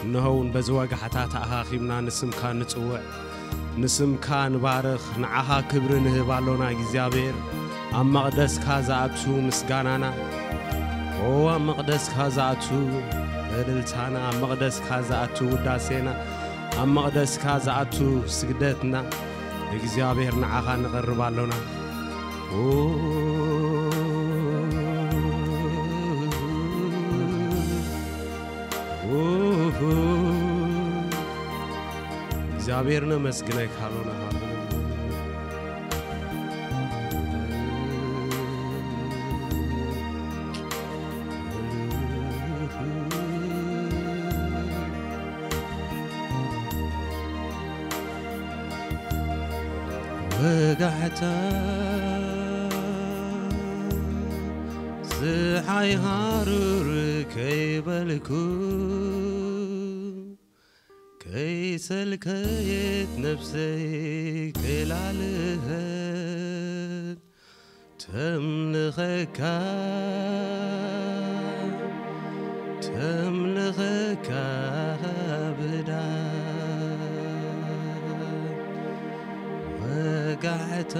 እነሆ እውን በዚ ወጋሕታ ተኣኻኺብና ንስምካ ንጽውዕ፣ ንስምካ ንባርኽ፣ ንዓኻ ክብሪ ንህብ ኣሎና እግዚኣብሔር። ኣብ መቕደስካ ዝኣቱ ምስጋናና፣ ኦ ኣብ መቕደስካ ዝኣቱ እልልታና፣ ኣብ መቕደስካ ዝኣቱ ውዳሴና፣ ኣብ መቕደስካ ዝኣቱ ስግደትና እግዚኣብሔር ንዓኻ ንቐርብ ኣሎና። ኦ፣ ኦ፣ እግዚኣብሔር ነመስግነካ ኣሎና። ወጋሕታ፣ ጽሓይ ሃሩር ከይበልኩ፣ ከይሰልከየት ነፍሰይ ከይላልኸት፣ ተምልኸካ፣ ተምልኸካ ብዳ ወጋሕታ፣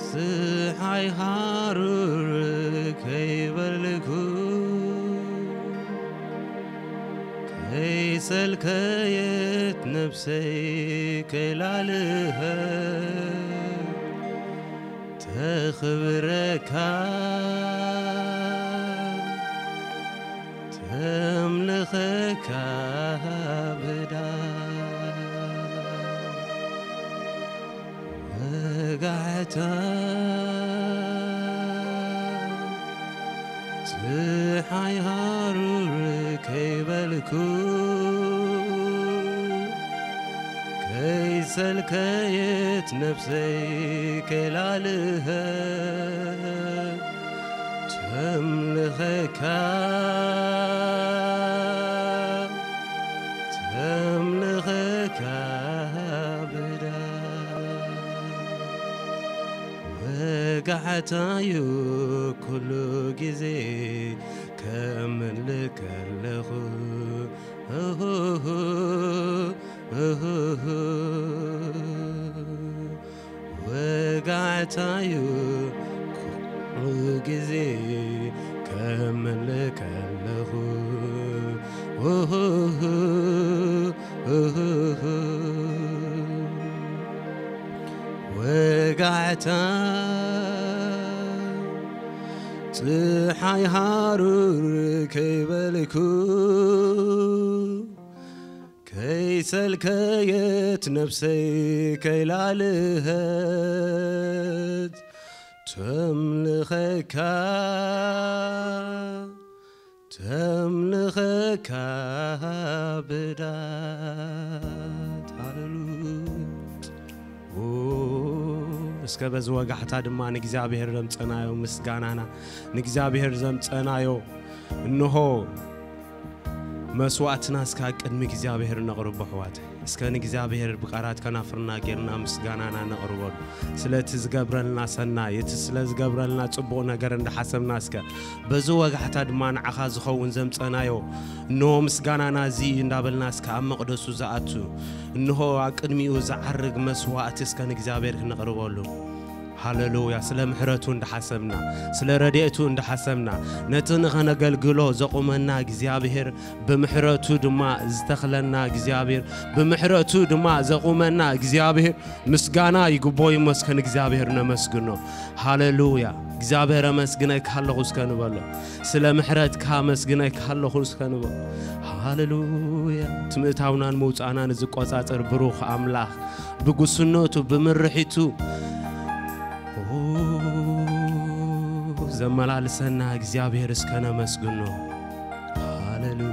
ጽሓይ ሃሩር ከይበልኩ፣ ከይሰልከየት ነፍሰይ ከይላልኸት፣ ተኽብረካ፣ ተምልኸካ ብዳ ወጋሕታ፣ ጽሓይ ሃሩር ከይበልኩ፣ ከይሰልከየት ነፍሰይ ከይላልኸት፣ ተምልኸካ፣ ተምልኸካ ብዳ ወጋሕታዩ ኩሉ ግዜ ከምልከለኹ፣ እሁሁ፣ እሁሁ። ወጋሕታዩ ኩሉ ግዜ ከምልከለኹ፣ እሁሁ፣ እሁሁ። ወጋሕታ፣ ጽሓይ ሃሩር ከይበልኩ፣ ከይሰልከየት ነፍሰይ ከይላልኸት፣ ተምልኸካ፣ ተምልኸካ ብዳት። ሃሌሉያ። ኦ፣ እስከ በዚ ወጋሕታ ድማ ንእግዚኣብሔር ዘምጸናዮ ምስጋናና፣ ንእግዚኣብሔር ዘምጸናዮ እንሆ መስዋዕትና እስከ ኣብ ቅድሚ እግዚኣብሔር ነቕርቦ ኣሕዋተይ። እስከ ንእግዚኣብሔር ብቃራት ከናፍርና ጌርና ምስጋናና ነቕርበሉ። ስለቲ ዝገብረልና ሰናይ፣ እቲ ስለ ዝገብረልና ጽቡቕ ነገር እንዳሓሰብና እስከ በዚ ወጋሕታ ድማ ንዓኻ ዝኸውን ዘምጸናዮ እንሆ ምስጋናና እዚ እዩ እንዳበልና እስከ ኣብ መቕደሱ ዝኣቱ እንሆ ኣብ ቅድሚኡ ዝዓርግ መስዋዕቲ እስከ ንእግዚኣብሔር ክነቕርበሉ። ሃሌሉያ። ስለ ምሕረቱ እንዳሓሰብና፣ ስለ ረድኤቱ እንዳሓሰብና፣ ነቲ ንኸነገልግሎ ዘቑመና እግዚኣብሔር፣ ብምሕረቱ ድማ ዝተኽለና እግዚኣብሔር፣ ብምሕረቱ ድማ ዘቑመና እግዚኣብሔር ምስጋና ይግቦ ይመስገን። እግዚኣብሔር ነመስግኖ። ሃሌሉያ። እግዚኣብሔር ኣመስግነካ ኣለኹ እስከ ንበሎ። ስለ ምሕረትካ ኣመስግነካ ኣለኹ እስከ ንበሎ። ሃሌሉያ። እቲ ምእታውናን ምውጻእናን ዝቆጻጸር ብሩኽ ኣምላኽ፣ ብጉስነቱ፣ ብምርሒቱ፣ ኦ፣ ዘመላልሰና እግዚኣብሔር እስከ ነመስግኖ። ሃሌሉያ፣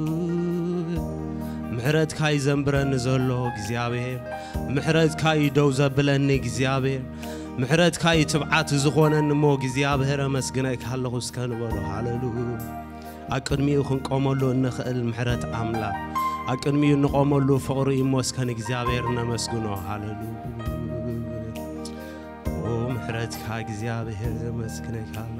ሃሌሉያ። ምሕረትካ እዩ ዘንብረኒ ዘሎ እግዚኣብሔር፣ ምሕረትካ እዩ ደው ዘብለኒ እግዚኣብሔር፣ ምሕረትካ እዩ ትብዓት ዝኾነኒ እሞ እግዚኣብሔር ኣመስግነካ ኣለኹ እስከ ንበሎ። ሃሌሉያ። ኣብ ቅድሚኡ ክንቆመሉ እንኽእል ምሕረት ኣምላኽ፣ ኣብ ቅድሚኡ እንቆመሉ ፍቕሪ እዩ እሞ እስከ ንእግዚኣብሔር ነመስግኖ። ሃሌሉያ። ኦ፣ ምሕረትካ እግዚኣብሔር ዘመስግነካ ኣሎ።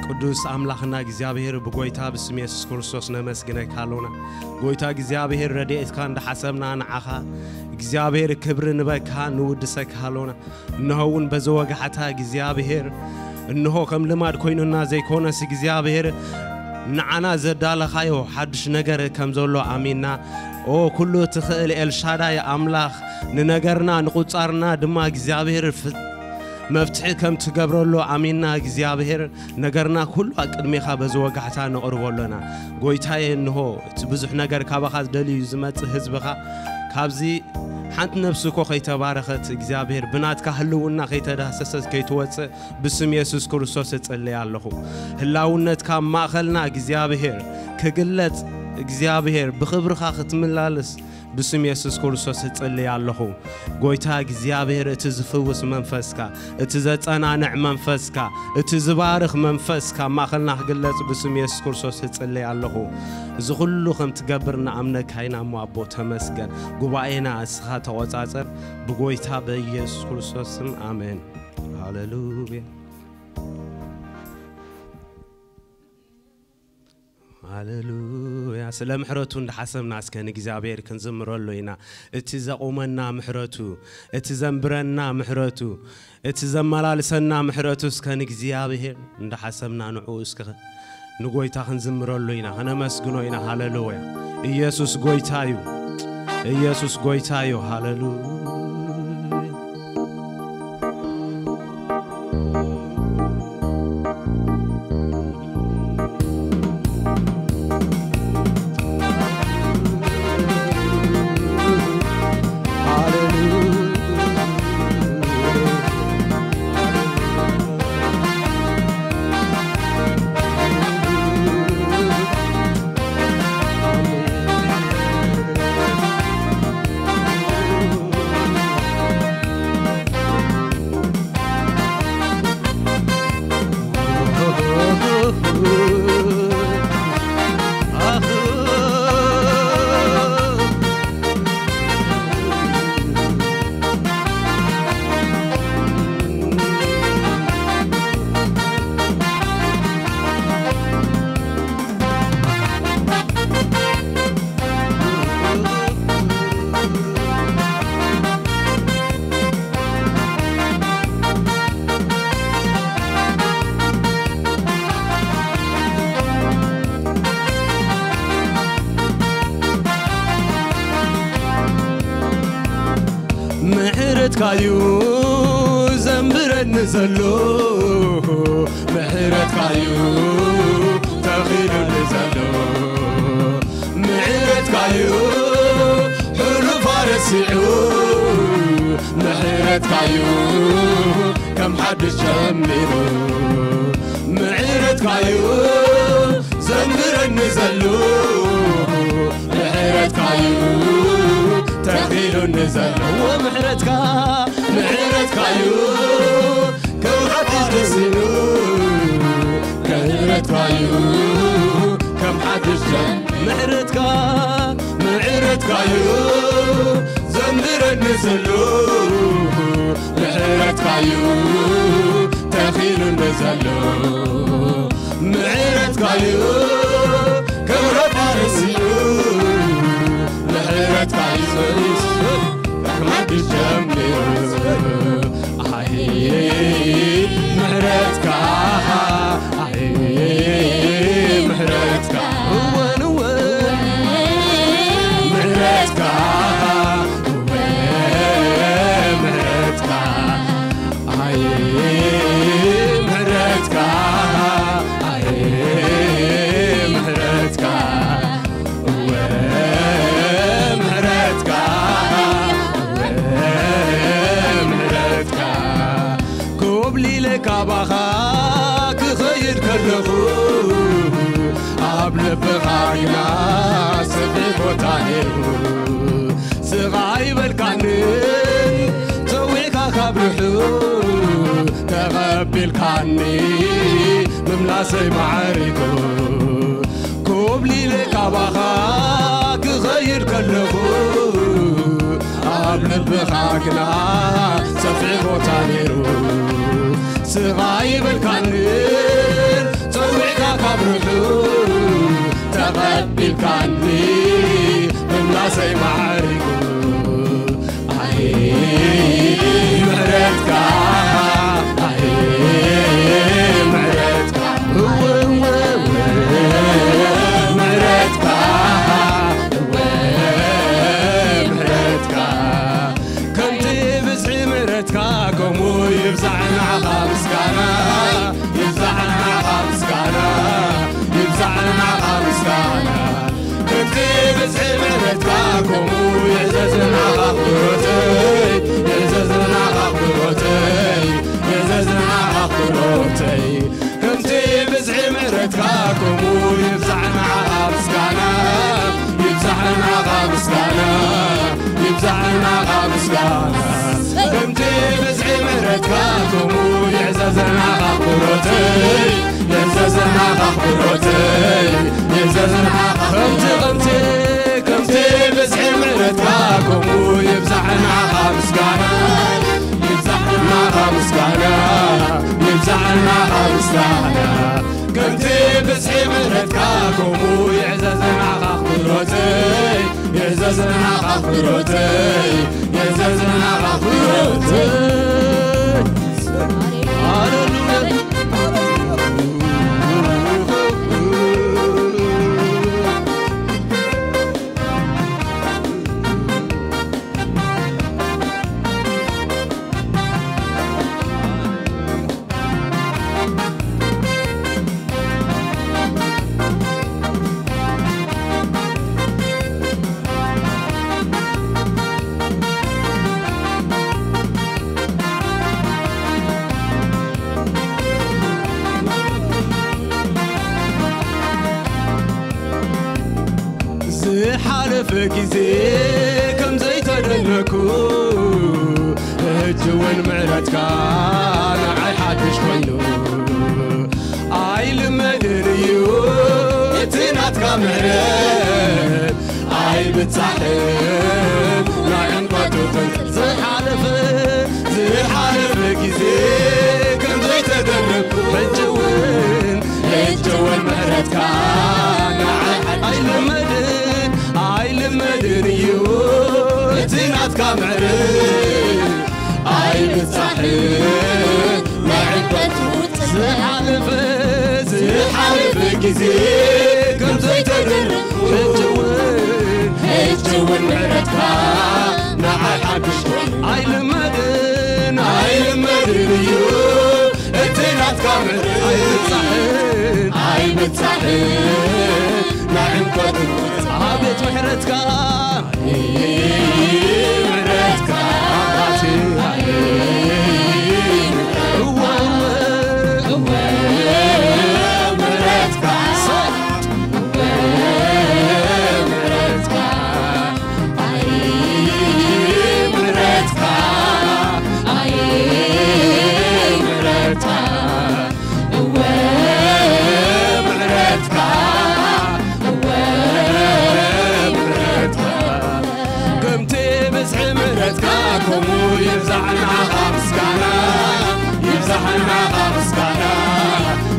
ቅዱስ ኣምላኽና እግዚኣብሔር ብጎይታ ብስም የሱስ ክርስቶስ ነመስግነካ ኣሎና። ጎይታ እግዚኣብሔር ረድኤትካ እንዳሓሰብና ንዓኻ እግዚኣብሔር ክብሪ ንበካ ንውድሰካ ኣሎና። እንሆ እውን በዚ ወጋሕታ እግዚኣብሔር እንሆ ከም ልማድ ኮይኑና ዘይኮነስ እግዚኣብሔር ንዓና ዘዳለኻዮ ሓድሽ ነገር ከም ዘሎ ኣሚንና ኦ ኩሉ ትኽእል ኤልሻዳይ ኣምላኽ ንነገርና ንቁጻርና ድማ እግዚኣብሔር ፍ- መፍትሒ ከም ትገብረሉ ኣሚንና እግዚኣብሔር ነገርና ኩሉ ኣብ ቅድሜኻ በዚ ወጋሕታ ነቕርቦ ኣሎና። ጎይታየ እንሆ እቲ ብዙሕ ነገር ካባኻ ዝደልዩ ዝመጽእ ህዝብኻ ካብዚ ሓንቲ ነፍሲ እኮ ከይተባረኸት እግዚኣብሔር ብናትካ ህልውና ከይተዳሰሰት ከይትወጽእ ብስም የሱስ ክርስቶስ እጽልይ ኣለኹ። ህላውነትካ ኣብ ማእኸልና እግዚኣብሔር ክግለጽ እግዚኣብሔር ብኽብርኻ ክትመላለስ ብስም የሱስ ክርስቶስ እጽልይ ኣለኹ። ጎይታ እግዚኣብሔር እቲ ዝፍውስ መንፈስካ፣ እቲ ዘጸናንዕ መንፈስካ፣ እቲ ዝባርኽ መንፈስካ ኣብ ማእኸልና ክግለጽ ብስም የሱስ ክርስቶስ እጽልይ ኣለኹ። እዚ ኩሉ ከም ትገብር ንኣምነካ ኢና እሞ ኣቦ ተመስገን። ጉባኤና እስኻ ተቖጻጸር ብጎይታ በኢየሱስ ክርስቶስ ስም ኣሜን። ሃሌሉያ። ሃሌሉያ። ስለ ምሕረቱ እንዳሓሰብና እስከ ንእግዚኣብሔር ክንዝምረሉ ኢና። እቲ ዘቑመና ምሕረቱ፣ እቲ ዘንብረና ምሕረቱ፣ እቲ ዘመላልሰና ምሕረቱ እስከ ንእግዚኣብሔር እንዳሓሰብና ንዕኡ እስከ ንጎይታ ክንዝምረሉ ኢና፣ ከነመስግኖ ኢና። ሃሌሉያ። ኢየሱስ ጎይታ እዩ። ኢየሱስ ጎይታ እዩ። ሃሌሉያ። ምሕረትካዩ ዘንብረኒ ዘሎ፣ ምሕረትካዩ ተኺሉኒ ዘሎ፣ ምሕረትካዩ ሕሉፋ ረሲዑ፣ ምሕረትካዩ ከም ሓድሽ ጀሚሩ፣ ምሕረትካዩ ዘንብረኒ ዘሎ፣ ምሕረትካዩ ተኺሉኒ ዘለዎ፣ ምሕረትካ፣ ምሕረትካዩ ከም ሓድሽ ተሲሉ፣ ምሕረትካዩ ከም ሓድሽ ጀ-፣ ምሕረትካ፣ ምሕረትካዩ ዘንብረኒ ዘሎ፣ ምሕረትካዩ ተኺሉኒ ዘሎ፣ ምሕረትካዩ ክብረካ ርእሲኡ፣ ምሕረትካዩ ርእሲኡ ካብ ሓድሽ ጀሚሩ። ኣይ ምሕረትካ፣ ኣይ ምሕረትካ፣ እወን እወን ምሕረትካ፣ እወ ምሕረትካ፣ ኣይ ምሕረትካ፣ ኣይ ምሕረትካ፣ እወ ምሕረትካ፣ እወ ምሕረትካ። ኮብሊለ ካባኻ ክኸይድ ከለኹ፣ ኣብ ልብኻ ግና ሰፊሕ ቦታ ነይሩ። ስቕ ኣይበልካንን ጸዊዕካ ካብ ርሑቕ፣ ተቐቢልካኒ ምምላሰይ ማዕሪጉ። ኮብሊለ ካባኻ ክኸይድ ከለኹ፣ ብኻክና ሰፊሕ ቦታ ነይሩ። ስቕ ኣይበልካንን ጸዊዕካ ካብ ርሑቕ ተቐቢልካኒ ምምላሰይ ማዕሪጉ። ኣየ ምሕረትካ፣ ኣየ ምሕረትካ፣ እወ፣ እወ፣ እወ፣ ምሕረትካ፣ እወ፣ ምሕረትካ። ከምቲ ብዝሒ ምሕረትካ ከምኡ ይብዛሕ ንዓኻ ምስጋና፣ ይብዛሕ ንዓኻ ምስጋና፣ ይብዛሕ ንዓኻ ምስጋና። ከምቲ ብዝሒ ምሕረትካ ከምኡ ይዕዘዝ ንዓኻ ኣኽብሮተይ፣ ይዕዘዝ ንዓኻ ኣኽብሮተይ፣ ይዕዘዝ ንዓኻ ኣኽብሮተይ። ከምቲ ብዝሒ ምሕረትካ ከምኡ ይብዛሕ ንዓኻ ምስጋና፣ ይብዛሕ ንዓኻ ምስጋና፣ ይብዛሕ ንዓኻ ምስጋና። ከምቲ ብዝሒ ምሕረትካ ከምኡ ይዕዘዝ ንዓኻ ኣኽብሮተይ፣ ይዕዘዝ ንዓኻ ኣኽብሮተይ፣ ይዕዘዝ ንዓኻ ከምቲ፣ ከምቲ፣ ከምቲ ብዝሒ ምሕረትካ ከምኡ ይብዛሕ ንዓኻ ምስጋና፣ ይብዛሕ ንዓኻ ምስጋና፣ ይብዛሕ ንዓኻ ምስጋና። ከምቲ ብዝሒ ምሕረትካ ከምኡ ይዕዘዝ ንዓኻ ኣኽብሮተይ፣ ይዕዘዝ ንዓኻ ኣኽብሮተይ፣ ይዕዘዝ ንዓኻ ኣኽብሮተይ። ሃሌሉያ። ዝሓለፈ ግዜ ከም ዘይተደነኩ፣ ሕጂ እውን ምሕረትካ ንዓይ ሓድሽ ኮይኑ። ኣይልመድን እዩ እቲ ናትካ ምሕረት፣ ኣይብጻሕን ናይ ዕንቋቱ ጥንት። ዝሓለፈ፣ ዝሓለፈ ግዜ ከም ዘይተደነኩ፣ ሕጂ እውን፣ ሕጂ እውን ምሕረትካ ንዓይ ኣይልመድን፣ ኣይልመድን እዩ እቲ ናትካ ምሕረት። ኣይብጻሕን ናይ ዕንቋቱ ጥንት። ዝሓለፈ፣ ዝሓለፈ ግዜ ከም ዘይተደነኩ፣ ሕጂ እውን፣ ሕጂ እውን ምሕረትካ ንዓይ ሓድሽ ኮይኑ። ኣይልመድን፣ ኣይልመድን እዩ እቲ ናትካ ምሕረት። ኣይብጻሕን፣ ኣይብጻሕን ናይ ዕንቋቱ ጥንት። ኣቤት ምሕረትካ፣ ምሕረትካ፣ ኣባቴ፣ እወ፣ እወ፣ እወ፣ ምሕረትካ፣ ምሕረትካ፣ ኣይ ምሕረትካ፣ ኣይ ምሕረትካ፣ እወ ምሕረትካ፣ እወ ምሕረትካ። ከምቲ ብዝሒ ምሕረትካ ከምኡ ይብዛሕ ንዓኻ ምስጋና፣ ይብዛሕ ንዓኻ ምስጋና፣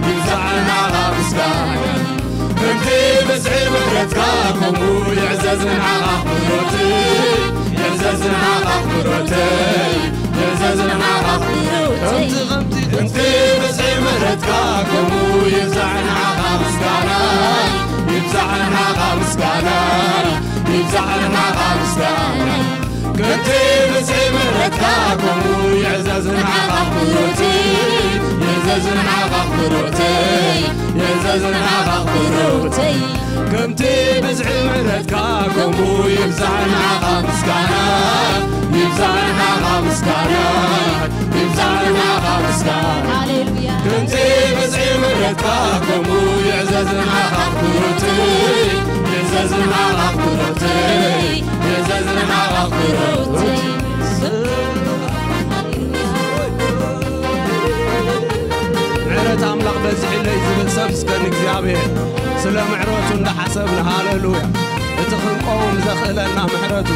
ይብዛሕ ንዓኻ ምስጋና። ከምቲ ብዝሒ ምሕረትካ ከምኡ ይዕዘዝ ንዓኻ ኣኽብሮተይ፣ ይዕዘዝ ንዓኻ ኣኽብሮተይ፣ ይዕዘዝ ንዓኻ ኣኽብሮተይ። ከምቲ፣ ከምቲ፣ ከምቲ ብዝሒ ምሕረትካ ከምኡ ይብዛሕ ንዓኻ ምስጋና፣ ይብዛሕ ንዓኻ ምስጋና፣ ይብዛሕ ንዓኻ ምስጋና። ከምቲ ብዝሒ ምሕረትካ ከምኡ ይዕዘዝ ንዓኻ ኣኽብሮተይ፣ ይዕዘዝ ንዓኻ ኣኽብሮተይ፣ ይዕዘዝ ንዓኻ ኣኽብሮተይ። ከምቲ ብዝሒ ምሕረትካ ከምኡ ይብዛሕ ንዓኻ ምስጋና፣ ይብዛሕ ንዓኻ ምስጋና፣ ይብዛሕ ንዓኻ ምስጋና። ሃሌሉያ። ከምቲ ብዝሒ ምሕረትካ ከምኡ ይዕዘዝ ንዓኻ ኣኽብሮተይ፣ ይዕዘዝ ንዓኻ ኣኽብሮተይ፣ ይዕዘዝ ንዓኻ ኣኽብሮተይ። ምሕረት ኣምላኽ በዚሕለይ ዝብል ሰብ እስከ ንእግዚኣብሔር ስለ ምሕረቱ እንዳሓሰብና፣ ሃሌሉያ። እቲ ክንቀውም ዘኽእለና ምሕረቱ።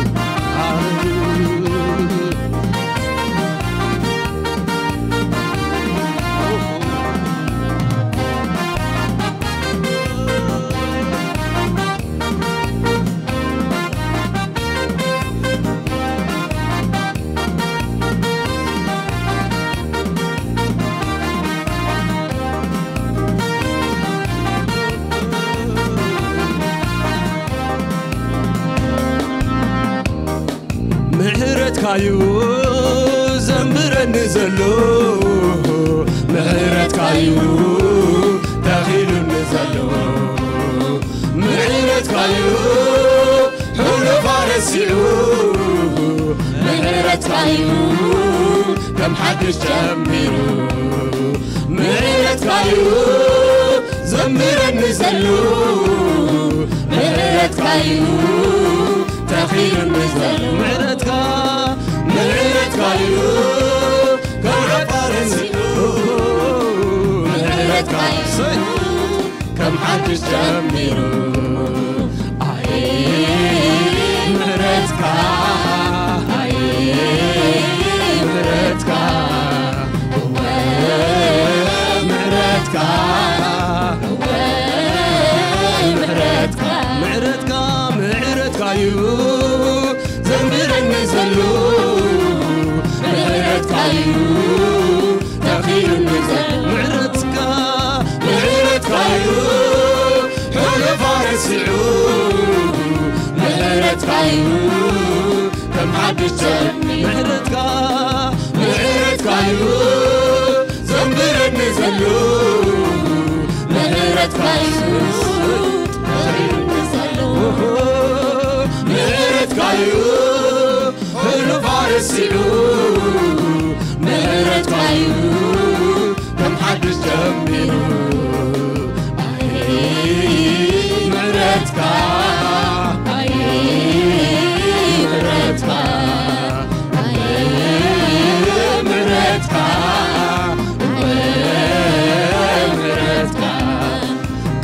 ምሕረትካዩ ዘንብረኒ ዘሎ፣ ምሕረትካዩ ተኺሉኒ ዘሎ፣ ምሕረትካዩ ሕሉፋ ረሲዑ፣ ምሕረትካዩ ከም ሓድሽ ጀሚሩ፣ ምሕረትካዩ ዘንብረኒ ዘሎ፣ ምሕረትካዩ ተኺሉኒ ዘሎ፣ ምሕረትካ፣ ምሕረትካዩ ካብ ዓፋር ረሲዑ፣ ምሕረትካዩ ከም ሓድሽ ጀሚሩ። ኣየ ምሕረትካ፣ ኣየ ምሕረትካ፣ እወ ምሕረትካ፣ እወ ምሕረትካ፣ ምሕረትካ፣ ምሕረትካዩ ዘንብረኒ ዘሎ፣ ምሕረትካዩ ተኺሉኒ ዘሎ፣ ምሕረትካ፣ ምሕረትካዩ ሕሉፋ ረሲዑ፣ ምሕረትካዩ ከም ሓድሽ ጀሚሩ፣ ምሕረትካ፣ ምሕረትካዩ ዘንብረኒ ዘሎ፣ ምሕረትካዩ ተኺሉኒ ዘሎ፣ ምሕረትካዩ ሕሉፋ ረሲዑ፣ ምሕረትካዩ ከም ሓድሽ ጀሚሩ። ኣይ ምሕረትካ፣ ኣይ ምሕረትካ፣ ኣይ ምሕረትካ፣ ኣይ ምሕረትካ።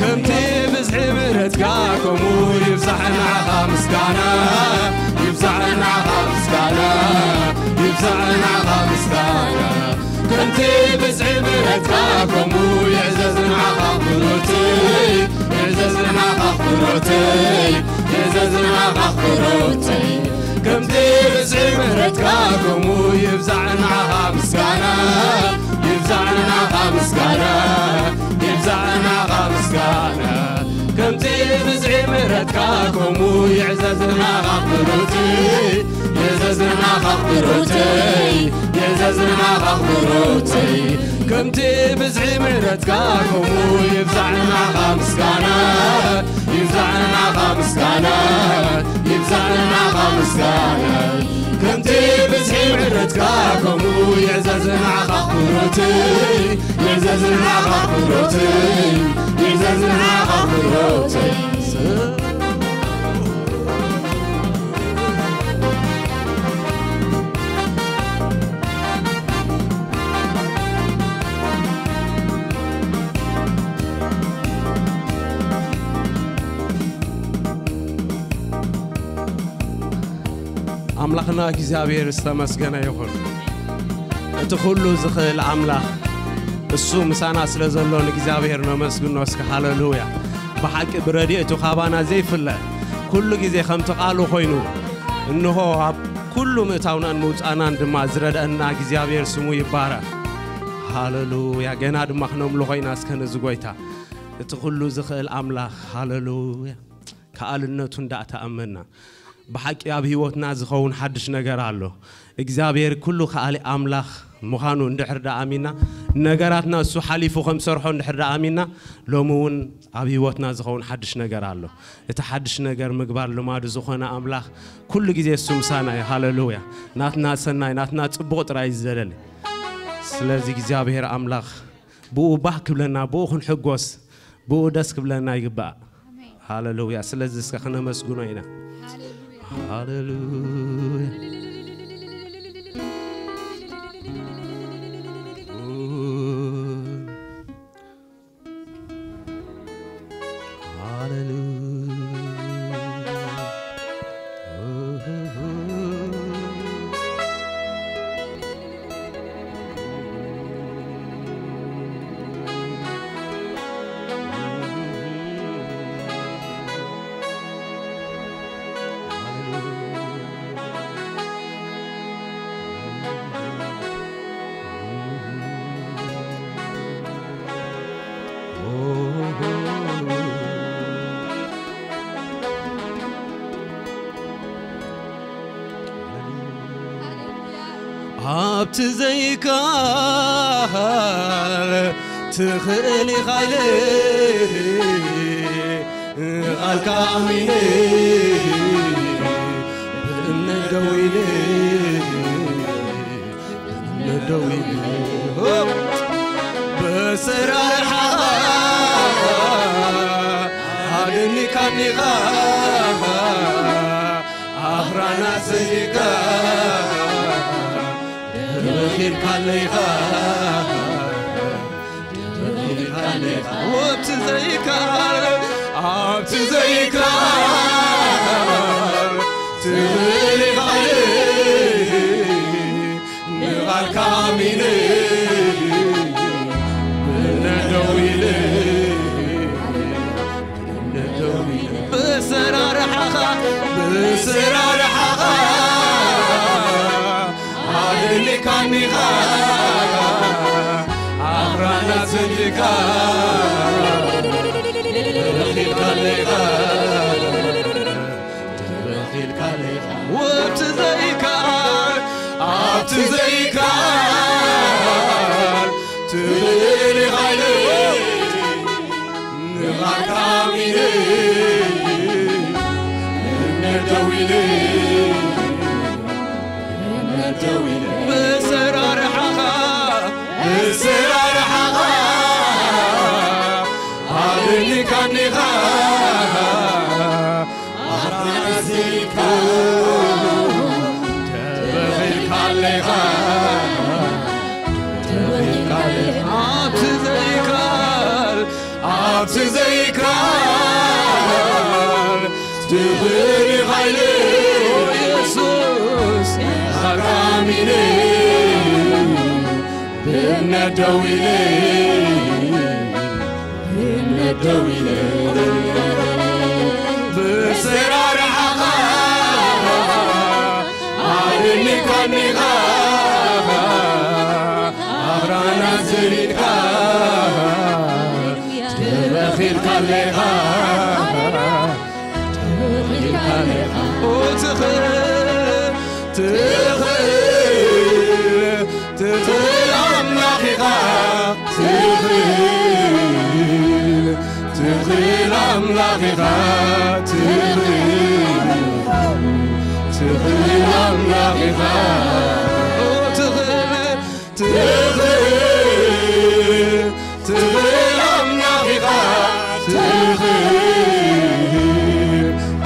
ከምቲ ብዝሒ ምሕረትካ፣ ከምኡ ይብዛሕ ንዓኻ ምስጋና፣ ይብዛሕ ንዓኻ ምስጋና፣ ይብዛሕ ንዓኻ ምስጋና። ከምቲ ብዝሒ ምሕረትካ፣ ከምኡ ይዕዘዝ ንዓኻ ኣኽብሮተይ፣ ይዕዘዝ ንዓኻ ኣኽብሮተይ፣ ይዕዘዝ ንዓኻ ኣኽብሮተይ። ከምቲ ብዝሒ ምሕረትካ፣ ከምኡ ይብዛሕ ንዓኻ ምስጋና፣ ይብዛሕ ንዓኻ ምስጋና፣ ይብዛሕ ንዓኻ ምስጋና። ከምቲ ብዝሒ ምሕረትካ፣ ከምኡ ይዕዘዝ ንዓኻ ኣኽብሮተይ፣ ይዕዘዝ ንዓኻ ኣኽብሮተይ፣ ይዕዘዝ ንዓኻ ኣኽብሮተይ። ከምቲ ብዝሒ ምሕረትካ፣ ከምኡ ይብዛሕ ንዓኻ ምስጋና፣ ይብዛሕ ንዓኻ ምስጋና፣ ይብዛሕ ንዓኻ ምስጋና። ከምቲ ብዝሒ ምሕረትካ፣ ከምኡ ይዕዘዝ ንዓኻ ኣኽብሮተይ፣ ይዕዘዝ ንዓኻ ኣኽብሮተይ፣ ይዕዘዝ ንዓኻ ኣኽብሮተይ። ኣምላኽና እግዚኣብሔር ዝተመስገነ ይኹን። እቲ ኩሉ ዝኽእል ኣምላኽ እሱ ምሳና ስለ ዘሎ ንእግዚኣብሔር ነመስግኖ እስከ። ሃሌሉያ። ብሓቂ ብረድኤቱ ካባና ዘይፍለ ኩሉ ግዜ ከምቲ ቃሉ ኮይኑ እንሆ ኣብ ኩሉ ምእታውናን ምውጻእናን ድማ ዝረድአና እግዚኣብሔር ስሙ ይባረኽ። ሃሌሉያ። ገና ድማ ክነምልኾ ኢና እስከ ነዚ ጎይታ። እቲ ኩሉ ዝኽእል ኣምላኽ፣ ሃሌሉያ፣ ከኣልነቱ እንዳተኣመና፣ ብሓቂ ኣብ ህይወትና ዝኸውን ሓድሽ ነገር ኣሎ። እግዚኣብሔር ኩሉ ከኣሊ ኣምላኽ ምዃኑ እንድሕር ደኣ ኣሚና፣ ነገራትና እሱ ሓሊፉ ከም ሰርሖ እንድሕር ደኣ ኣሚና፣ ሎሚ እውን ኣብ ህይወትና ዝኸውን ሓድሽ ነገር ኣሎ። እቲ ሓድሽ ነገር ምግባር ልማዱ ዝኾነ ኣምላኽ ኩሉ ግዜ እሱ ምሳና እዩ። ሃሌሉያ። ናትና ሰናይ፣ ናትና ጽቡቕ ጥራይ እዩ ዝደሊ። ስለዚ እግዚኣብሔር ኣምላኽ ብኡ ባህ ክብለና፣ ብኡ ክንሕጎስ፣ ብኡ ደስ ክብለና ይግባእ። ሃሌሉያ። ስለዚ እስከ ክነመስግኖ ኢና። ሃሌሉያ። ሃሌሉያ። ኣብቲ ዘይከኣል ትኽእል ኢኻ ኢለ ንቓልካ ኣሚነ ብእምነት ደው ኢለ ብእምነት ደው ኢለ ብኣሰራርሓኻ ኣደኒካኒኻ ኣኽራና ሰዲድካ ተበኺልካ ኣለኻ ተበኺልካ ኣለኻ ኣብቲ ዘይከኣል ኣብቲ ዘይከኣል ትብል ኢኻ ኢለ ንቓልካ ኣሚነ ብእምነት ደው ኢለ ብእምነት ደው ኢለ ብስራርሓኻ ብስራርሓኻ ኣደኒካኒኻ ኣኽራና ሰዲድካ ተበኺልካ ኣለኻ ተበኺልካ ኣለኻ ወብቲ ዘይከኣል ኣብቲ ዘይከኣል ትብል ኢኻ ኢለ ንቓልካ ኣሚነ እምነት ደው ኢለ እምነት ደው ኢለ ብስራርሓኻ ብስራርሓኻ ኣደኒካኒኻ ኣኽራና ሰዲድካ ተበኺልካ ኣለኻ ተበኺልካ ኣለኻ ኣብቲ ዘይከኣል ኣብቲ ዘይከኣል ትኽእል ኢኻ ኢለ የሱስ ንቓልካ ኣሚነ ብእምነት ደው ኢለ ብእምነት ደው ኢለ ብስራርሓኻ ኣደኒካኒኻ ኣኽራና ሰዲድካ ተበኺልካ ኣለኻ ተበኺልካ ኣለኻ ትኽእል ትኽእል ትኽእል ኣምላኽ ኢኻ ትኽእል ትኽእል ኣምላኽ ኢኻ ትኽእል ትኽእል ኣምላኽ ኢኻ ትኽእል ትኽእል ትኽእል ኣምላኽ ኢኻ ትኽእል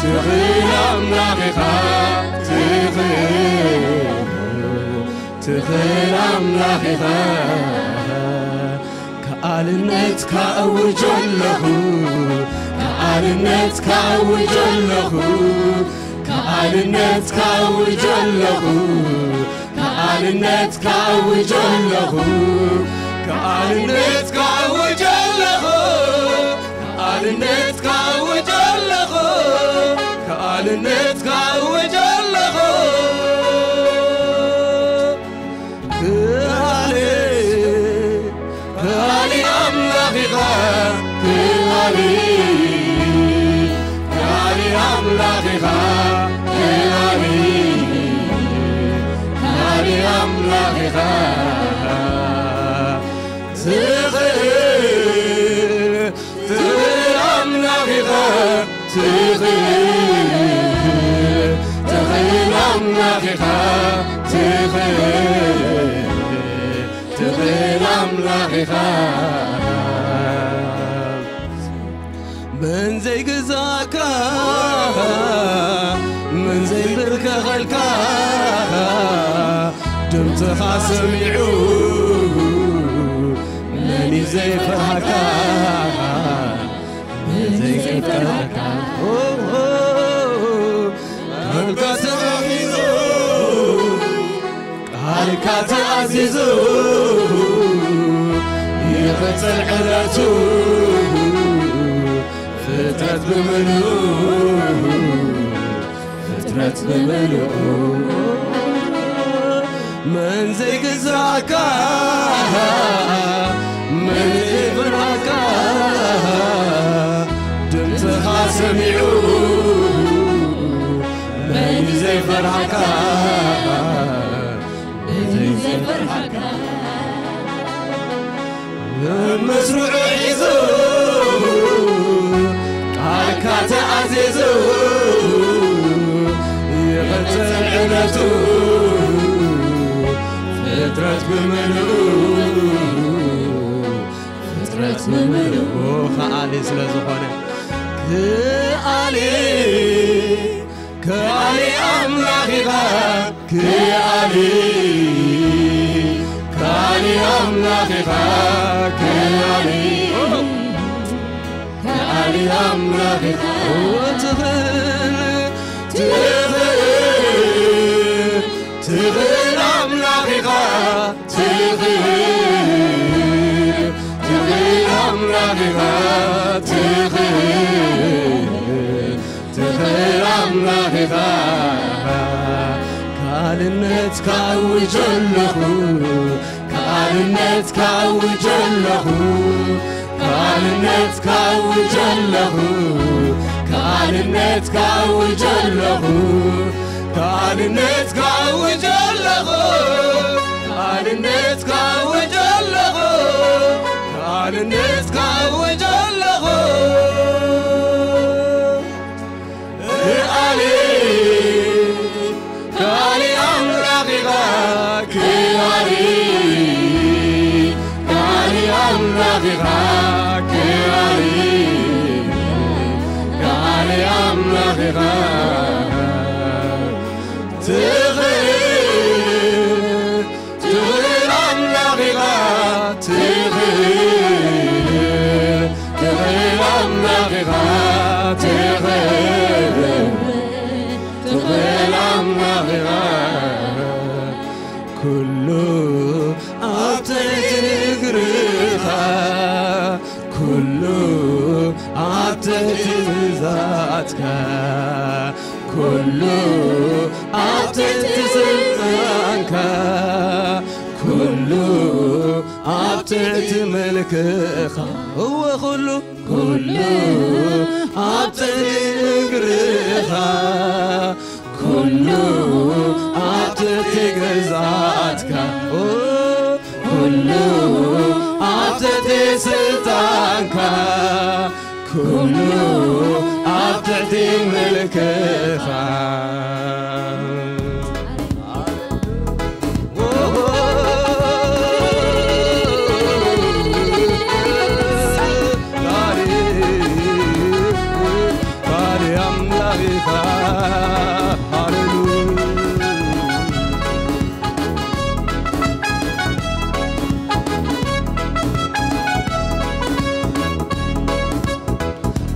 ትኽእል ኣምላኽ ኢኻ ትኽእል ትኽእል ኣምላኽ ኢኻ ከኣልነትካ እውጅ ኣለኹ ከኣልነትካ እውጅ ኣለኹ ከኣልነትካ እውጅ ኣለኹ ከኣልነትካ እውጅ ኣለኹ ከኣልነትካ እውጅ ኣለኹ ከኣልነትካ እውጅ ኣለኹ ከኣልነትካ እውጅ ኣለኹ ክኣሊ ክኣሊ ኣምላኽ ኢኻ ክኣሊ ክኣሊ ኣምላኽ ኢኻ ክኣሊ ክኣሊ ኣምላኽ ኢኻ ትኽእል ትኽእል ኣምላኽ ኢኻ ትኽእል ትኽእል ኣምላኽ ኢኻ ትኽእል ትኽእል ኣምላኽ ኢኻ መን ዘይግዛእካ መን ዘይብርከኸልካ ድምፅኻ ሰሚዑ መን እዩ ዘይፈርሃካ መን ዘይፈርሃካ ቃልካ ተኣሚኑ ቃልካ ተኣዚዙ ይቕጽል ዕለቱ ፍጥረት ብምሉ ፍጥረት ብምልኡ መን ዘይግዛእካ መን ዘይፍርሃካ ድምፅኻ ሰሚዑ መን ዘይፈርሃካ መስርዑ ሒዙ ቃልካ ተኣዚዙ ይቐጽል ዕለቱ ፍጥረት ብምልኡ ፍጥረት ብምልኡ ከኣሊ ስለ ዝኾነ ከኣሊ ከኣሊ ኣምላኽ ኢኻ ከኣሊ ከኣሊ ኣምላኽ ኢኻ ከኣሊ ከኣሊ ኣምላኽ ኢኻ ትኽእል ትኽእል ትኽእል ኣምላኽ ኢኻ ትኽእል ትኽእል ኣምላኽ ኢኻ ትኽእል ትኽእል ኣምላኽ ኢኻ ካልነትካ እውጅ ኣለኹ ካልነትካ እውጅ ኣለኹ ካልነትካ እውጅ ኣለኹ ካልነትካ እውጅ ኣለኹ ካልነትካ እውጅ ኣለኹ ካልነትካ እውጅ ኣለኹ ካልነትካ እውጅ ኣለኹ ክኣሊ ክኣሊ ኣምላኽ ኢኻ ክኣሊ ክኣሊ ኣምላኽ ኢኻ ክኣሊ ክኣሊ ኣምላኽ ኢኻ ትኽእል ትኽእል ኣምላኽ ኢኻ ትኽእል ትኽእል ኣምላኽ ኢኻ ትኽእል ትኽእል ኣምላኽ ኢኻ ኩሉ ኣብ ትሕቲ እግርኻ ኩሉ ኣብ ትሕቲ ትእዛዝካ ኩሉ ኣብ ትሕቲ ስልጣንካ ኩሉ ኣብ ትሕቲ ምልክኻ እወ ኩሉ ኩሉ ኣብ ትሕቲ እግርኻ ኩሉ ኣብ ትሕቲ ግዛትካ ኩሉ ኣብ ትሕቲ ስልጣንካ ኩሉ ኣብ ትሕቲ ምልክኻ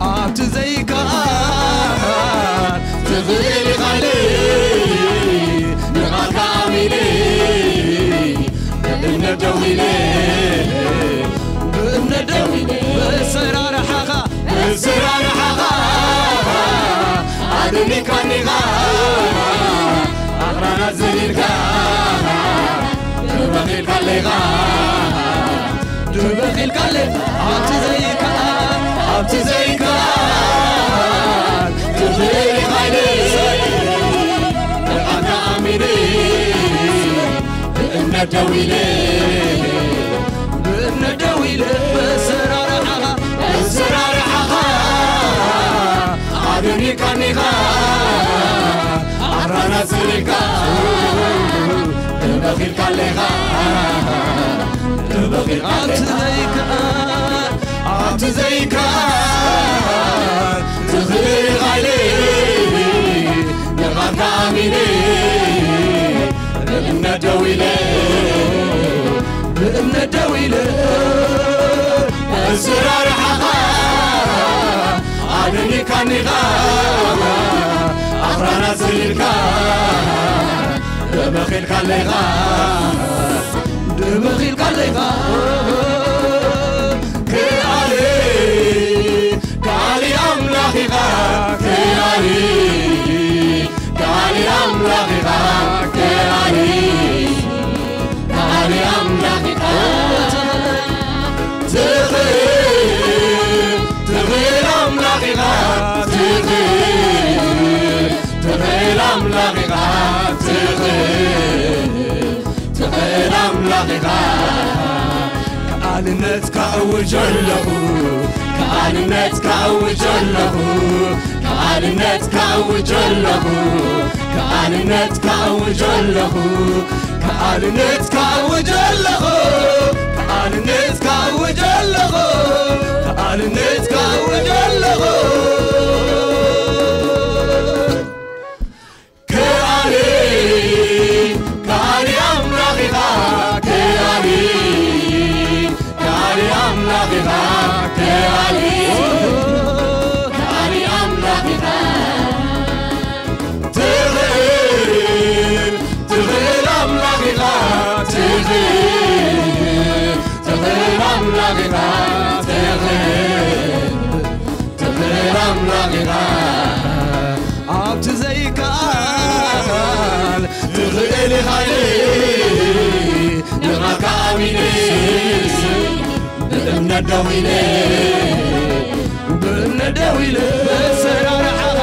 ኣብቲ ዘይከኣል ትኽእል ኢኻ ኢለ ንቓልካ ኣሚነ ብእምነት ደው ኢለ ብእምነት ደው ኢለ ብእሰራርሓኻ ብእሰራርሓኻ ኣደኒካኒኻ ኣኽራናት ዘሊልካ ድበኺልካ ኣለኻ ድበኺልካ ኣለኻ ኣብቲ ዘይከኣል ኣብቲ ዘይከኣል ትኽእል ኢኻ ኢለ ንቓልካ ኣሚነ ብእምነት ደው ኢለ ብእምነት ደው ኢለ ብእሰራርሓኻ ብእሰራርሓኻ ኣደኒካኒኻ ኣኽራናት ዘሊልካ ድበኺልካ ኣለኻ ድበኺልካ ኣለኻ ኣብቲ ዘይከኣል ኣብቲ ዘይከኣል ትኽእል ኢኻ ኢለ ንቓልካ ኣሚነ ብእምነት ደው ኢለ ብእምነት ደው ኢለ ኣሰራርሓኻ ኣደኒካኒኻ ኣኽራናት ዘሊልካ ድበኺልካ ኣለኻ ድበኺልካ ኣለኻ ክኣሊ ክኣሊ ኣምላኽ ኢኻ ክኣሊ ክኣሊ ኣምላኽ ኢኻ ክኣሊ ክኣሊ ኣምላኽ ኢኻ ትኽእል ትኽእል ኣምላኽ ኢኻ ትኽእል ትኽእል ኣምላኽ ኢኻ ትኽእል ትኽእል ክኣልነት ክኣውጅ ኣለኹ፣ ክኣልነት ክኣውጅ ኣለኹ፣ ክኣልነት ክኣውጅ ኣለኹ፣ ክኣልነት ክኣውጅ ኣለኹ፣ ክኣልነት ክኣውጅ ኣለኹ፣ ክኣልነት ክኣውጅ ኣለኹ፣ ክኣልነት ክኣውጅ ኣለኹ። ክኣሊ፣ ክኣሊ ኣምላኽ ኢኻ፣ ክኣሊ፣ ክኣሊ ኣምላኽ ኢኻ፣ ክኣሊ፣ ክኣሊ ኣምላኽ ኢኻ። ትኽእል፣ ትኽእል ኣምላኽ ኢኻ፣ ትኽእል፣ ትኽእል ኣምላኽ ኢኻ፣ ትኽእል፣ ትኽእል ኣምላኽ ኢኻ። ኣብቲ ዘይከኣል ትኽእል ኢኻ ኢለ፣ ንኻካ ኣሚነ፣ ብእምነት ደው ኢለ፣ ብእምነት ደው ኢለ፣ በሰራርሓኻ፣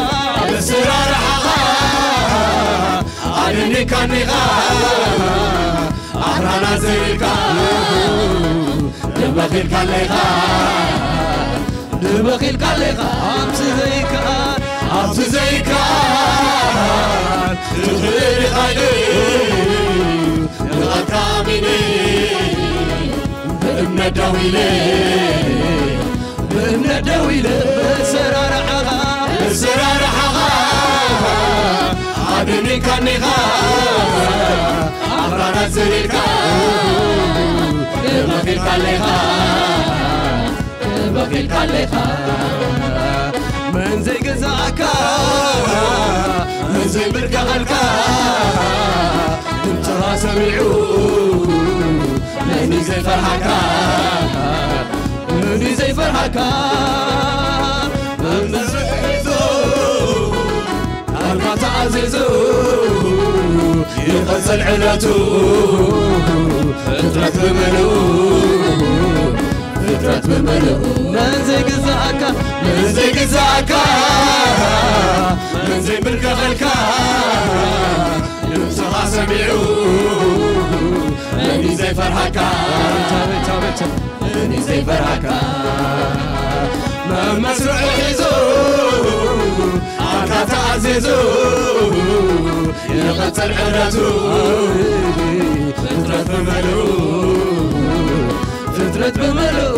በሰራርሓኻ ኣድኒካኒ ኢኻ። ኣኽራናት ዘሪርካ፣ ንበኺልካ ኣለኻ፣ ንበኺልካ ኣለኻ። ኣብቲ ዘይከኣል፣ ኣብቲ ዘይከኣል ትኽእል ኢኻ ኢለ፣ ንቓልካ ኣሚነ፣ ብእምነት ደው ኢለ፣ ብእምነት ደው ኢለ፣ በሰራርሓኻ፣ በሰራርሓኻ ኣድኒካኒ ኢኻ። ኣኽራናት ዘሪርካ፣ ንበኺልካ ኣለኻ፣ ንበኺልካ ኣለኻ። መን ዘይገዛእካ፣ መን ዘይምልከኸልካ፣ ድምፅኻ ሰሚዑ መን እዩ ዘይፈርሃካ? መን እዩ ዘይፈርሃካ? መምርሒ ሒዙ ኣልካ ተኣዚዙ ይቐጽል ዕለቱ። ፍጥረት ብምልኡ፣ ፍጥረት ብምልኡ፣ መን ዘይግዛእካ፣ መን ዘይግዛእካ፣ መን ዘይምልከኸልካ፣ ድምፅኻ ሰሚዑ መን እዩ ዘይፈርሃካ? መን እዩ ዘይፈርሃካ? መመስርሒ ሒዙ ኣልካ ተኣዚዙ ይቐጽል ዕለቱ። ፍጥረት ብምልኡ፣ ፍጥረት ብምልኡ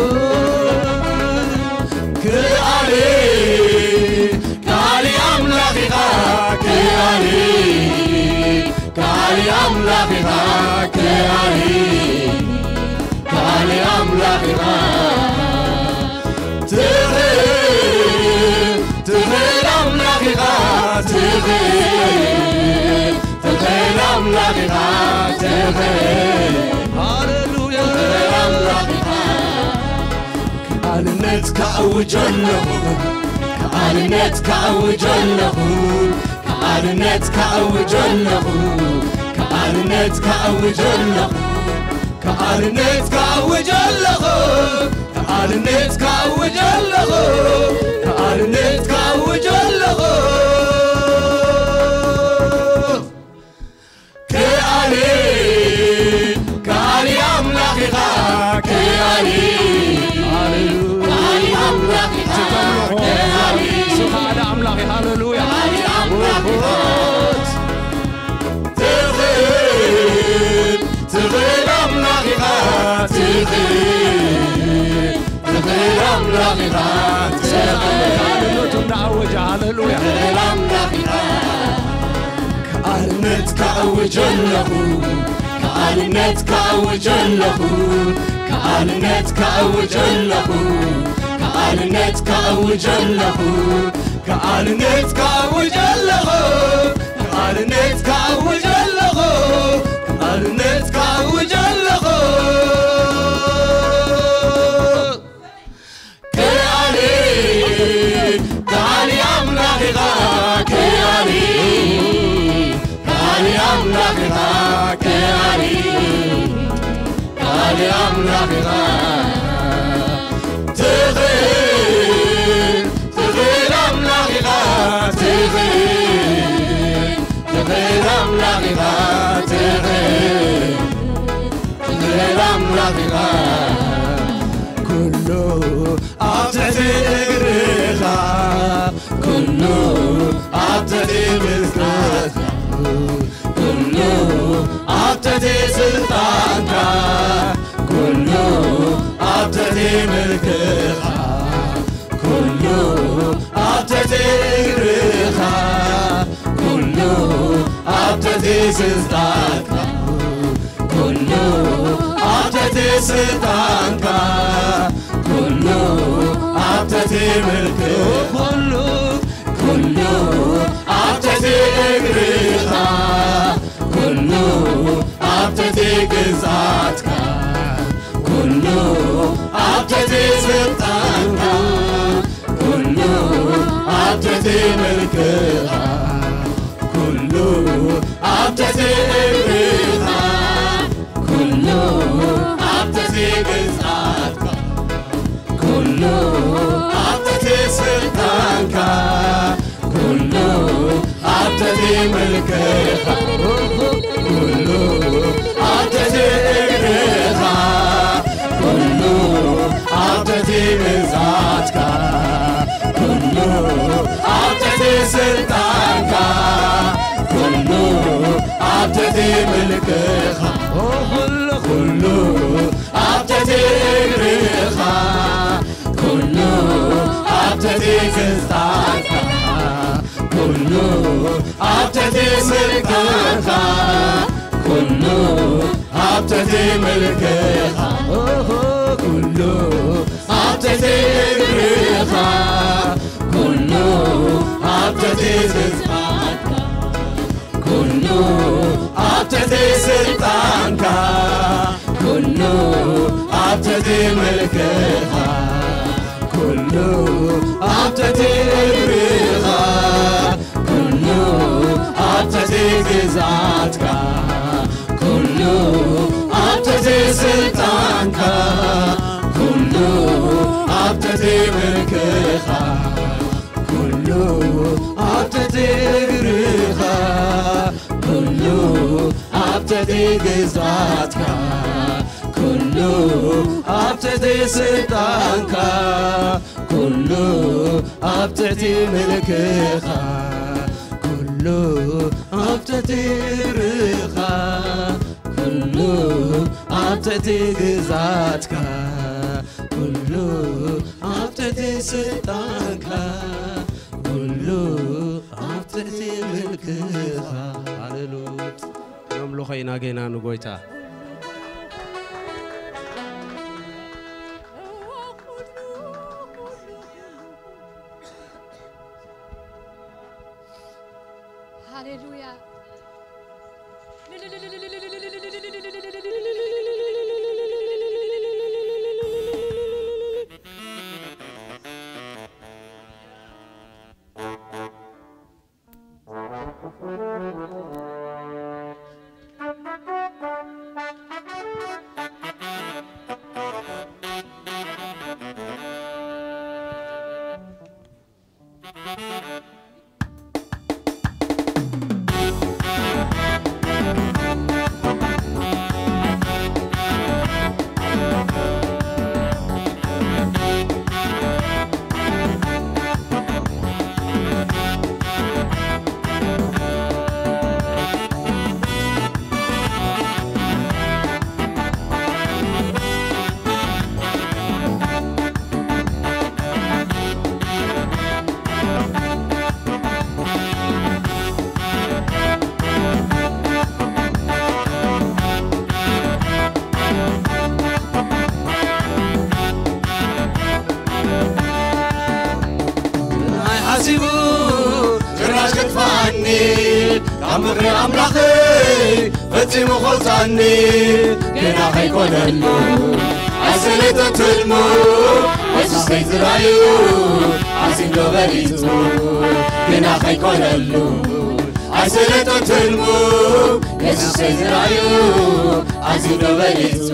ክኣሊ፣ ክኣሊ ኣምላኽ ኢኻ፣ ክኣሊ፣ ክኣሊ ኣምላኽ ኢኻ፣ ክኣሊ፣ ክኣሊ ኣምላኽ ኢኻ። ትኽእል፣ ትኽእል ኣምላኽ ኢኻ፣ ትኽእል፣ ትኽእል ኣምላኽ ኢኻ፣ ትኽእል። ሃሌሉያ። ትኽእል ኣምላኽ ኢኻ። ክኣልነት ክኣውጅ ኣለኹ፣ ክኣልነት ክኣውጅ ኣለኹ፣ ክኣልነት ክኣውጅ ኣለኹ፣ ክኣልነት ክኣውጅ ኣለኹ፣ ክኣልነት ክኣውጅ ኣለኹ፣ ክኣልነት ክኣውጅ ኣለኹ፣ ክኣልነት ክኣውጅ ኣለኹ። ክኣሊ፣ ክኣሊ ኣምላኽ ኢኻ፣ ክኣሊ፣ ክኣሊ ኣምላኽ ኢኻ፣ ክኣሊ፣ ንሱ ከኣ ኣምላኽ ኢኻ። ሃሌሉያ። ክኣሊ ኣምላኽ ኢኻ። ትኽእል፣ ትኽእል ኣምላኽ ኢኻ፣ ትኽእል፣ ትኽእል ኣምላኽ ኢኻ፣ ትኽእል። ክኣልነቱ እንዳኣወጀ፣ ሃሌሉያ። ትኽእል ኣምላኽ ኢኻ። ክኣልነት ክኣውጅ ኣለኹ፣ ክኣልነት ክኣውጅ ኣለኹ፣ ክኣልነት ክኣውጅ ኣለኹ፣ ክኣልነት ክኣውጅ ኣለኹ፣ ክኣልነት ክኣውጅ ኣለኹ፣ ክኣልነት ክኣውጅ ኣለኹ፣ ክኣልነት ክኣውጅ ኣለኹ። ክኣሊ፣ ክኣሊ ኣምላኽ ኢኻ፣ ክኣሊ፣ ክኣሊ ኣምላኽ ኢኻ፣ ክኣሊ፣ ክኣሊ ኣምላኽ ኢኻ። ትኽእል፣ ትኽእል ኣምላኽ ኢኻ፣ ትኽእል፣ ትኽእል ኣምላኽ ኢኻ፣ ትኽእል፣ ትኽእል ኣምላኽ ኢኻ። ኩሉ ኣብ ትሕቲ ምልክትካ፣ ኩሉ ኣብ ትሕቲ ስልጣንካ፣ ኩሉ ኣብ ትሕቲ ምልክኻ፣ ኩሉ ኣብ ትሕቲ እግርኻ፣ ኩሉ ኣብ ትሕቲ ስልጣንካ፣ ኩሉ ኣብ ትሕቲ ስልጣንካ፣ ኩሉ ኣብ ትሕቲ ምልክኻ፣ ኩሉ ኩሉ ኣብ ትሕቲ እግርኻ፣ ኩሉ ኣብ ትሕቲ ግዝኣትካ፣ ኩሉ ኣብ ትሕቲ ስልጣንካ፣ ኩሉ ኣብ ትሕቲ ምልክኻ፣ ኩሉ ኣብ ትሕቲ እግርኻ፣ ኩሉ ኣብ ትሕቲ ግዝኣትካ፣ ኩሉ ኣብ ትሕቲ ስልጣንካ፣ ኩሉ ኣብ ትሕቲ ምልክኻ፣ ኩሉ ኣብ ትሕቲ እግርኻ፣ ኩሉ ኣብ ትሕቲ ግዝኣትካ፣ ኩሉ ኣብ ትሕቲ ስልጣንካ፣ ኩሉ ኣብ ትሕቲ ምልክኻ፣ ኩሉ ኣብ ትሕቲ እግርኻ፣ ኩሉ ኣብ ትሕቲ ስልጣንካ፣ ኩሉ ኣብ ትሕቲ ስልጣንካ፣ ኩሉ ኣብ ትሕቲ ምልክኻ፣ ኩሉ ኣብ ትሕቲ እግርኻ፣ ኩሉ ኣብ ትሕቲ ስልጣንካ፣ ኩሉ ኣብ ትሕቲ ስልጣንካ፣ ኩሉ ኣብ ትሕቲ ምልክኻ፣ ኩሉ ኣብ ትሕቲ እግርኻ፣ ኩሉ ኣብ ትሕቲ ግዝኣትካ፣ ኩሉ ኣብ ትሕቲ ስልጣንካ፣ ኩሉ ኣብ ትሕቲ ምልክኻ፣ ኩሉ ኣብ ትሕቲ እግርኻ፣ ኩሉ ኣብ ትሕቲ ግዝኣትካ፣ ኩሉ ኣብ ትሕቲ ስልጣንካ፣ ኩሉ ኣብ ትሕቲ ምልክኻ፣ ኩሉ ኣብ ትሕቲ እግርኻ፣ ኩሉ ኣብ ትሕቲ ግዝኣትካ፣ ኩሉ ኣብ ትሕቲ ስልጣንካ፣ ኩሉ ኣብ ትሕቲ ምልክኻ። ሃሌሉያ። ነምልኾ ኢና ጌና ንጎይታ። ሃሌሉያ። ናይ ሓሲቡ ጭራሽ ከጥፋኒ ካብ ምኽሪ ኣምላኸይ ፈጺሙ ከውጻኒ ግና ከይኮነሉ ኣይሰለጠን ትልሙ የሱስ ከይዝራዩ ኣዚንዶ በሊጹ ግና ከይኮነሉ ኣይሰለጠን ትልሙ የሱስ ከይዝራዩ ኣዚንዶ በሊጹ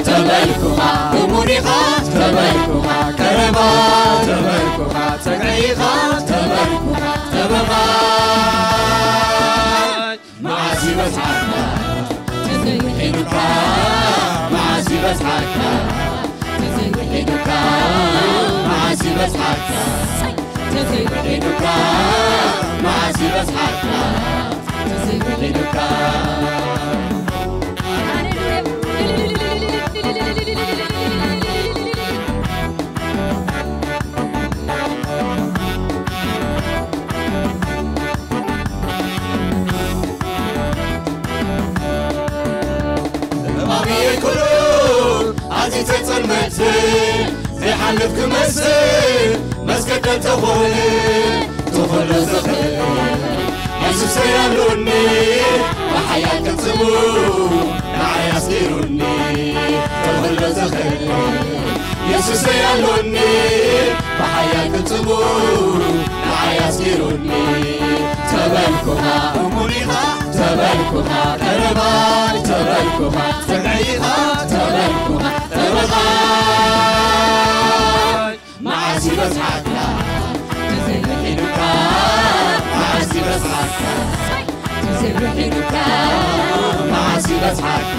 ተበልኩኻ እሙን ኢኻ ተበልኩኻ ቀረባ ተበልኩኻ ጸግዒኻ ተበልኩኻ ተበኻ መዓስ ይበዝሓካ ተዘይውሒዱካ መዓስ ይበዝሓካ ተዘይውሒዱካ መዓስ ይበዝሓካ ኢሉካ መዓስ ይበዝሓካ ትዝብል ኢሉካ። እባብየ ኩሉ ኣዚዘ ጸልመት ዘይሓልፍ ክመስል መስገደ እንተኾነ ትኹሉ ዝኽእል የሱሰይ ኣሎኒ ብሓያል ቅልጽሙ ንዓይ ኣስጊሩኒ ትኹሉ ዝኽእል የሱሰይ ኣሎኒ ብሓያል ቅልጽሙ ንዓይ ኣስጊሩኒ ተበልኩኻ እሙን ኢኻ ተበልኩኻ ቀረባይ ተበልኩኻ ጸግዒኻ ተበልኩኻ ጠበቓይ መዓስ ይበዝሓካ ትዝብል ኢሉካ መዓስ ይበዝሓካ ትዝብል ኢሉካ መዓስ ይበዝሓካ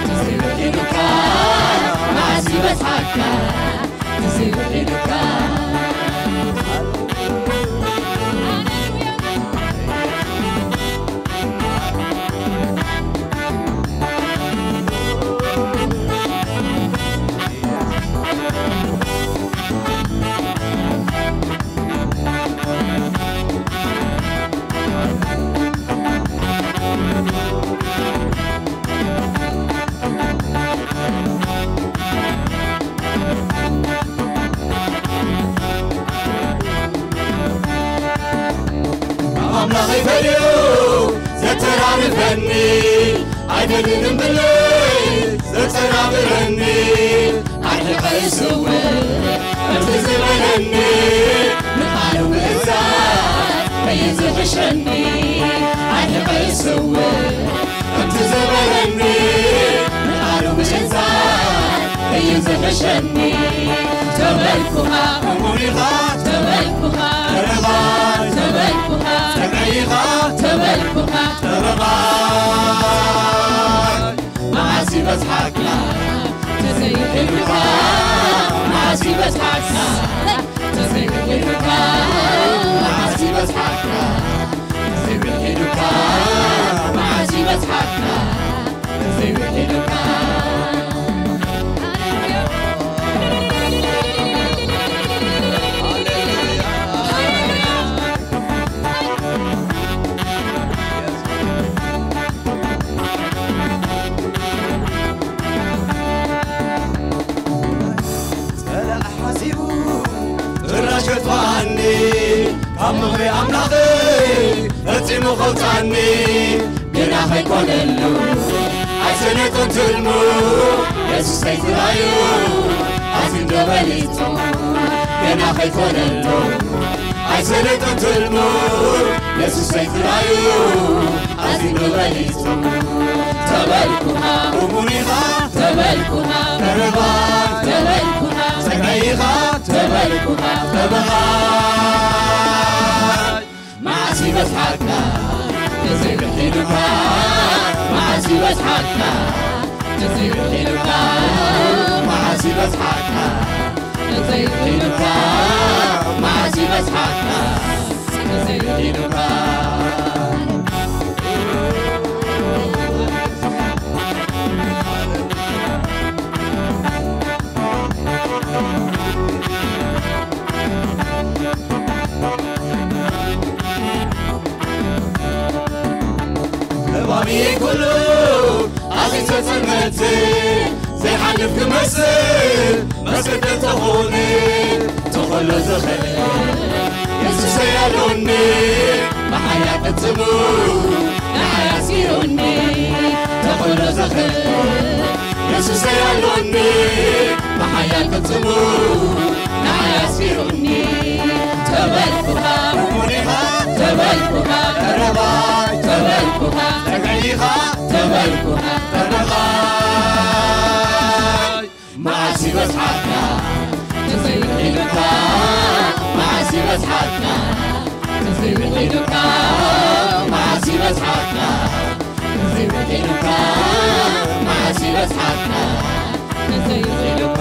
ትዝብል ኢሉካ መዓስ ይበዝሓካ ትዝብል ኢሉካ ኣምላኸይ ፈልዩ ዘተራርፈኒ ኣይደልን እምብለይ ዘጸናብረኒ ኣርሒቐ ይስውር ከምቲ ዝበለኒ ንቓሉ ምእዛዝ እዩ ዝሕሸኒ ኣርሒቐ ይስውር ከምቲ ዝበለኒ ንቓሉ ምእዛዝ እዩ ዝሕሸኒ ተበልኩኻ እሙን ኢኻ ተበልኩኻ ተረኻ ተበልኩኻ ጸግዒኻ ተበልኩኻ ተረኻ መዓስ ይበዝሓካ ተዘይሕልካ መዓስ ይበዝሓካ ተዘይሕልካ መዓስ ይበዝሓካ ተዘይሕልካ መዓስ ይበዝሓካ ተዘይሕልካ ጸላእ ሓሲቡ ፍራሽ ከጥፍኣኒ ካብ ምኽሪ ኣምላኸይ ፈጺሙ ከውጻኒ ግና ከይኮነሉ ኣይሰለጦን ትልሙ የሱሰይ ጥራዩ ኣዝዩ እንዶ በሊጹ ግና ከይኮነሉ ኣይሰለጦን ትልሙ የሱሰይ ጥራዩ ኣዝዩ እንዶ በሊጹ ተበልኩኻ እሙን ኢኻ ተበልኩኻ ተረባይ ተበልኩኻ ጸጋይ ኢኻ ተበልኩኻ ጠበቓ መዓስ ይበዝሓካ ተዘይብሒሉካ መዓስ ይበዝሓካ ተዘይብሒሉካ መዓስ ይበዝሓካ ተዘይብሒሉካ መዓስ ይበዝሓካ ተዘይብሒሉካ እባብየ ኩሉ ኣዚዘ ጸልመት ዘይሓልፍ ክመስል መስገደ ተኾነ ተኾሎ ዝኽእል የሱሰይ ኣሎኒ ብሓያል ቅጽሙ ንዓይ ኣስጊሩኒ ተኾሎ ዝኽእል የሱሰይ ኣሎኒ ብሓያል ቅጽሙ ንዓይ ኣስጊሩኒ ተበልኩኻ እሙን ኢኻ ተበልኩኻ ቀረባይ ተበልኩኻ ጸግዒ ኢኻ ተበልኩኻ ጠበቓይ መዓስ ይበዝሓካ ተዘይብሒሉካ መዓስ ይበዝሓካ ተዘይብሒሉካ መዓስ ይበዝሓካ ተዘይብሒሉካ መዓስ ይበዝሓካ ተዘይብሒሉካ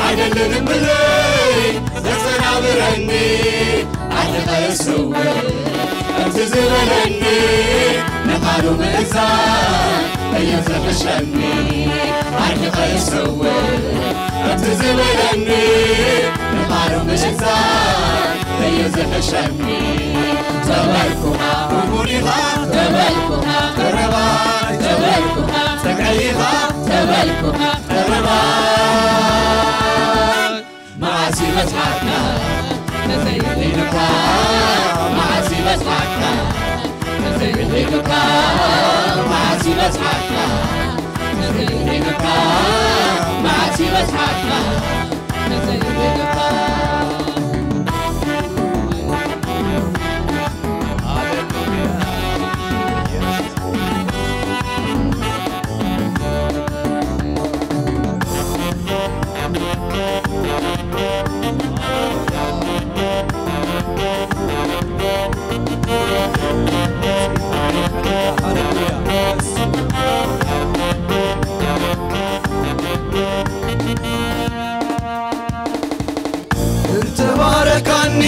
ኣይደልን እምብለይ ዘጸናብረኒ ኣድሕቐ ስውር ከምቲ ዝበለኒ ንቓሉ ምእዛዝ እዩ ዝሕሸኒ ኣድሕቐ ስውር ከምቲ ዝበለኒ ንቓሉ ምእዛዝ እዩ ዝሕሸኒ ተበልኩኻ እሙን ኢኻ ተበልኩኻ ቀረባ ተበልኩኻ ጸግዒ ኢኻ ተበልኩኻ ቀረባ መዓስ ይበጽሓካ ተዘይብልካ መዓስ ይበጽሓካ ተዘይብልካ መዓስ ይበጽሓካ ተዘይብልካ መዓስ ይበጽሓካ ተዘይብልካ እንተባረካኒ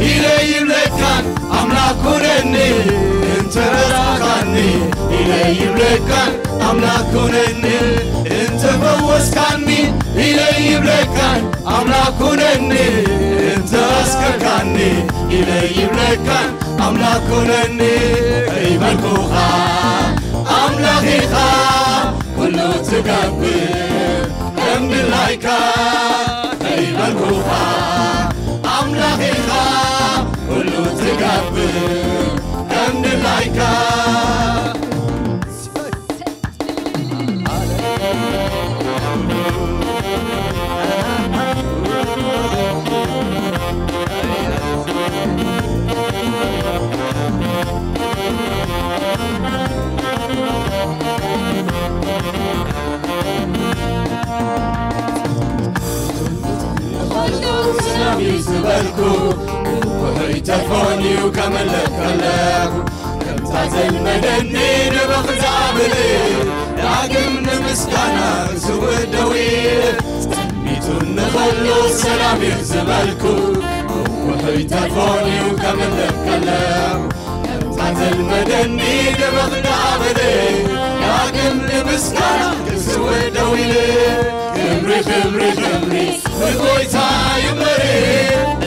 ኢለ ይብለካን ኣምላኽ ኩነኒ እንተረሳኻኒ ኢለ ይብለካን ኣምላኽ ኩነኒ እንተፈወስካኒ ኢለ ይብለካን ኣምላኽ ኩነኒ እንተኣስከርካኒ ኢለ ይብለካን ኣምላኽ ኩነኒ ከይበልኩኻ ኣምላኽ ኢኻ ኩሉ ትገብር ከም ድላይካ ከይበልኩኻ ኣምላኽ ኢኻ ኩሉ ትገብር ከም ድላይካ ዝበልኩ ውሑይ ተርፎን እዩ ከመለክ ከለኹ ከምታ ዘልመደኒ ንበኽዛብል ዳግም ንምስጋና ክስውእ ደው ኢለ ጸሚቱ እንኸሎ ሰላም እዩ ዝበልኩ ውሑይ ተርፎን እዩ ከመለክ ከለኹ ከምታ ዘልመደኒ ንበኽ ዳበለ ዳግም ንምስጋና ክስውእ ደው ኢለ ክብሪ ክብሪ ክብሪ ንጎይታ ይንበሪ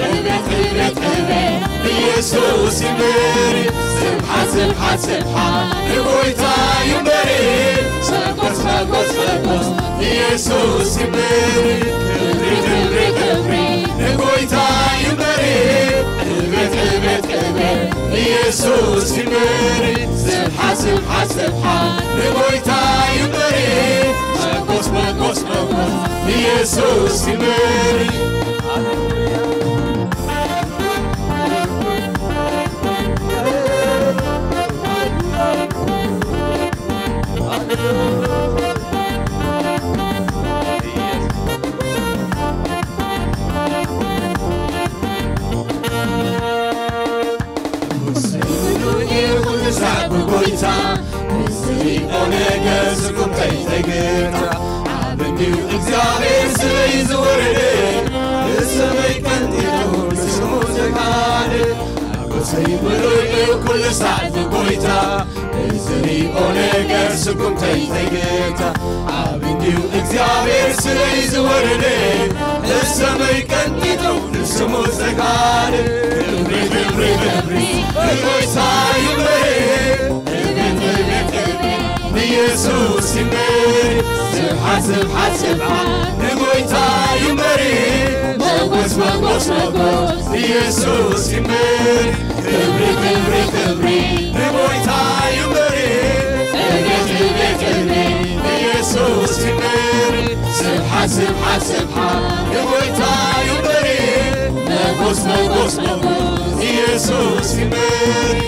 ዕብየት ዕብየት ዕብየት ኢየሱስ ይንበሪ ስብሓት ስብሓት ስብሓት ንጎይታ ይንበሪ መጎስ መጎስ መጎስ ኢየሱስ ይንበሪ ክብሪ ክብሪ ክብሪ ንጎይታ ይንበሪ ዕብየት ዕብየት ዕብየት ኢየሱስ ይንበሪ ስብሓት ስብሓት ስብሓት ንጎይታ ይንበሪ መጎስ መጎስ መጎስ ኢየሱስ ይንበሪ ንጉስ ዘይብሉ እዩ ኩሉ ሳዕ ብጎይታ ንዝሪኦ ነገር ስጉምተይ ተይገታ ኣብ እንድዩ እግዚኣብሔር ስለይ ዝወረደ ንሰበይ ቀንጢጡ ንስሙ ተካደ ንጉስ ዘይብሉ እዩ ኩሉ ሳዕ ብጎይታ ንዝሪኦ ነገር ስጉምተይ ተይገታ ኣብ እንድዩ እግዚኣብሔር ስለይ ዝወረደ ንሰበይ ቀንጢጡ ንስሙ ዘጋደ ክብሪ ክብሪ ክብሪ ንጎይታ ይበል ክብሪ ክብሪ ክብሪ ንኢየሱስ ይበል ስብሓት ስብሓት ስብሓት ንጎይታ ይበል ሞጎስ ሞጎስ ሞጎስ ንኢየሱስ ይበል ክብሪ ክብሪ ክብሪ ንጎይታ ይበል ክብሪ ክብሪ ክብሪ ንኢየሱስ ይበል ስብሓት ስብሓት ስብሓት ንጎይታ ይበል ሞጎስ ሞጎስ ሞጎስ ኢየሱስ ይበል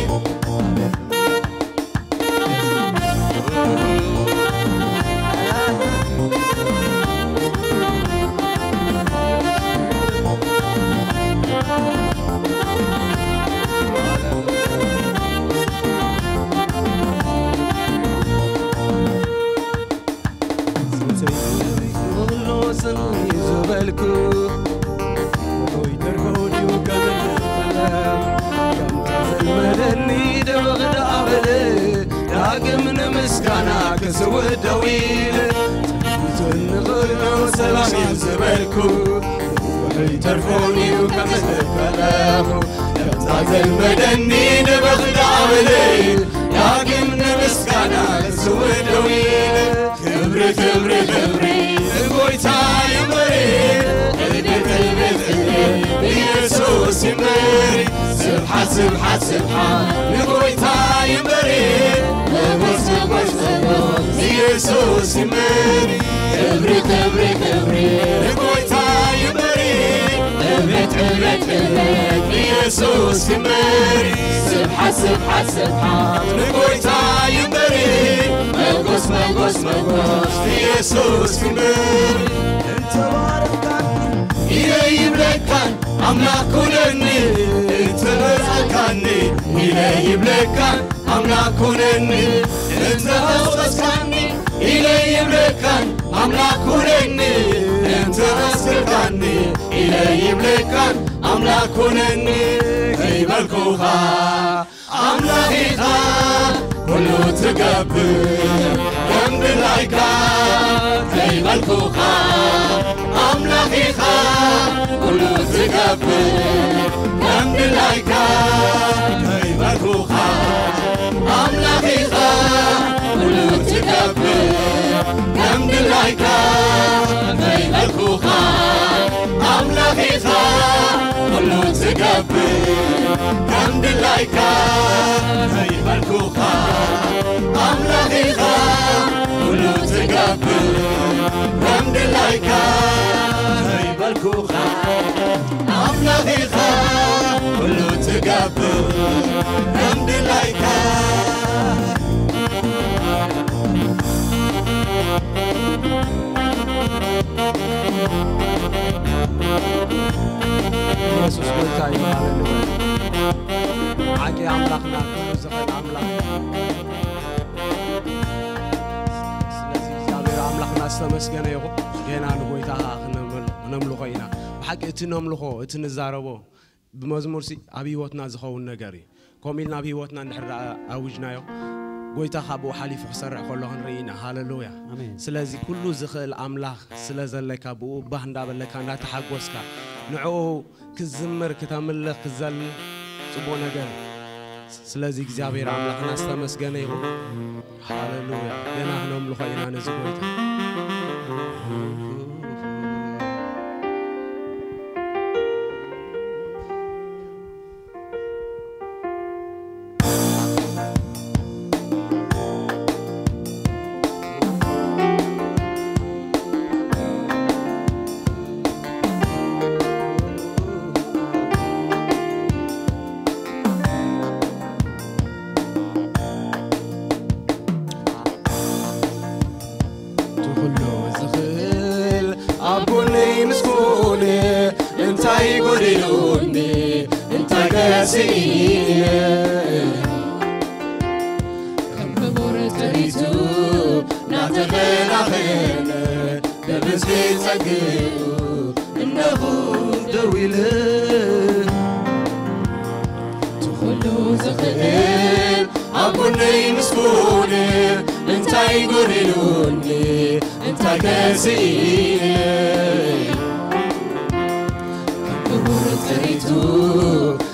ጽን ዝበልኩ፣ ወይ ተርፎ ድዩ ከም ቀለም? ከምታ ዘልመደኒ ደበቕ ደኣ በለ፣ ዳግም ንምስጋና ክስውእ ደው ኢለ። ጽን ንኽእሎ ሰላም ዝበልኩ፣ ወይ ተርፎ ድዩ ከም ቀለም? ከምታ ዘልመደኒ ደበኽ ደኣ በለ፣ ዳግም ንምስጋና ክስውእ ደው ኢለ። ክብሪ፣ ክብሪ፣ ክብሪ ንጎይታ ይንበሪ። ክብሪ፣ ክብሪ፣ ክብሪ ንየሱስ ይንበሪ። ስብሓት፣ ስብሓት፣ ስብሓት ንጎይታ ይንበሪ። ሞጎስ፣ ሞጎስ፣ ሞጎስ ንየሱስ ይንበሪ። ክብሪ፣ ክብሪ፣ ክብሪ ንጎይታ ይንበሪ። ክብረት፣ ክብረት፣ ክብረት ንየሱስ ይንበሪ። ስብሓት፣ ስብሓት፣ ስብሓት ንጎይታ ይንበሪ። መጎስ፣ መጎስ፣ መጎስ ንየሱስ ይንበሪ። እንተባረኽካኒ ኢለ ይብለካን ኣምላኽ ኩነኒ። እንተመርዓካኒ ኢለ ይብለካን ኣምላኽ ኩነኒ። እንተ ኣውቀስካኒ ኢለ ይብለካን ኣምላኽ ኩነኒ። እንተ ኣስክርካኒ ኢለ ይብለካን ኣምላኽ ኩነኒ። ከይበልኩኻ ኣምላኽ ኢኻ ኩሉ ትገብር፣ ከም ድላይካ ከይበልኩኻ ኣምላኽ ኢኻ ኩሉ ትገብር፣ ከም ድላይካ ከይበልኩኻ ኣምላኽ ኢኻ ኩሉ ትገብር፣ ከም ድላይካ ከይበልኩኻ ኣምላኽ ኢኻ ኩሉ ትገብር፣ ከም ድላይካ ከይበልኩኻ ኣምላኽ ኢኻ ኩሉ ትገብር፣ ከም ድላይካ ከይበልኩኻ ኣምላኽ ኢኻ ኩሉ ትገብር፣ ከም ድላይካ። ኢየሱስ ጎይታ እዩ። ሃሌሉያ። ዓቂ ኣምላኽና፣ ኩሉ ዝኽእል ኣምላኽ። ስለዚ እግዚኣብሔር ኣምላኽና ዝተመስገነ ይኹን። ጌና ንጎይታ ክነምል-፣ ክነምልኾ ኢና። ብሓቂ እቲ ነምልኾ፣ እቲ ንዛረቦ፣ ብመዝሙርሲ ኣብ ህይወትና ዝኸውን ነገር እዩ። ከምኡ ኢልና ኣብ ህይወትና እንድሕር ደኣ ኣውጅናዮ፣ ጎይታ ካብኡ ሓሊፉ ክሰርሕ ከሎ ክንርኢ ኢና። ሃሌሉያ። ኣሜን። ስለዚ ኩሉ ዝኽእል ኣምላኽ ስለ ዘለካ፣ ብኡ ባህ እንዳበለካ፣ እንዳተሓጎስካ፣ ንዕኡ ክዝምር፣ ክተምልኽ፣ ክዘል ጽቡቕ ነገር እዩ። ስለዚ እግዚኣብሔር ኣምላኽና ዝተመስገነ ይኹን። ሃሌሉያ። ገና ክነምልኾ ኢና ነዚ ጎይታ። ትኹሉ ዝኽእል ኣብ ጎነይ ምስ ኮነ፣ እንታይ ጎዲሉኒ፣ እንታይ ከሲእየ? ከም ክቡር ጥሪቱ ናተኸናኸነ፣ ብብዝሒ ጸግኡ እነኹ ደው ኢለ። እቲ ኩሉ ዝኽእል ኣብ ጎነይ ምስ ኮነ፣ እንታይ ጎዲሉኒ፣ እንታይ ከሲእየ? ከም ክቡር ጥሪቱ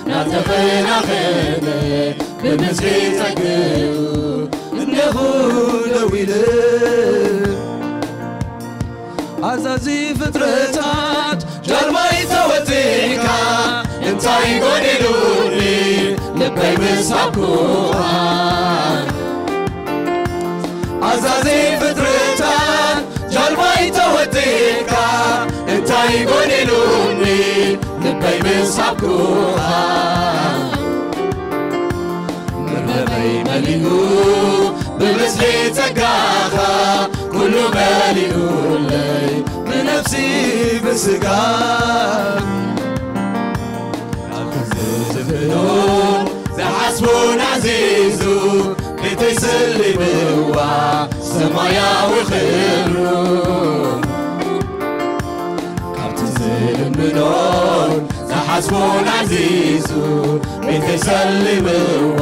ናተኸናኸነ፣ ብብዝሒ ጸግኡ እነኹ ደው ኢለ። ኣዛዚ ፍጥረታት ጃልባይ ተወጢእካ፣ እንታይ ጎዲሉኒ ልበይ ምስ ሃብኩኻ? ኣዛዚ ፍጥረታት ጃልባይ ተወጢእካ፣ እንታይ ጎዲሉኒ ልበይ ምስ ሃብኩኻ? መርበበይ መሊኡ ብብዝሒ ጸጋኻ፣ ኩሉ መሊኡለይ ብነፍሲ ብስጋ። ኣብ ክንዲ ዝኽእሎን ዝሓስቦን ኣዚዙ፣ ቤተይ ሰሊምዋ ሰማያዊ ክብሩ። ኖን ዝሓስቦን ዓዚዙ ቤተይ ሰሊምዋ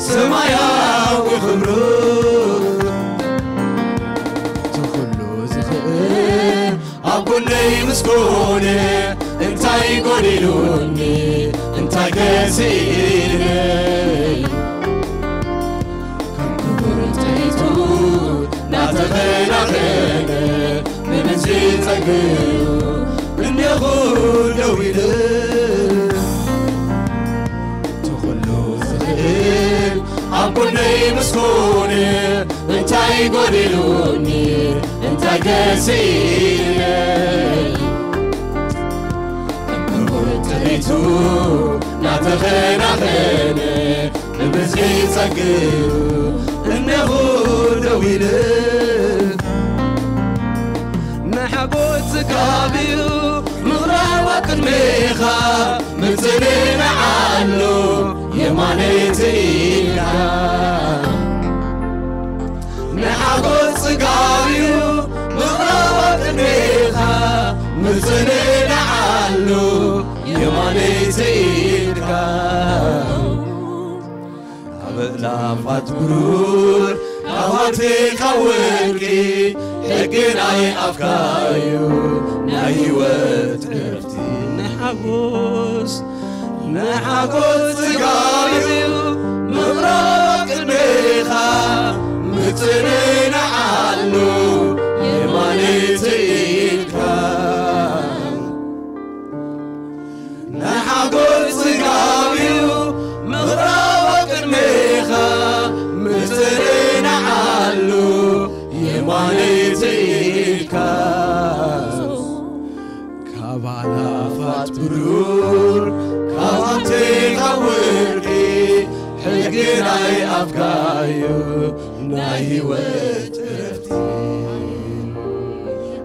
ሰማያዊ ክብሩ። እቲ ኩሉ ዝኽእል ኣብ ጎነይ ምስ ኮነ እንታይ ጎዲሉኒ እንታይ ከስኢነ? ከም ክቡር ጥሪቱ ናተኸናኸነ ብብዝሒ ጸግኡ እነኹ ደው ኢለ። እቲ ኩሉ ዝኽእል ኣብ ጎነይ ምስ ኮነ እንታይ ጎዲሉኒ እንታይ ከስኢነ? ክቡር ጥሪቱ ናተኸናኸነ ብብዝሒ ጸግኡ እነኹ ደው ኢለ። ንሓጎስ ጽጋብዩ ምቕራብ ኣብ ቅድሜኻ ምጽንናዓሉ የማነይቲ ኢድካ። ንሓጎስ ጽጋብዩ ምቕራብ ኣብ ቅድሜኻ ምጽንናዓሉ የማነይቲ ኢድካ። ካብ ኣእላፋት ብሩር ካብ ሃብቲ ካብ ወርቂ ሕጊ ናይ ኣፍካዩ ናይ ህይወት ዕረፍቲ። ንሓጎስ ንሓጎስ ጽጋብዩ ምቕራብ ቅድሜኻ ምጽንናዓሉ የማነይቲ ኢድካ። ንሓጎስ ጽጋብዩ ምቕራብ ቅድሜኻ ምጽንናዓሉ የማነይቲ ኢድካ። ካብ ኣእላፋት ብሩር ካብ ሃብቲ ካብ ወርቂ ሕጊ ናይ ኣፍካዩ ናይ ህይወት ዕረፍቲ።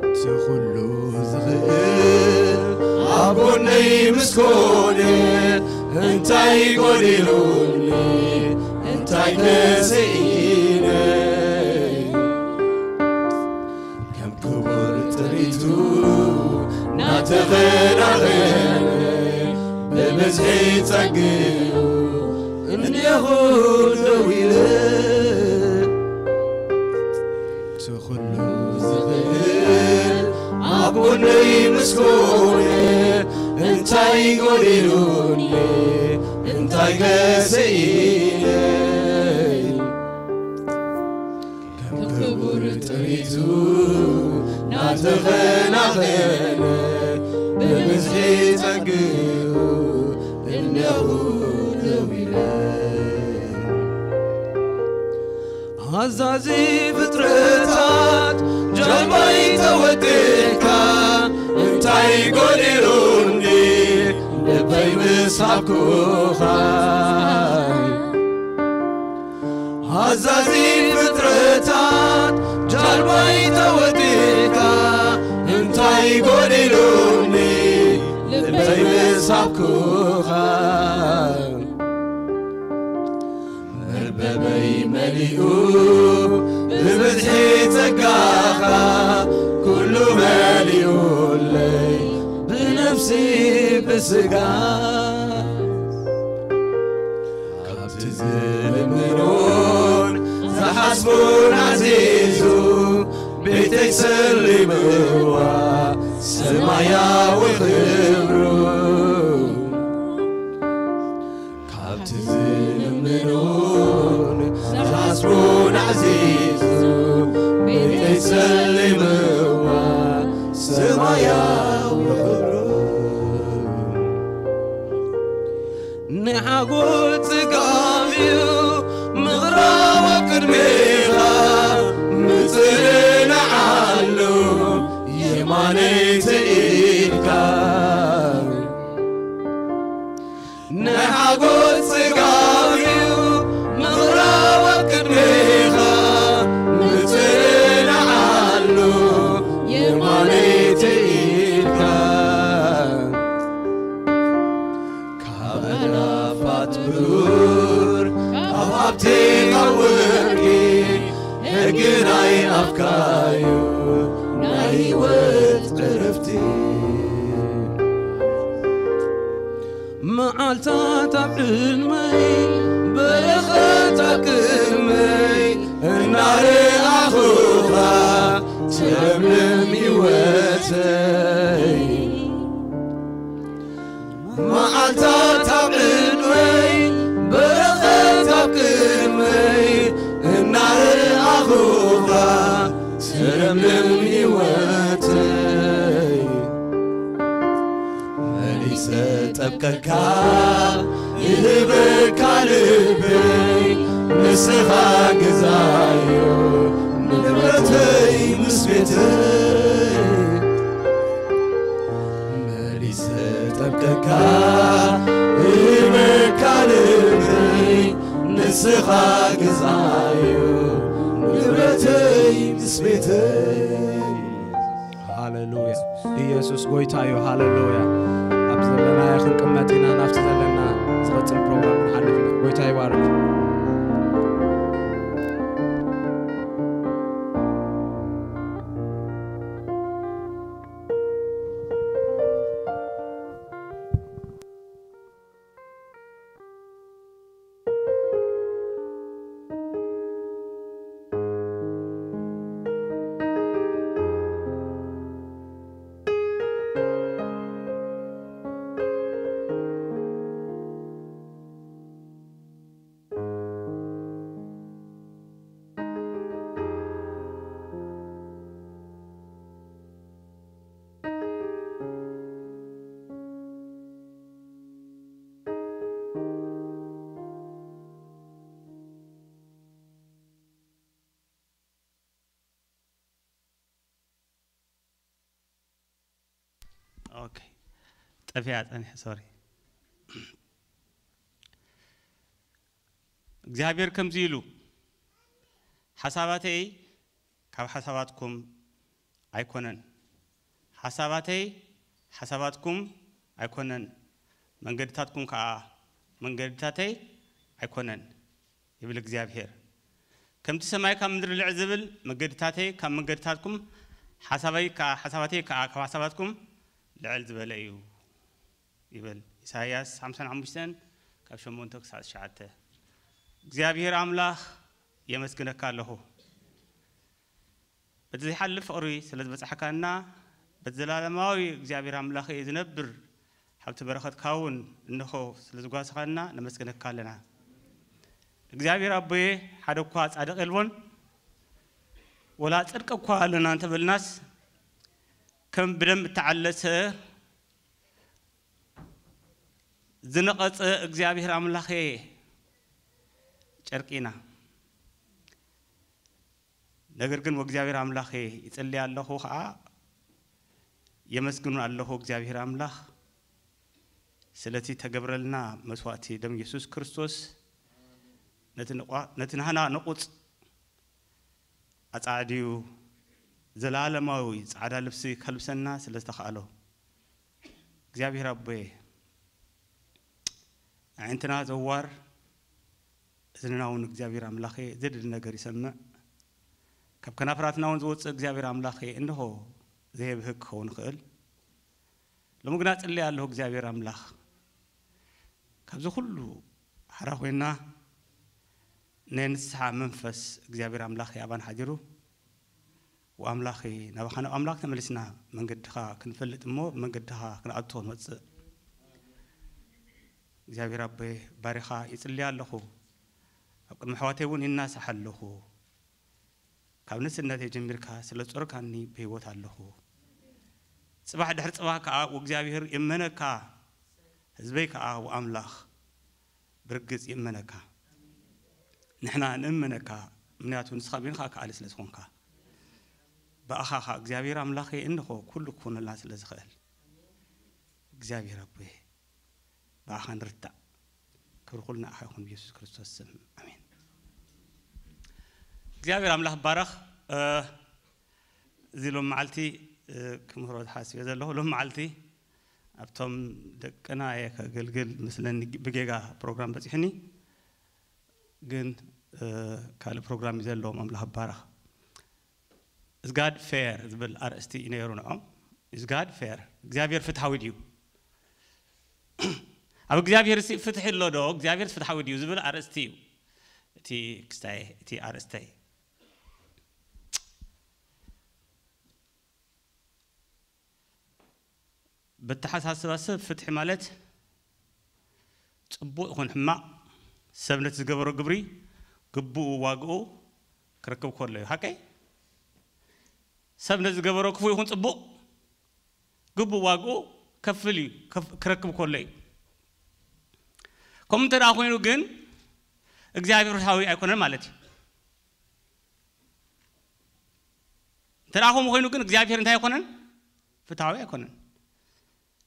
እቲ ኩሉ ዝኽእል ኣብ ጎነይ ምስ ኮነ እንታይ ጎዲሉኒ እንታይ ከስኢነ? ከም ክቡር ጥሪቱ ናተኸናኸነ ብብዝሒ ጸግኡ እኔኹ ደው ኢለ። እቲ ኩሉ ዝኽእል ኣብ ጎነይ ምስ ኮነ እንታይ ጎዲሉኒ እንታይ ከስኢነ? ከም ክቡር ጥሪቱ ናተኸናኸነ ብብዝሒ ጸግኡ እነኹ ደው ኢለ። ኣዛዚ ፍጥረታት ጃልባይ ተወጢእካ እንታይ ጎዲሉኒ ልበይ ምስ ሃብኩኻ። ኣዛዚ ፍጥረታት ጃልባይ ተወጢእካ እንታይ ጎዲሉኒ ልበይ ምስ ሃብኩኻ። መርበበይ መሊኡ ብብዝሒ ጸጋኻ ኩሉ መሊኡለይ ብነፍሲ ብስጋ። ካብቲ ዝልምኖን ዝሓስቦን ዓዚዙ ቤተይ ሰሊምዋ ሰማያዊ ክብሩ። ካብቲ ዝልምኖን ዝሓስቦን ዓዚዙ ቤተይ ሰሊምዋ ሰማያዊ ክብሩ። ንሓጎስ ጽጋብዩ ምቕራብ ኣብ ቅድሜኻ ምጽንናዓሉ የማነይቲ ኢድካ። ንሓጎስ ጽጋብዩ ምቕራብ ኣብ ቅድሜኻ ምጽንናዓሉ የማነይቲ ኢድካ። ካብ ኣእላፋት ብሩር ካብ ሃብቲ ካብ ወርቂ ሕጊ ናይ ኣፍካዩ ናይ ህይወት ዕረፍቲ። መዓልታት ኣብ ቅድመይ፣ በረኸት ኣብ ቅድመይ፣ እናረኣኹኻ ትለምልም ህይወተይ። መዓልታት ኣብ ቅድመይ፣ በረኸት ኣብ ቅድመይ፣ እናረኣኹኻ ትለምልም ህይወተይ። መሊሰ ጠብቀካ ይህበካ ልበይ፣ ንስኻ ግዛዮ ንብረተይ ምስ ቤተይ። መሊሰ ጠብቀካ ይህበካ ልበይ፣ ንስኻ ግዛዮ ንብረተይ ምስ ቤተይ። ሃሌሉያ። ኢየሱስ ጎይታ እዩ። ሃሌሉያ። ኣብ ዘለናዮ ክንቅመጥ ኢና። ናብቲ ዘለና ዝቐጽል ፕሮግራም ንሓልፍ ኢና። ጎይታ ይባርክ። ኦኬ፣ ጠፊኣ ጸኒሐ፣ ሶሪ። እግዚኣብሔር ከምዚ ኢሉ፣ ሓሳባተይ ካብ ሓሳባትኩም ኣይኮነን፣ ሓሳባተይ ሓሳባትኩም ኣይኮነን፣ መንገድታትኩም ከኣ መንገድታተይ ኣይኮነን ይብል እግዚኣብሔር። ከምቲ ሰማይ ካብ ምድሪ ልዕል ዝብል፣ መገድታተይ ካብ መንገድታትኩም፣ ሓሳበይ ከኣ፣ ሓሳባተይ ከኣ ካብ ሓሳባትኩም ልዕል ዝበለ እዩ ይብል። ኢሳይያስ ሓምሳን ሓሙሽተን ካብ ሸሞንተ ክሳዕ ትሽዓተ። እግዚኣብሔር ኣምላኽ የመስግነካ ኣለኹ። በቲ ዘይሓልፍ ፍቕሪ ስለ ዝበጻሕካና፣ በቲ ዘላለማዊ እግዚኣብሔር ኣምላኸይ ዝነብር ሃብቲ በረኸትካ እውን እንሆ ስለ ዝጓስኻና ነመስግነካ ኣለና። እግዚኣብሔር ኣቦየ፣ ሓደ እኳ ጻድቕ የልቦን፣ ወላ ጽድቂ እኳ ኣለና እንተበልናስ፣ ከም ብደም እተዓለሰ ዝነቐጸ እግዚኣብሔር ኣምላኸየ ጨርቂ ኢና። ነገር ግን ወእግዚኣብሔር ኣምላኸ ይጽሊ ኣለኹ ኸኣ የመስግኑ ኣለኹ። እግዚኣብሔር ኣምላኽ ስለቲ ተገብረልና መስዋእቲ ደም ኢየሱስ ክርስቶስ ነቲ ንቋ-፣ ነቲ ናህና ንቑጽ ኣጻዕድዩ ዘላለማዊ ጻዕዳ ልብሲ ከልብሰና ስለ ዝተኻእሎ እግዚኣብሔር ኣቦየ ኣዒንትና ዘዋር እዝንና እውን እግዚኣብሔር ኣምላኸ ዘድሊ ነገር ይሰምዕ። ካብ ከናፍራትና እውን ዝወፅእ እግዚኣብሔር ኣምላኸ እንሆ ዘየብህግ ክኸውን ይኽእል። ሎሚ ግና ጽልየ ኣለኹ እግዚኣብሔር ኣምላኽ ካብዚ ኩሉ ሓራ ኮይና ናይ ንስሓ መንፈስ እግዚኣብሔር ኣምላኽ ኣባን ሓዲሩ ወኣምላኺ ናባኻ ናብ ኣምላኽ ተመሊስና መንገድኻ ክንፈልጥ እሞ መንገድኻ ክንኣቶ ንመጽእ። እግዚኣብሔር ኣቦይ ባሪኻ ይጽልያ ኣለኹ። ኣብ ቅድሚ ኣሕዋተይ እውን ይናሳሕ ኣለኹ። ካብ ንእስነተይ ጀሚርካ ስለ ዝጾርካኒ ብህይወት ኣለኹ። ጽባሕ ድሕሪ ጽባሕ ከኣ ወእግዚኣብሔር የመነካ፣ ህዝበይ ከኣ ወኣምላኽ ብርግጽ ይእመነካ። ንሕና ንእመነካ፣ ምኽንያቱ ንስኻ በይንኻ ከኣሊ ስለ ዝኾንካ። ብኣኻ ኸኣ እግዚኣብሔር ኣምላኸይ እንሆ ኩሉ ክኾነልና ስለ ዝኽእል። እግዚኣብሔር ኣቦየ፣ ብኣኻ ንርታዕ። ክብሪ ኩሉ ንኣኻ ይኹን ብየሱስ ክርስቶስ ስም። ኣሜን። እግዚኣብሔር ኣምላኽ ይባረኽ። እ፣ እዚ ሎም መዓልቲ፣ እ፣ ክምህሮ ዝሓስብ እየ ዘለኹ። ሎም መዓልቲ ኣብቶም ደቅና እየ ከገልግል መስለኒ ብጌጋ ፕሮግራም በጺሕኒ። ግን፣ እ፣ ካልእ ፕሮግራም እዩ ዘለዎም። ኣምላኽ ይባረኽ። Is God fair ዝብል ኣርእስቲ እዩ ነይሩ ንዖም። Is God fair? እግዚኣብሔር ፍትሃዊ ድዩ? ኣብ እግዚኣብሔር ሲ ፍትሒ ኣሎ ዶ? እግዚኣብሔር ፍትሓዊ ድዩ ዝብል ኣርእስቲ እዩ እቲ ክስታይ፣ እቲ ኣርእስተይ። በተሓሳስባ ሰብ ፍትሒ ማለት ጽቡቕ ይኹን ሕማቕ ሰብ ነቲ ዝገበሮ ግብሪ ግቡኡ ዋግኡ ክረክብ ከሎ እዩ። ሓቀይ? ሰብ ነቲ ዝገበሮ ክፉእ ይኹን ጽቡቕ ግቡእ ዋግኡ ከፍል እዩ፣ ከፍ-፣ ክረክብ ከሎ እዩ። ከምኡ እንተ ደኣ ኮይኑ ግን እግዚኣብሔር ፍትሓዊ ኣይኮነን ማለት እዩ። እንተ ደኣ ከምኡ ኮይኑ ግን እግዚኣብሔር እንታይ ኣይኮነን? ፍትሓዊ ኣይኮነን።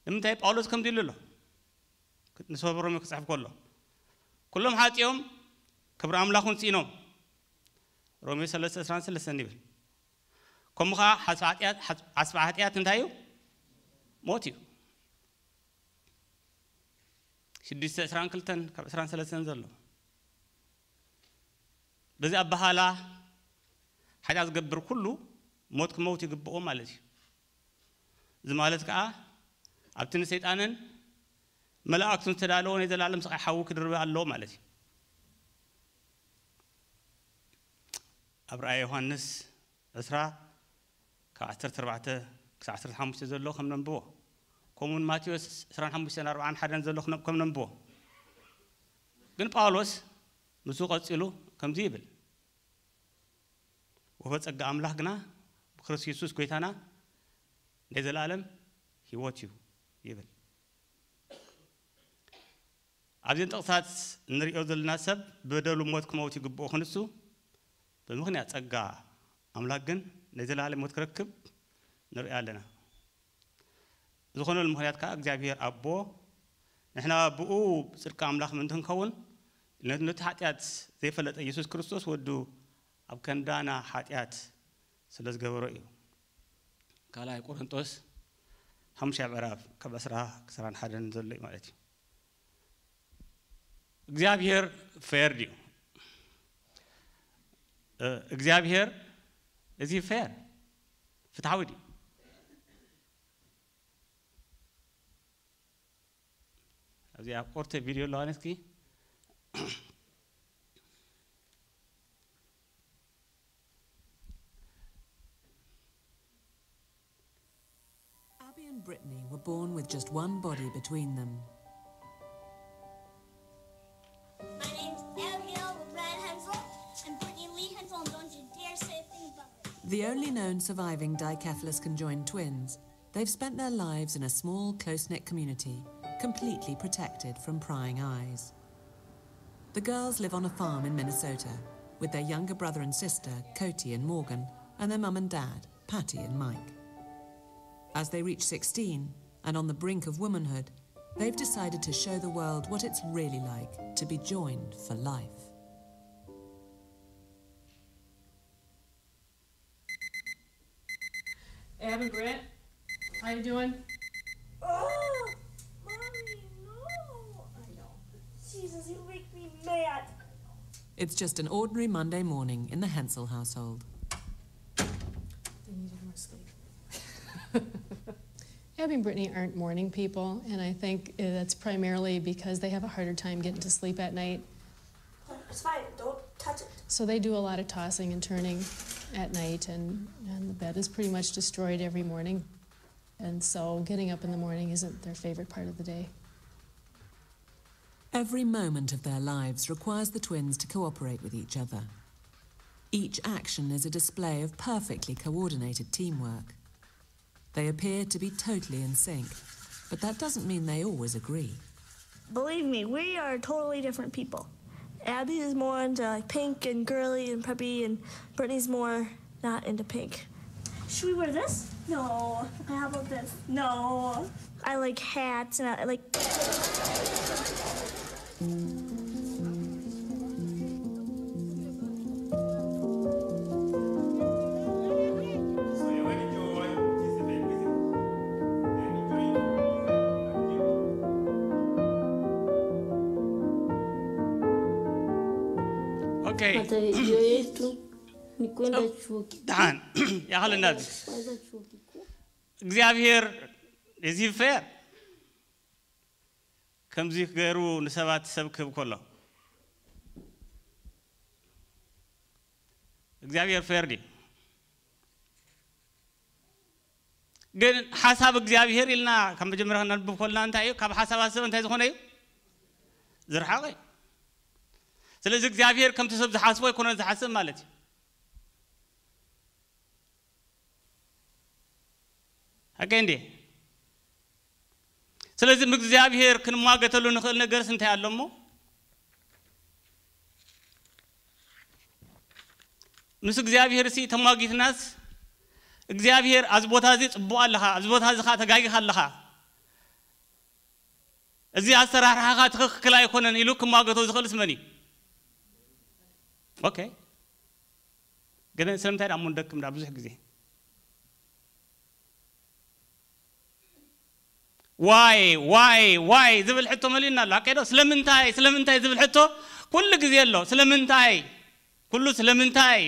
ንምንታይ? ጳውሎስ ከምዚ ኢሉ ኣሎ። ንሰብ ሮሜ ክጽሕፍ ከሎ፣ "ኩሎም ሓጢኦም ክብሪ ኣምላኽ እውን ስኢኖም." ሮሜ ሰለስተ ዕስራን ሰለስተን ይብል። ከምኡ ኸዓ ሓስባ ሓጢኣት፣ ሓስ-፣ ሓስባ ሓጢኣት እንታይ እዩ? ሞት እዩ። ሽዱሽተ ዕስራን ክልተን ካብ ዕስራን ሰለስተን ዘሎ። በዚ ኣበሃላ ሓጢኣት ዝገብር ኩሉ ሞት ክመውት ይግብኦ ማለት እዩ። እዚ ማለት ከዓ ኣብቲ ንሰይጣንን መላእክቱን ዝተዳለወ ናይ ዘላለም ስቓይ ሓዊ ክድርበ ኣለዎ ማለት እዩ። ኣብ ራእየ ዮሃንስ ዕስራ ካብ ዓሰርተ ኣርባዕተ ክሳብ ዓሰርተ ሓሙሽተ ዘሎ ከም ነንብቦ፣ ከምኡውን ማቴዎስ ዕስራን ሓሙሽተን ኣርባዓን ሓደን ዘሎ ክነ-፣ ከም ነንብቦ። ግን ጳውሎስ ምስኡ ቀጺሉ ከምዚ ይብል፣ "ወፈ ጸጋ ኣምላኽ ግና ብክርስቶስ የሱስ ጐይታና ናይ ዘለኣለም ህይወት እዩ" ይብል። ኣብዘን ጥቕሳት እንርእዮ ዘለና ሰብ ብበደሉ ሞት ክመውት ይግብኦ ክንሱ፣ ብምኽንያት ጸጋ ኣምላኽ ግን ናይ ዘለኣለም ህይወት ክረክብ ንርኢ ኣለና። ዝኾነሉ ምኽንያት ከኣ እግዚኣብሔር ኣቦ ንሕና ብኡ ጽድቂ ኣምላኽ ምእንቲ ክንከውን ነ-፣ ነቲ ሓጢኣት ዘይፈለጠ ኢየሱስ ክርስቶስ ወዱ ኣብ ከንዳና ሓጢኣት ስለ ዝገበሮ እዩ። ካልኣይ ቆሮንጦስ ሓሙሻይ ምዕራፍ ካብ ዕስራ ክሳብ ሓደን ዘሎ እዩ ማለት እዩ። እግዚኣብሔር ፌር ድዩ? እ፣ እግዚኣብሔር እዚ ፌር ፍትሓዊ ድዩ? ኣብዚ ኣብ ኦርተ ቪድዮ ኣለዋ ነስኪ። Abby and Brittany were born with just one body between them. My name's Abigail Brad Hensel, and Brittany Lee Hensel, and don't you dare say a thing about it. The only known surviving dicephalous conjoined twins, they've spent their lives in a small, close-knit community, completely protected from prying eyes. The girls live on a farm in Minnesota with their younger brother and sister, Cody and Morgan, and their mum and dad, Patty and Mike. As they reach sixteen and on the brink of womanhood, they've decided to show the world what it's really like to be joined for life. Abby, Brent, how you doing? Oh, Mommy, no. I know. Jesus, you make me mad. It's just an ordinary Monday morning in the Hensel household. They needed more sleep. Abby and Brittany aren't morning people, and I think uh, that's primarily because they have a harder time getting to sleep at night. It's fine. Don't touch it. So they do a lot of tossing and turning at night, and, and the bed is pretty much destroyed every morning. And so getting up in the morning isn't their favorite part of the day. Every moment of their lives requires the twins to cooperate with each other. Each action is a display of perfectly coordinated teamwork. They appear to be totally in sync, but that doesn't mean they always agree. Believe me, we are totally different people. Abby is more into, like, pink and girly and preppy, and Brittany's more not into pink. Should we wear this? No. Okay, how about this? No. I like hats and I like. Okay. Hasta yo esto, ni cuenta chuki. Done. يا خلينا نبدأ. Cuenta chuki. እግዚኣብሔር is he fair? ከምዚ ገይሩ ንሰባት ሰብ ክህብ ከሎ እግዚኣብሔር ፌር ድዩ? ግን ሓሳብ እግዚኣብሔር ኢልና ካብ መጀመርያ ክነንብብ ከለና እንታይ እዩ? ካብ ሓሳባት ሰብ እንታይ ዝኾነ እዩ? ዝረሓቐ እዩ። ስለዚ እግዚኣብሔር ከምቲ ሰብ ዝሓስቦ ኣይኮነን ዝሓስብ ማለት እዩ። ሓቀይ እንዴ? ስለዚ ምስ እግዚኣብሔር ክንሟገተሉ ንኽእል ነገርስ እንታይ ኣሎ እሞ? ምስ እግዚኣብሔር ሲ ተሟጊትናስ እግዚኣብሔር ኣብዚ ቦታ እዚ ጽቡቕ ኣለኻ፣ ኣብዚ ቦታ እዚ ኸዓ ተጋጊኻ ኣለኻ፣ እዚ ኣሰራርሓኻ ትኽክል ኣይኮነን ኢሉ ክሟገቶ ዝኽእልስ መን እዩ? ኦኬ። ግን ስለምንታይ ደኣ እሞ ንደክም ደኣ ብዙሕ ግዜ? ዋይ ዋይ ዋይ ዝብል ሕቶ መሊኡና ኣሎ። ሓቀይ ዶ? ስለምንታይ ስለምንታይ ዝብል ሕቶ ኩሉ ግዜ ኣሎ። ስለምንታይ? ኩሉ ስለምንታይ?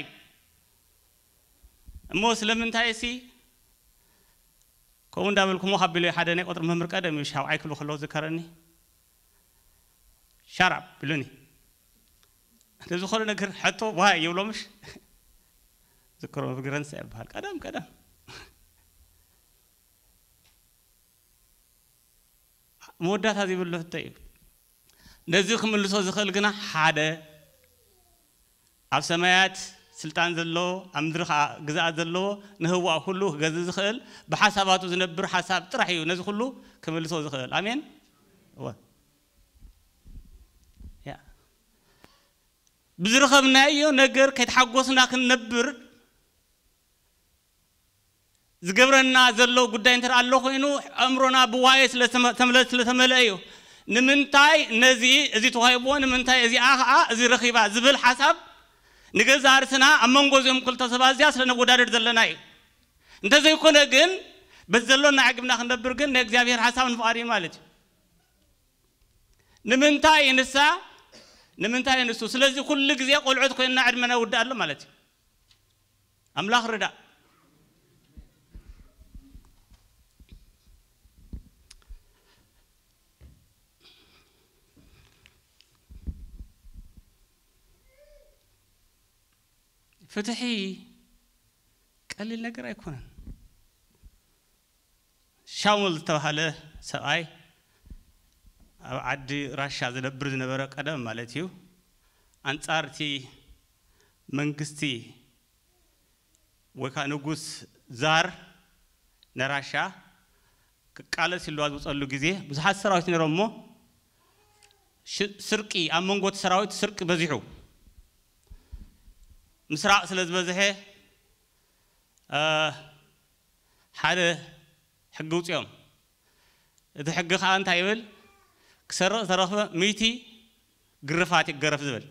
እሞ ስለምንታይ ሲ ከምኡ እንዳበልኩሞ ካብ ቢሎ ሓደ ናይ ቁጥሪ መምህር ቀደም እዩ ሻውዓይ ክብሉ ከለዉ ዝከረኒ። ሻራብ ብሉኒ። ንዝኾነ ነገር ሕቶ ዋይ ይብሎ ምሽ ዝክሮ መምህር ግረንሳ ይበሃል። ቀደም ቀደም መወዳእታ ዘይብሉ ሕቶ እዩ። ነዚ ክምልሶ ዝኽእል ግና ሓደ ኣብ ሰማያት ስልጣን ዘለዎ፣ ኣብ ምድሪ ኸዓ ግዝኣት ዘለዎ፣ ንህዋእ ኩሉ ክገዝእ ዝኽእል፣ ብሓሳባቱ ዝነብር ሓሳብ ጥራሕ እዩ ነዚ ኩሉ ክምልሶ ዝኽእል። ኣሜን። እወ። ያ። ብዝረኸብናዮ ነገር ከይተሓጎስና ክንነብር ዝገብረና ዘሎ ጉዳይ እንተ ኣሎ ኮይኑ፣ ኣእምሮና ብዋየ ስለ ተመ-፣ ተምለ-፣ ስለ ተመልአ እዩ። ንምንታይ ነዚ፣ እዚ ተዋሂብዎ፣ ንምንታይ እዚኣ ኸዓ እዚ ረኺባ ዝብል ሓሳብ ንገዛ ርእስና ኣብ መንጎ እዚኦም ክልተ ሰባት እዚኣ ስለ ነወዳድር ዘለና እዩ። እንተዘይኮነ ግን፣ በዚ ዘሎና ዓግብና ክንነብር ግን ናይ እግዚኣብሔር ሓሳብን ፍቓድ እዩ ማለት እዩ። ንምንታይ ንሳ፣ ንምንታይ ንሱ? ስለዚ ኩሉ ግዜ ቆልዑት ኮይንና ዕድመና ይውዳእ ኣሎ ማለት እዩ። ኣምላኽ ርዳእ። ፍትሒ ቀሊል ነገር ኣይኮነን። ሻሙል ዝተባህለ ሰብኣይ ኣብ ዓዲ ራሻ ዝነብር ዝነበረ ቀደም ማለት እዩ። ኣንጻር እቲ መንግስቲ ወይ ከዓ ንጉስ ዛር ንራሻ ክቃለስ ኢሉ ኣብ ዝወፀሉ ግዜ ብዙሓት ሰራዊት ነይሮም እሞ ሽ-፣ ስርቂ ኣብ መንጎ እቲ ሰራዊት ስርቂ በዚሑ። ምስራቕ ስለ ዝበዝሐ፣ እ፣ ሓደ ሕጊ ውፅኦም። እቲ ሕጊ ከዓ እንታይ ይብል? ክሰርቕ ዝተረኽበ ሚእቲ ግርፋት ይገረፍ ዝብል።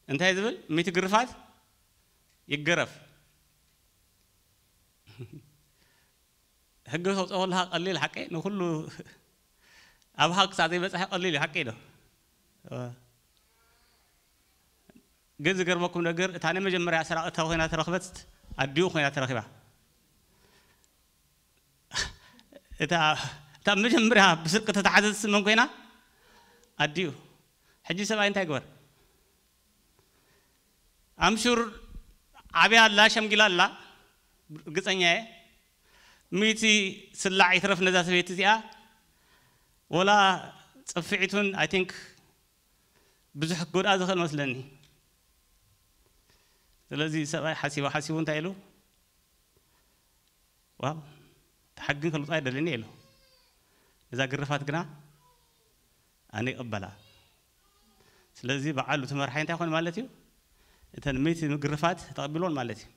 እንታይ ዝብል? ሚእቲ ግርፋት ይገረፍ። ሕጊ ተውፅኦ ከለኻ ቀሊል ሓቂ ንኩሉ ኣብኻ ክሳዕ ዘይበፅሐ ቀሊል እዩ። ሓቂ ዶ? ግን ዝገርመኩም ነገር እታ ናይ መጀመርያ ሰራቒት እታ ኮይና ተረኽበት ኣዲኡ ኮይና ተረኺባ። እታ፣ እታ መጀመርያ ብስርቂ ተተሓዘት መን ኮይና? ኣዲኡ። ሕጂ ሰብኣይ እንታይ ግበር? ኣምሹር ዓብያ ኣላ፣ ሸምጊላ ኣላ፣ ርግጸኛ እየ። ሚእቲ ስላዕ ይትረፍ ነዛ ሰበይቲ እዚኣ። ወላ ጽፍዒቱን፣ I think፣ ብዙሕ ክጎድኣ ዝኽእል መስለኒ። ስለዚ ሰብኣይ ሓሲቡ፣ ሓሲቡ እንታይ ኢሉ? ዋው፣ እቲ ሕጊ ክልውጦ ኣይደልን ኢሉ። እዛ ግርፋት ግና ኣነ ይቕበላ። ስለዚ በዓሉ እቲ መርሓይ እንታይ ኮን ማለት እዩ? እተን ሚእቲ ግርፋት ተቐቢሎን ማለት እዩ።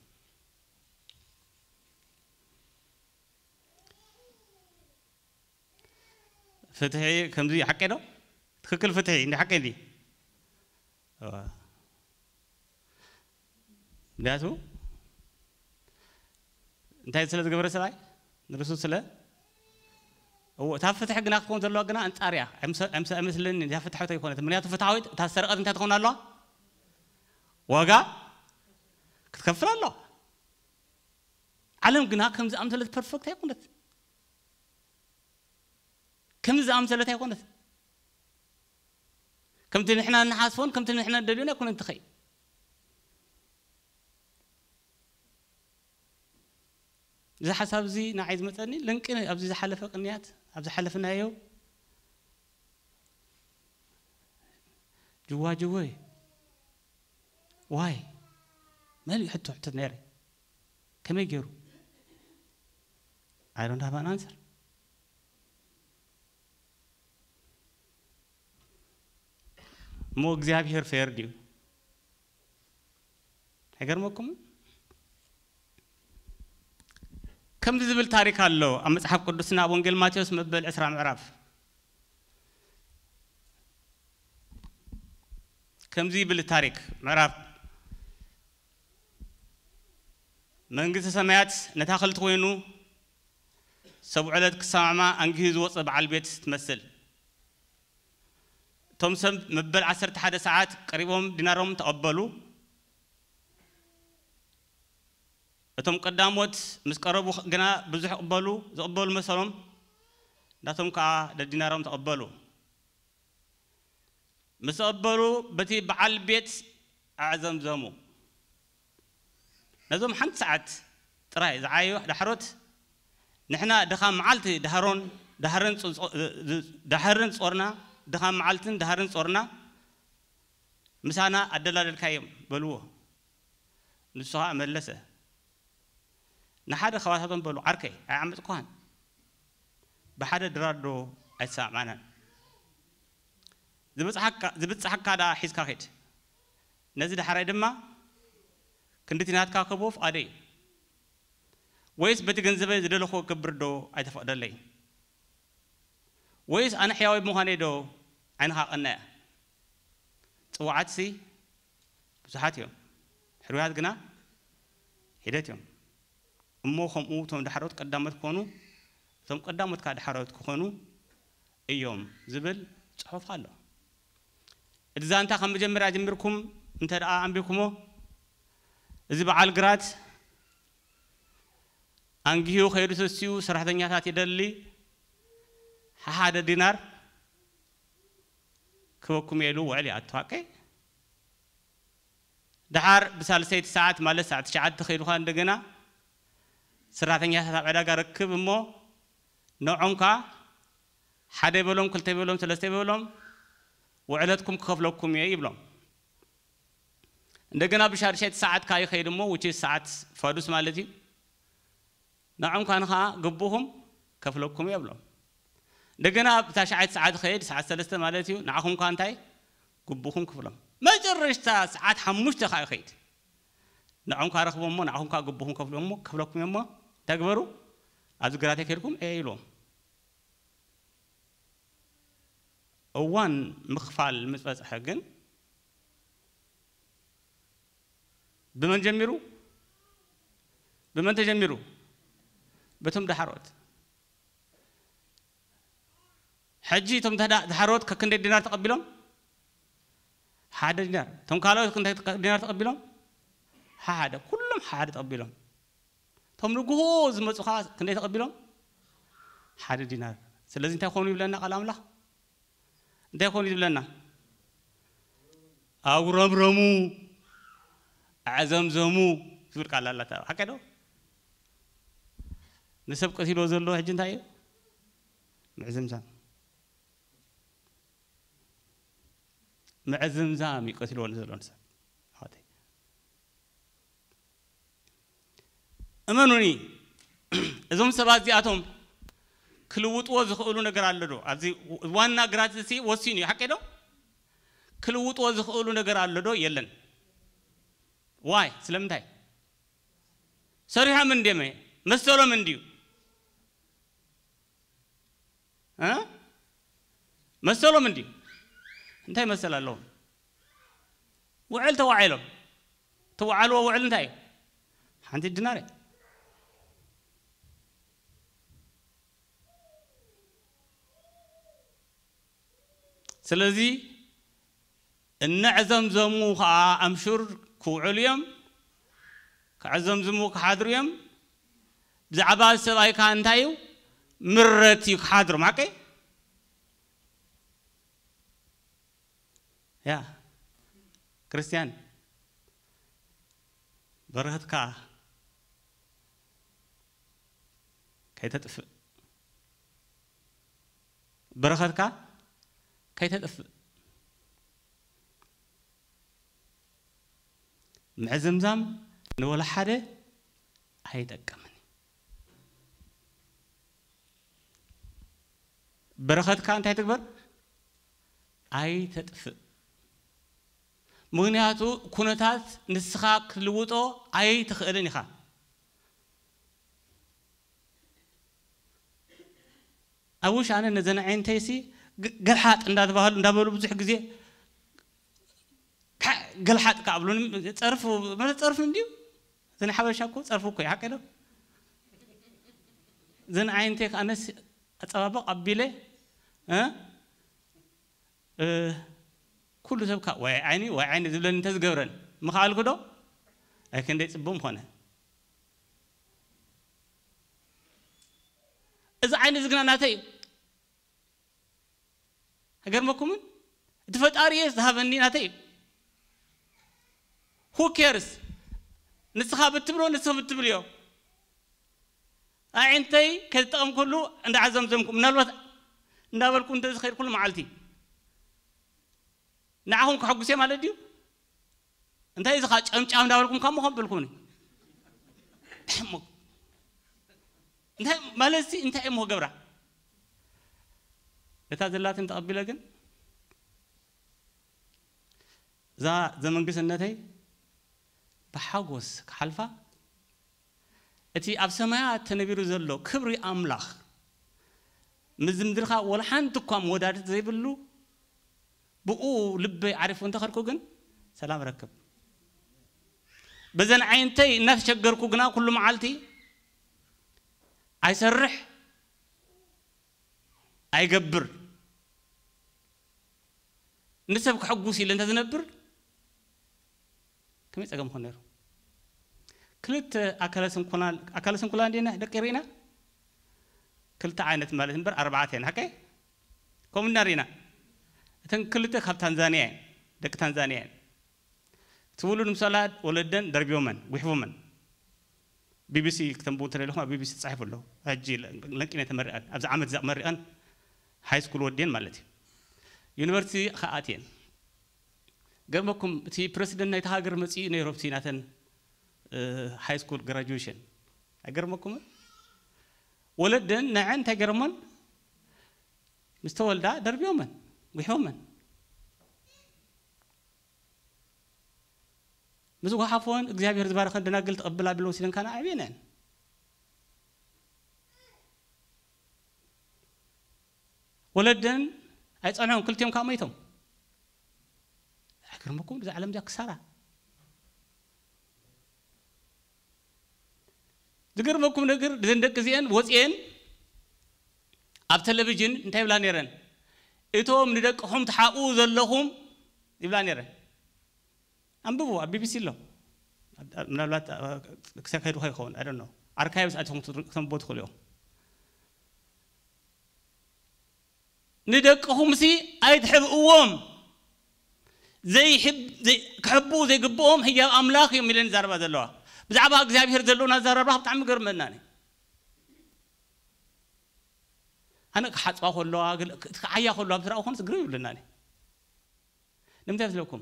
ፍትሒ ከምዚ ሓቂ ዶ? ትክክል ፍትሒ እንዲ ሓቂ እንዲ? እዋ። ምክንያቱ እንታይ ስለ ዝገበረ ሰብኣይ? ንርሱ ስለ፣ እዎ፣ እታ ፍትሒ ግና ክትከውን ዘለዋ ግና ኣንጻር እያ። ኣይምሰ-፣ ኣይምሰ-፣ ኣይመስለኒ እዛ ፍትሒ ኣይኮነት። ምክንያቱ ፍትሓዊት እታ ዝሰረቐት እንታይ ትኸውን ኣለዋ? ዋጋ ክትከፍል ኣለዋ። ዓለም ግና ከምዚ ኣምሰለት ፐርፌክት ኣይኮነት። ከምዚ ዝኣምሰለት ኣይኮነት። ከምቲ ንሕና እንሓስቦን ከምቲ ንሕና እንደልዮን ኣይኮነን ትኸይ። እዚ ሓሳብ እዚ ንዓይ ዝመፀኒ ለንቂ፣ ኣብዚ ዝሓለፈ ቅንያት፣ ኣብ ዝሓለፍናዮ ጅዋ ጅወ እዩ። ዋይ መሊኡ ሕቶ ሕቶ ነይረ። ከመይ ገይሩ? I don't have an answer። እሞ እግዚኣብሔር ፌር ድዩ? ኣይገርመኩም? ከምዚ ዝብል ታሪክ ኣሎ ኣብ መጽሓፍ ቅዱስና፣ ኣብ ወንጌል ማቴዎስ መበል ዕስራ ምዕራፍ። ከምዚ ይብል ታሪክ ምዕራፍ፣ መንግስቲ ሰማያት ነታ ክልቲ ኮይኑ ሰብ ዕለት ክሰማማ ኣንጊሁ ዝወፀ በዓል ቤት ትመስል። እቶም ሰብ መበል ዓሰርተ ሓደ ሰዓት ቀሪቦም ዲናሮም ተቐበሉ። እቶም ቀዳሞት ምስ ቀረቡ ግና ብዙሕ ቅበሉ፣ ዝቕበሉ መሰሎም፣ ናቶም ከኣ ደዲናሮም ተቐበሉ። ምስ ተቐበሉ በቲ በዓል ቤት ኣዕዘምዘሙ። ነዞም ሓንቲ ሰዓት ጥራይ ዝዓዩ ዳሕሮት፣ ንሕና ድኻም መዓልቲ ዳህሮን ዳህረን ጾ-፣ ጾ-፣ ዳህርን ጾርና፣ ድኻም መዓልትን ዳህርን ጾርና ምሳና ኣደላደልካዮም በልዎ። ንሱ ኸኣ መለሰ፣ ንሓደ ኻባታቶም በሉ፣ ዓርከይ ኣይዓመጽኩኻን፣ ብሓደ ድራር ዶ ኣይተሰማዕማዕናን? ዝበጽሓካ፣ ዝብጽሓካ ደኣ ሒዝካ ኺድ፣ ነዚ ዳሕራይ ድማ ክንድቲ ናትካ ክህቦ ፍቓደይ እዩ። ወይስ በቲ ገንዘበይ ዝደለኹዎ ክገብር ዶ ኣይተፈቕደለይ? ወይስ ኣነ ሕያወይ ብምዃነይ ዶ ዓይንኻ ቀናያ? ጽዋዓትሲ ብዙሓት እዮም፣ ሕሩያት ግና ሒደት እዮም። እሞ ከምኡ እቶም ዳሕሮት ቀዳሞት ክኾኑ፣ እቶም ቀዳሞት ከኣ ዳሕሮት ክኾኑ እዮም ዝብል ጽሑፍ ኣሎ። እቲ ዛንታ ካብ መጀመርያ ጀሚርኩም እንተ ደኣ ኣንቢብኩሞ፣ እዚ በዓል ግራት ኣንጊሁ ከይዱ ተሲኡ ሰራሕተኛታት ይደሊ፣ ሓደ ዲናር ክበኩም እየ ኢሉ ውዕል ይኣቱ። ሓቀይ? ደሓር ብሳልሰይቲ ሰዓት ማለት ሰዓት ትሽዓተ ከይዱ ኸኣ እንደገና ሰራሕተኛታት ኣብ ዕዳጋ ርክብ እሞ ንዖም ከኣ ሓደ ይበሎም፣ ክልተ ይበሎም፣ ሰለስተ ይበሎም፣ ውዕለትኩም ክኸፍለኩም እየ ይብሎም። እንደገና ብሻድሻይቲ ሰዓት ከኣ ይኸይድ እሞ፣ which is ሰዓት ፋዱስ ማለት እዩ። ንዖም ከኣ ንኸኣ ግቡኹም ከፍለኩም እየ ይብሎም። እንደገና ብታሽዓይቲ ሰዓት ይኸይድ፣ ሰዓት ሰለስተ ማለት እዩ። ንዓኹም ከኣ እንታይ? ግቡኹም ክፍሎም። መጨረሽታ ሰዓት ሓሙሽተ ከኣ ይኸይድ። ንዖም ከኣ ረኽቦም እሞ፣ ንዓኹም ከኣ ግቡኹም ከፍሎም እሞ፣ ከፍለኩም እየ እሞ፣ እንታይ ግበሩ? ኣብዚ ግራተይ ከይድኩም እየ ኢልዎም። እዋን ምኽፋል ምስ በጽሐ ግን ብመን ጀሚሩ? ብመን ተጀሚሩ? በቶም ዳሕሮት። ሕጂ እቶም ተዳ-፣ ዳሕሮት ከክንደይ ዲናር ተቐቢሎም? ሓደ ዲናር። እቶም ካልኦት ክንደይ ዲናር ተቐቢሎም? ሓደ። ኩሎም ሓደ ተቐቢሎም። እቶም ንግሆ ዝመጹ ኸዓ ክንደይ ተቐቢሎም? ሓደ ዲናር። ስለዚ እንታይ ኮኑ ይብለና ቃል ኣምላኽ? እንታይ ኮኑ ዝብለና? ኣጉረምረሙ፣ ኣዕዘምዘሙ ትብል ቃል ኣላታ። ሓቀ ዶ? ንሰብ ቀሲልዎ ዘሎ ሕጂ እንታይ እዩ? ምዕዝምዛም። ምዕዝምዛም እዩ ቀሲልዎ ዘሎ ንሰብ። ኣሕዋተይ። እመኑኒ፣ እዞም ሰባት እዚኣቶም ክልውጥዎ ዝኽእሉ ነገር ኣሎ ዶ? ኣብዚ ዋና ግራት እዚ ወሲኑ እዩ፣ ሓቀይ ዶ? ክልውጥዎ ዝኽእሉ ነገር ኣሎ ዶ? የለን። ዋይ? ስለምንታይ? ሰሪሖም እንድዮም፣ መሰሎም እንድዩ። እ? መሰሎም እንድዩ። እንታይ መሰል ኣለዎም? ውዕል ተዋዒሎም። ተዋዓልዎ ውዕል እንታይ እዩ? ሓንቲ ዲናር እያ። ስለዚ እነዕዘምዘሙ ኸዓ ኣምሹር ክውዕሉ እዮም። ክዕዘምዝሙ ክሓድሩ እዮም። ብዛዕባ ሰብኣይ ከዓ እንታይ እዩ? ምረት እዩ ክሓድሮም። ሓቀይ? ያ ክርስቲያን በረኸትካ ከይተጥፍእ፣ በረኸትካ ከይተጥፍእ። ምዕዝምዛም ንወላ ሓደ ኣይጠቅምን። በረኸትካ እንታይ ትግበር? ኣይተጥፍእ። ምኽንያቱ ኩነታት ንስኻ ክትልውጦ ኣይትኽእልን ኢኻ። ኣብ ውሽ ኣነ ነዘን ዓይነተይሲ ግ- ገልሓጥ እንዳተባህሉ እንዳበሉ ብዙሕ ግዜ ካ- ገልሓጥ ክኣብሉኒ ጸርፉ ማለት ጸርፉ እንዲዩ። እዘን ሓበሻ እኮ ጸርፉ እኮ ይሓቀ ዶ? እዘን ዓይነተይ ከኣነስ ኣጸባበቕ ኣቢለ እ? እ፣ ኩሉ ሰብ ካብ ወይ ዓይኒ ወይ ዓይኒ ዝብለኒ እንተዝገብረን ምኽኣልኩ ዶ? ኣይ ክንደይ ጽቡቕ ምኾነ። እዚ ዓይኒ እዚ ግና ናተይ እዩ። ኣይገርመኩምን? እቲ ፈጣሪ እየ ዝሃበኒ ናተይ እዩ። Who cares? ንስኻ ብትብሎ ንስኻ ብትብልዮ። ኣዒንተይ ከዝጠቐምኩሉ እንዳዓዘምዘምኩ ምናልባት እንዳበልኩ እንተዝኸይድ ኩሉ መዓልቲ ንዓኹም ከሐጉስ እየ ማለት ድዩ? እንታይ እዚ ኸዓ ጨምጫም እንዳበልኩም ካብ ምኾን በልኩምኒ። እንታይ እሞ እንታይ ማለት ሲ እንታይ እሞ ገብራ ነታ ዘላትን ተቐቢለ ግን እዛ ዘመንግስነተይ ብሓጎስ ክሓልፋ እቲ ኣብ ሰማያት ተነቢሩ ዘሎ ክብሪ ኣምላኽ ምስ ዝምድርካ ወላ ሓንቲ እኳ መወዳድርቲ ዘይብሉ ብኡ ልበይ ዓሪፉ እንተኸድኩ ግን ሰላም ረክብ። በዘን ዓይንተይ እናተሸገርኩ ግና ኩሉ መዓልቲ ኣይሰርሕ ኣይገብር ንሰብ ክሕጉስ ኢለ እንተዝነብር ከመይ ጸገም ኾን ነይሩ? ክልተ ኣካለ ስንኩላን ኣካለ ስንኩላን ዲና ደቂ ሪና ክልተ ዓይነት ማለት እምበር ኣርባዕተ እየን ሓቀይ ከምኡ ኢና ሪና እተን ክልተ ካብ ታንዛንያ እየን ደቂ ታንዛንያ እየን እቲ ውሉድ ምሰላ ወለደን ደርቢዮመን ጉሕፎመን ቢቢሲ ክተንብቡ እንተደለኹም ኣብ ቢቢሲ ተጻሒፉ ኣሎ ሕጂ ለንቂነ ተመሪቐን ኣብዚ ዓመት እዛ መሪቐን ሃይ ስኩል ወድየን ማለት እዩ ዩኒቨርሲቲ ከኣትየን ገርመኩም እቲ ፕረሲደንት ናይቲ ሃገር መጺኡ ነይሩ ኣብቲ ናተን ሃይ ስኩል ግራጁዌሽን ኣይገርመኩምን ወለደን ንዐን እንታይ ገርመን ምስ ተወልዳ ደርቢዮመን ጉሕፎመን ምስ ጓሓፎን እግዚኣብሔር ዝባረኸን ደናግል ተቐብል ኣቢሎም ሲደንካና ዓብየን ወለደን ኣይጸንሖም ክልቲኦም ካብ መይቶም ኣይገርመኩም እዛ ዓለም እዚኣ ክሳራ ዝገርመኩም ነገር እዘን ደቂ እዚአን ወፅኤን ኣብ ቴሌቪዥን እንታይ ይብላ ነይረን እቶም ንደቅኹም ትሓብኡ ዘለኹም ይብላ ነይረን ኣንብቡ ኣብ ቢቢሲ ኣሎ ምናልባት ክሳብ ከይዱ ይኸውን ኣይ ነው ኣርካይቭስ ኣቲኹም ክተንብቦ ትኽእሉ እዮም ንደቅኹምሲ ኣይትሕብእዎም ክሕብኡ ዘይግብኦም ህያብ ኣምላኽ እዮም ኢለን ይዛረባ ዘለዋ ብዛዕባ እግዚኣብሔር ዘለውና ዛረባ ብጣዕሚ ገርመና ኣነ ክሓፅባ ከለዋ ክዓያ ከለዋ ብስራ ኮነ ግርም ይብለና ንምንታይ ዝለኩም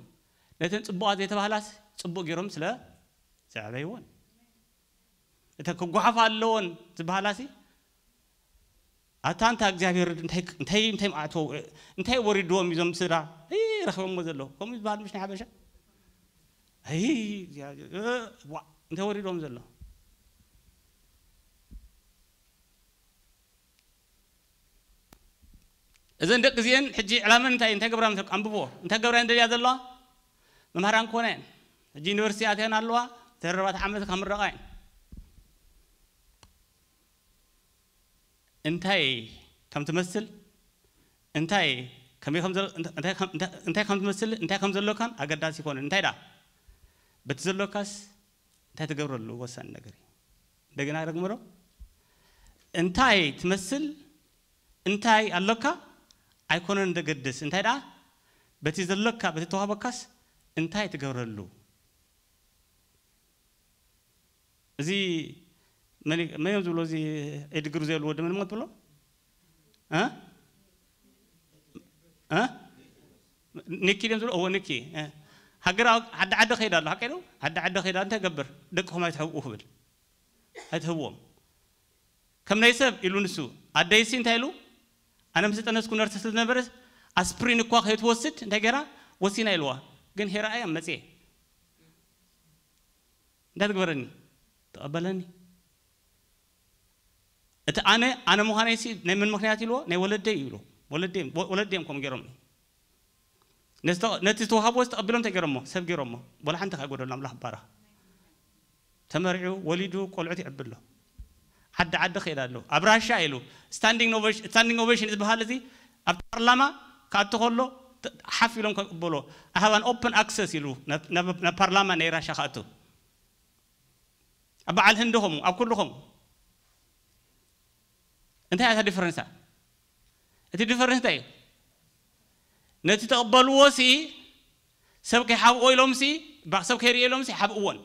ነተን ፅቡቓት ዘይተባህላስ ፅቡቕ ገይሮም ስለ ዘዕበይዎን እተን ክጓሓፋ ኣለዎን ዝበሃላሲ ኣታ እንታ እግዚኣብሔር እንታይ እንታይ እንታይ ማዕቶ እንታይ ወሪድዎም እዞም ስድራ ረኺቦሞ ዘለዉ ከምኡ ዝበሃል ምሽ ናይ ሓበሻ እንታይ ወሪድዎም ዘሎ እዘን ደቂ እዚአን ሕጂ ዕላመን እንታይ እንታይ ገብራ ምስ ኣንብቦ እንታይ ገብራ እንደልያ ዘለዋ መምሃራን ክኾና እየን ሕጂ ዩኒቨርሲቲ ኣትያን ኣለዋ ተረባት ዓመት ካብ ምረቓ እየን እንታይ ከም ትመስል እንታይ ከመይ ከም እንታይ ከም ትመስል እንታይ ከም ዘሎካን ኣገዳሲ ይኮነ እንታይ ዳ በቲ ዘሎካስ እንታይ ትገብረሉ ወሳኒ ነገር እዩ እንደገና ደግምሮ እንታይ ትመስል እንታይ ኣሎካ ኣይኮነን ደገድስ እንታይ ደኣ በቲ ዘለካ በቲ ተዋህበካስ እንታይ ትገብረሉ? እዚ መን መን እዮም ዝብሎ? እዚ ዕድግሩ ዘሉ ወዲ መን ሞ ትብሎ? እ? እ? ኒኪ ድዮም ዝብሎ? እዎ፣ ኒኪ። እ። ሃገር ዓዲ ዓዲ ከይዳ ኣሎ፣ ሓቀይ ነው? ዓዲ ዓዲ ከይዳ እንታይ ገብር? ደቅኹም ኣይትሕብኡ ክብል። ኣይትህብዎም። ከም ናይ ሰብ ኢሉ ንሱ። ኣደይሲ እንታይ ኢሉ? ኣነ ምስ ጠነስኩ ነርስ ስለዝነበረ ኣስፕሪን እኳ ከይትወስድ እንታይ ገይራ? ወሲና ኢልዋ። ግን ሄራ እያ መጽየ። እንታይ ትግበረኒ? ተቐበለኒ። እቲ ኣነ፣ ኣነ ምዃነይሲ ናይ መን ምኽንያት ኢልዎ? ናይ ወለደይ እዩ ኢልዎ። ወለደይ፣ ወ-፣ ወለደይ እዮም ከምኡ ገይሮምኒ። ነቲ፣ ነቲ ዝተዋህብዎ ተቐቢሎም እንታይ ገይሮሞ? ሰብ ገይሮሞ። ወላ ሓንቲ ከይጎደሎም ኣምላኽ ይባረኽ። ተመሪዑ፣ ወሊዱ፣ ቆልዑት ይዕቢ ኣሎ። ዓዲ ዓዲ ከይድ ኣሎ። ኣብ ራሻ ኢሉ ስታንዲንግ ኦቬሽን፣ ስታንዲንግ ኦቬሽን ዝበሃል እዚ ኣብቲ ፓርላማ ክኣቱ ከሎ ተ-፣ ሓፍ ኢሎም ከቅበሎ። I have an open access ኢሉ ናብ፣ ናብ፣ ናብ ፓርላማ ናይ ራሻ ክኣቱ። ኣብ በዓል ህንዲ ኸሙ፣ ኣብ ኩሉ ኸሙ። እንታይ እያ እታ ዲፈረንሳ? እቲ ዲፈረንስ እንታይ እዩ? ነቲ ተቐበልዎ ሲ ሰብ ከይሓብኦ ኢሎም ሲ፣ ባ-፣ ሰብ ከይርእዮ ኢሎም ሲ ሓብእዎን።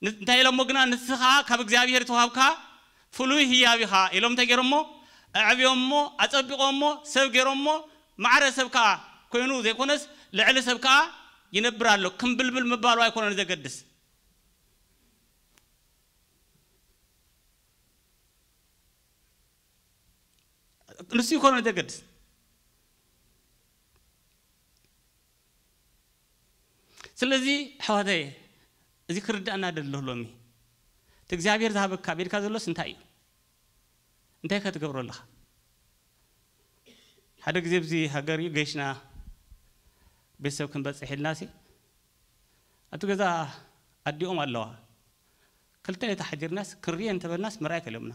ን-፣ እንታይ ኢሎሞ ግና? ንስኻ ካብ እግዚኣብሔር ተዋህብካ ፍሉይ ህያብ ኢኻ ኢሎም እንታይ ገይሮሞ? ኣዕብዮሞ፣ ኣጸቢቖሞ፣ ሰብ ገይሮሞ፣ ማዕረ ሰብ ከኣ ኮይኑ ዘይኮነስ ልዕሊ ሰብ ከኣ ይነብር ኣሎ። ክምብልብል ምባሉ ኣይኮነን ዘገድስ። ንሱ ይኮነ ዘገድስ። ስለዚ ኣሕዋተይ፣ እዚ ክርዳእና ደሎ ሎሚ። እቲ እግዚኣብሔር ዝሃበካ ቤድካ ዘሎስ እንታይ እዩ? እንታይ ከ ትገብሮ ኣለኻ? ሓደ ግዜ ኣብዚ ሃገር እዩ ገይሽና ቤተሰብ ክንበጽሕ ኢልናሲ፣ ኣብቲ ገዛ ኣዲኦም ኣለዋ። ክልተ ተሓዲርናስ ክንሪኤን እንተበልናስ ምርኣይ ከልዮምና።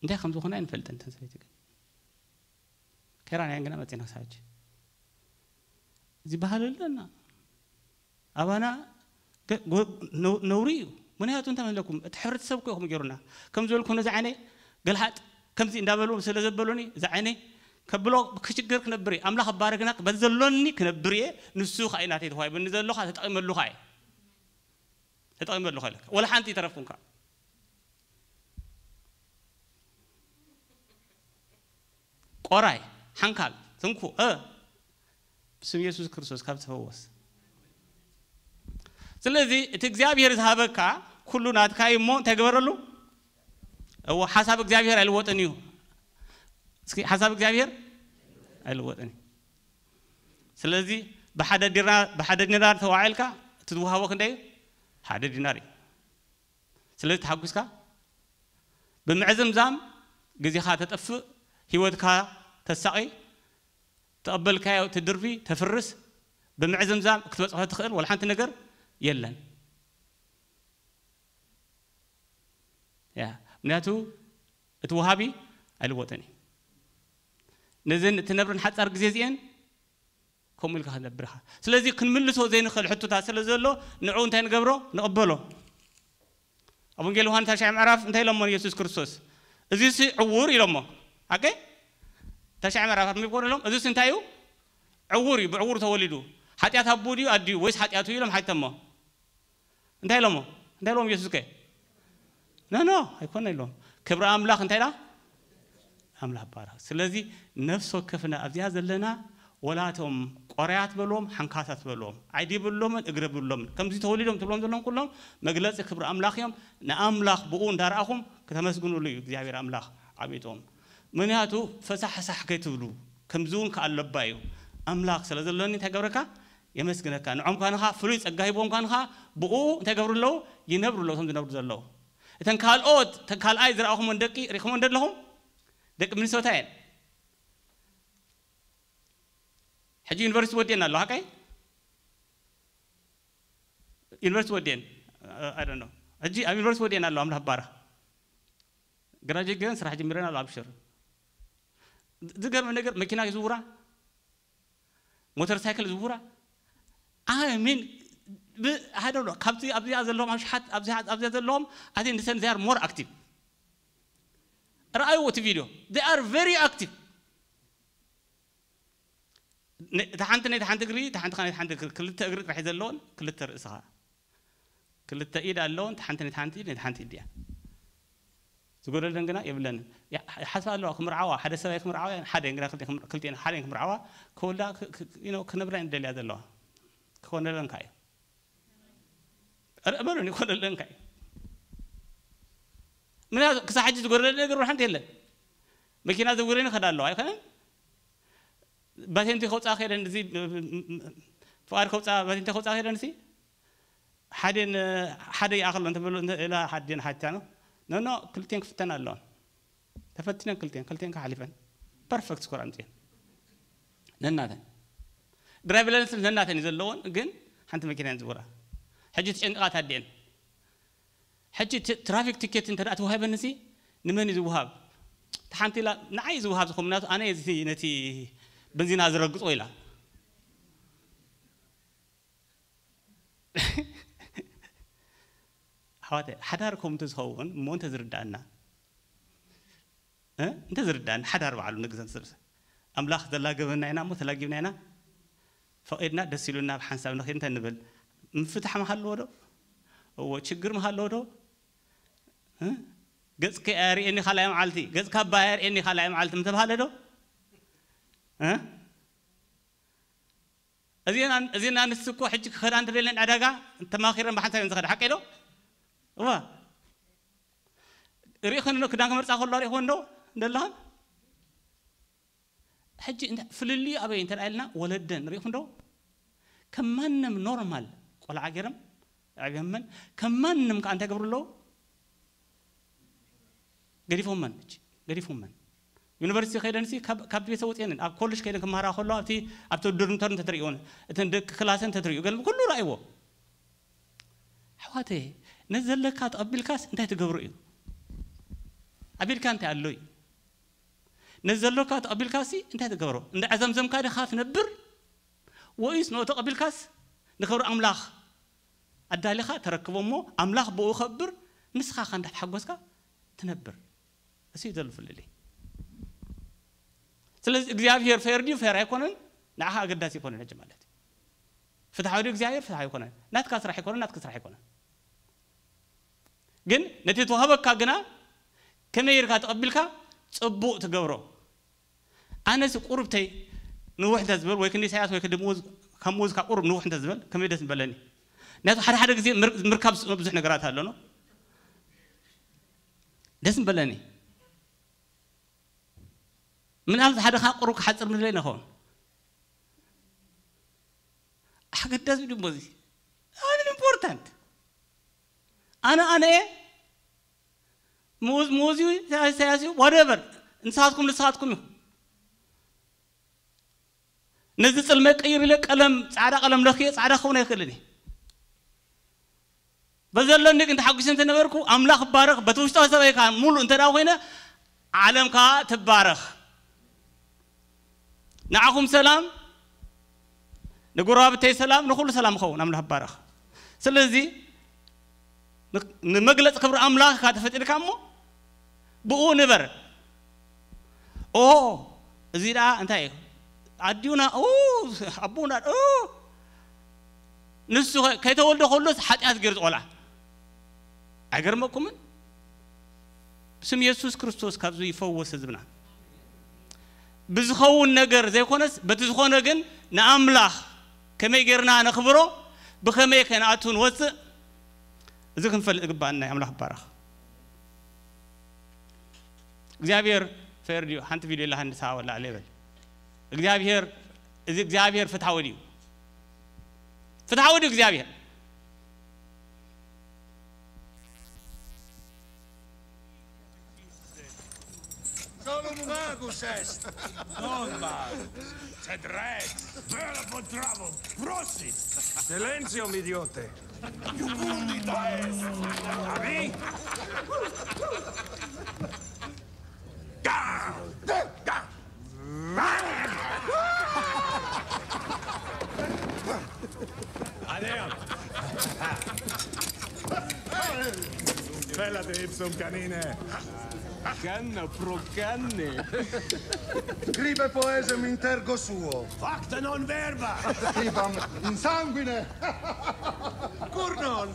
እንታይ ከም ዝኾነ ኣይንፈልጥን። እተን ሰበይቲ ግን ከይራናየን ግና መጺና ክሳብ ሕጂ። ዝበሃል ኣለና። ኣባና ገ-፣ ጎ-፣ ነው-፣ ነውሪ እዩ። ምክንያቱ እንታይ መስለኩም? እቲ ሕብረተሰብ እኮ ይኹም ገይሩና። ከም ዝበልኩ ነዚ ዓይነይ ገልሃጥ ከምዚ እንዳበሉ ስለ ዘበሉኒ፣ እዚ ዓይነይ ከብሎ ክሽገር ክነብር እየ። ኣምላኽ ባረክና፣ በዚ ዘሎኒ ክነብር እየ። ንሱ ኸኣ እዩ ናተይ ተዋሂቡኒ ዘሎ፣ ኸኣ ተጠቒመሉ ኸኣ እየ። ተጠቒመሉ ኸኣ ኢለ። ወላ ሓንቲ ይተረፍኩም ከኣ። ቆራይ፣ ሓንካል፣ ትንኩ፣ እ፣ ብስም የሱስ ክርስቶስ ካብ ተፈወስ። ስለዚ እቲ እግዚኣብሔር ዝሃበካ ኩሉ ናትካ እዩ እሞ እንታይ ግበረሉ? እዎ፣ ሓሳብ እግዚኣብሔር ኣይልወጥን እዩ። እስኪ ሓሳብ እግዚኣብሔር ኣይልወጥን እዩ። ስለዚ ብሓደ ዲናር፣ ብሓደ ዲናር ተዋዒልካ እቲ ዝወሃቦ ክንደይ እዩ? ሓደ ዲናር እዩ። ስለዚ ተሓጒስካ ብምዕዝምዛም ግዜኻ ተጠፍእ፣ ህይወትካ ተሳቒ፣ ተቐበልካዮ ትድርቢ፣ ተፍርስ፣ ብምዕዝምዛም ክትበጽሖ ትኽእል ወላ ሓንቲ ነገር የለን። ያ፣ ምክንያቱ እቲ ወሃቢ ኣይልወጥን እዩ። ነዘን እትነብረን ሓጻር ግዜ እዚአን ከምኡ ኢልካ ክትነብር ኢኻ። ስለዚ ክንምልሶ ዘይንኽእል ሕቶታት ስለ ዘሎ ንዕኡ እንታይ ንገብሮ? ንቕበሎ። ኣብ ወንጌል ዮሃንስ ታሽዓይ ምዕራፍ እንታይ ኢሎሞ ንየሱስ ክርስቶስ? እዚሲ ዕዉር ኢሎሞ። ኣገ? ታሽዓይ ምዕራፍ ኣርሚብኮን ኢሎም፣ እዚሲ እንታይ እዩ? ዕዉር እዩ፣ ብዕዉር ተወሊዱ። ሓጢኣት ኣቦኡ ድዩ ኣዲኡ ወይስ ሓጢኣቱ ኢሎም ሓተሞ። እንታይ ኢሎሞ? እንታይ ኢሎም የሱስ ከ? ኖ፣ ኖ፣ ኣይኮነ ኢሎም። ክብሪ ኣምላኽ እንታይ ኢላ? ኣምላኽ ባረኽ። ስለዚ ነፍሲ ወከፍና ኣብዚኣ ዘለና ወላቶም ቆርያት በልዎም፣ ሓንካሳት በልዎም፣ ዓይዲ የብሎምን፣ እግሪ የብሎምን። ከምዚ ተወሊዶም ትብሎም ዘለዎም ኩሎም መግለጺ ክብሪ ኣምላኽ እዮም። ንኣምላኽ ብኡ እንዳረኣኹም ከተመስግኑሉ እዩ እግዚኣብሔር ኣምላኽ ዓቢጥዎም። ምክንያቱ ፈሳሕሳሕ ከይትብሉ፣ ከምዚ እውን ከኣለባ እዩ። ኣምላኽ ስለ ዘለኒ እንታይ ገብረካ? የመስግነካ። ንዖም ካንኻ ፍሉይ ጸጋ ሂብዎም ካንኻ ብኡ እንታይ ገብሩ ኣለዉ? ይነብሩ ኣለዉ፣ እቶም ዝነብሩ ዘለዉ። እተን ካልኦት፣ እተን ካልኣይ ዝረኣኹም ደቂ፣ ሪኹም እንደ ኣለኹም? ደቂ ሚኒሶታ እየን። ሕጂ ዩኒቨርሲቲ ወዲኤን ኣለዋ፣ ሓቀይ? ዩኒቨርሲቲ ወዲኤን፣ I don't know። ሕጂ ኣብ ዩኒቨርሲቲ ወዲኤን ኣለዋ፣ ኣምላኽ ባረኽ። ግራጅዌት ገይረን ስራሕ ጀሚረን ኣለዋ፣ ኣብሽር። ዝገርም ነገር መኪና ይዝውራ፣ ሞተር ሳይክል ይዝውራ። I mean፣ ብ-፣ I don't know፣ ካብቲ ኣብዚኣ ዘለዎም ኣሽሓት፣ ኣብዚኣ፣ ኣብዚኣ ዘለዎም፣ I think they are more active። ረኣይዎ እቲ ቪድዮ። They are very active። ነ- እታ ሓንቲ ነቲ ሓንቲ እግሪ፣ እታ ሓንቲ ከኣ ነቲ ሓንቲ እግሪ፣ ክልተ እግሪ ጥራሕ ዘለዎን ክልተ ርእሲ ከኣ። ክልተ ኢድ ኣለዎን፣ እታ ሓንቲ ነቲ ሓንቲ ኢድ፣ ነቲ ሓንቲ ኢድ እያ። ዝጎደለን ግና የብለንን። ያ- ይሓስባ ኣለዋ ክምርዓዋ፣ ሓደ ሰብኣይ ክምርዓዋ፣ ሓደን ግና ክልቲኤን ክም- ክልቲኤን ሓደን ክምርዓዋ፣ ክወልዳ ክ- ክ- you know፣ ክነብራ እየን ዝደልያ ዘለዋ። ክኾነለን ከኣ እዩ። ኧረ እመኑኒ፣ ይኾነለን ከኣ እዩ። ምክንያቱ ክሳብ ሕጂ ዝጎደለ ነገር ሓንቲ የለን። መኪና ዘውረን ይኸዳ ኣለዋ፣ ኣይኮነን? ባቴንቲ ከውፃ ከይደን፣ እዚ ፍቓድ ከውፃ፣ ባቴንቲ ከውፃ ከይደን፣ እዚ ሓደን ሓደ ይኣኽሎ እንተበሎ እንተ- ኢላ ሓደን ሓትያ ነው። ኖ ኖ፣ ክልቲኤን ክፍተን ኣለዋ። ተፈትነን ክልቲኤን፣ ክልቲኤን ከሓሊፈን ፐርፌክት ስኮር ኣምፅኤን። ነናተን ድራይቭ ላይሰንስ ነናተን እዩ ዘለዎን፣ ግን ሓንቲ መኪና እየን ዝውራ። ሕጂ ተጨንቃ ታዲኤን። ሕጂ ት- ትራፊክ ቲኬት እንተ ደኣ ተዋሂበኒ ሲ ንመን እዩ ዝወሃብ? እቲ ሓንቲ ኢላ ንዓይ እዩ ዝወሃብ ዝኸውን፣ ምክንያቱ ኣነ እየ ነቲ በንዚና ዝረግጾ ኢላ። ኣሕዋተ፣ ሓዳር ከምኡ እንተዝኸውን እሞ እንተዝርዳእና እ? እንተዝርዳእና ሓዳር በዓሉ ንግዘን ሰብ ኣምላኽ ዘላገበና ኢና እሞ ተላጊብና ኢና ፈቒድና ደስ ኢሉና ኣብ ሓንሳብ ንኽድ እንተ ንብል ምፍታሕ ምሃለዎ ዶ? እዎ ችግር ምሃለዎ ዶ? እ? ገጽኪ ኣየርእየኒ ካልኣይ መዓልቲ፣ ገጽካ እባ ኣየርእየኒ ካልኣይ መዓልቲ ምተባሃለ ዶ? እ? እዚን ኣን- እዚን ኣንስቲ እኮ ሕጂ ክኸዳ እንተደለን ዕዳጋ ተማኺረን ብሓንሳብ እየን ዝኸዳ፣ ሓቀይ ዶ? እዋ ርኢኸን ዶ ክዳን ክመርጻ ከሎ ርኢኸን ዶ እንደለኻን? ሕጂ እንተ- ፍልልዩ ኣበይ እንተ ኢልና ወለደን ርኢኹም ዶ? ከም ማንም ኖርማል ቆልዓ ገይረም ኣዕብዮመን ከም ማንም ከኣ እንታይ ገብሩ ኣለዉ? ገዲፎመን ሕጂ ገዲፎመን። ዩኒቨርሲቲ ከይደንሲ ካብ ካብ ቤተ ወፅየንን ኣብ ኮሌጅ ከይደን ክመሃራ ከሎ ኣብቲ ኣብቲ ዶርሚተሪ እንተትርእይዎን እተን ደቂ ክላሰን እንተትርእዩ ገለ ኩሉ ረኣይዎ። ኣሕዋተይ ነዚ ዘለካ ተቐቢልካስ እንታይ ትገብሮ እዩ? ኣብ ኢድካ እንታይ ኣሎ እዩ? ነዚ ዘሎካ ተቐቢልካሲ እንታይ ትገብሮ? እንዳ ዕዘምዘምካ ዲኻ ትነብር? ወይስ ንኦ ተቐቢልካስ ንኽብሪ ኣምላኽ ኣዳሊኻ ተረክቦ እሞ ኣምላኽ ብኡ ከብር ንስኻ ኸ እንዳተሓጎስካ ትነብር? እሱ እዩ ዘሎ ፍልልይ። ስለዚ እግዚኣብሔር ፌር ድዩ ፌር ኣይኮነን ንዓኻ ኣገዳሲ ኣይኮነን ሕጂ ማለት እዩ። ፍትሓዊ ድዩ እግዚኣብሔር ፍትሓዊ ኣይኮነን። ናትካ ስራሕ ኣይኮነን ናትካ ስራሕ ኣይኮነን። ግን ነቲ ተዋህበካ ግና ከመይ ኢልካ ተቐቢልካ ጽቡቕ ትገብሮ። ኣነስ ቁሩብተይ ንውሕ እንተ ዝበል ወይ ክንዲ ኢሳያስ ወይ ክንዲ ሙዝ ካብ ሙዝ ካብ ቁሩብ ንውሕ እንተ ዝበል ከመይ ደስ ምበለኒ። ነቲ ሓደ ሓደ ግዜ ምር- ምርካብ ዝስእኖ ብዙሕ ነገራት ኣሎ ነው ደስ ምበለኒ። ምናልባት ሓደ ከዓ ቁሩብ ክሓፅር ምድለይ ንኸውን ኣገዳሲ ድሞ እዚ ኣን ኢምፖርታንት ኣነ ኣነ እየ ሙዝ ሙዝ እዩ ኢሳያስ እዩ ዋደቨር ንስኻትኩም ንስኻትኩም እዩ ነዚ ጽልመ ቀይር ኢለ ቀለም ጻዕዳ ቀለም ለኽየ ጻዕዳ ክኸውን ኣይክእልን እየ በዘለኒ ግን ተሓጒሰ እንተነበርኩ ኣምላኽ ባረኽ በቲ ውሽጣዊ ሰበይካ ሙሉእ እንተ ደኣ ኮይነ ዓለም ከኣ ትባረኽ ንዓኹም ሰላም ንጎረባብተይ ሰላም ንኹሉ ሰላም ይኸውን ኣምላኽ ባረኽ ስለዚ ንመግለፂ ክብሪ ኣምላኽ ኢኻ ተፈጢርካ እሞ ብኡ ንበር ኦ እዚ ደኣ እንታይ እዩ ኣዲኡና ኦ ኣቦና ኦ ንሱ ከ- ከይተወልደ ከሎስ ሓጢኣት ገይሩ ቆልዓ ኣይገርመኩምን ብስም የሱስ ክርስቶስ ካብዚ ይፈወስ ህዝብና ብዝኸውን ነገር ዘይኮነስ በቲ ዝኾነ ግን ንኣምላኽ ከመይ ጌርና ነኽብሮ ብኸመይ ከ ንኣቱ ንወፅእ እዚ ክንፈልጥ ግባኣና ኣምላኽ ይባረኽ እግዚኣብሔር ፌር ድዩ ሓንቲ ቪድዮ ኢላ ንስሓ ወላ ኣለ ይበል እግዚኣብሔር እዚ እግዚኣብሔር ፍትሓዊ ድዩ ፍትሓዊ ድዩ እግዚኣብሔር Solo un magus est! Non magus! Sed rex! Vera po travo! Prosit! Silentium, idiote! Iucundita est! A mi? Bella de ipsum canine. Canna pro canne. Scribe poesem in tergo suo. Facta non verba. Scribam in sanguine. Curnon.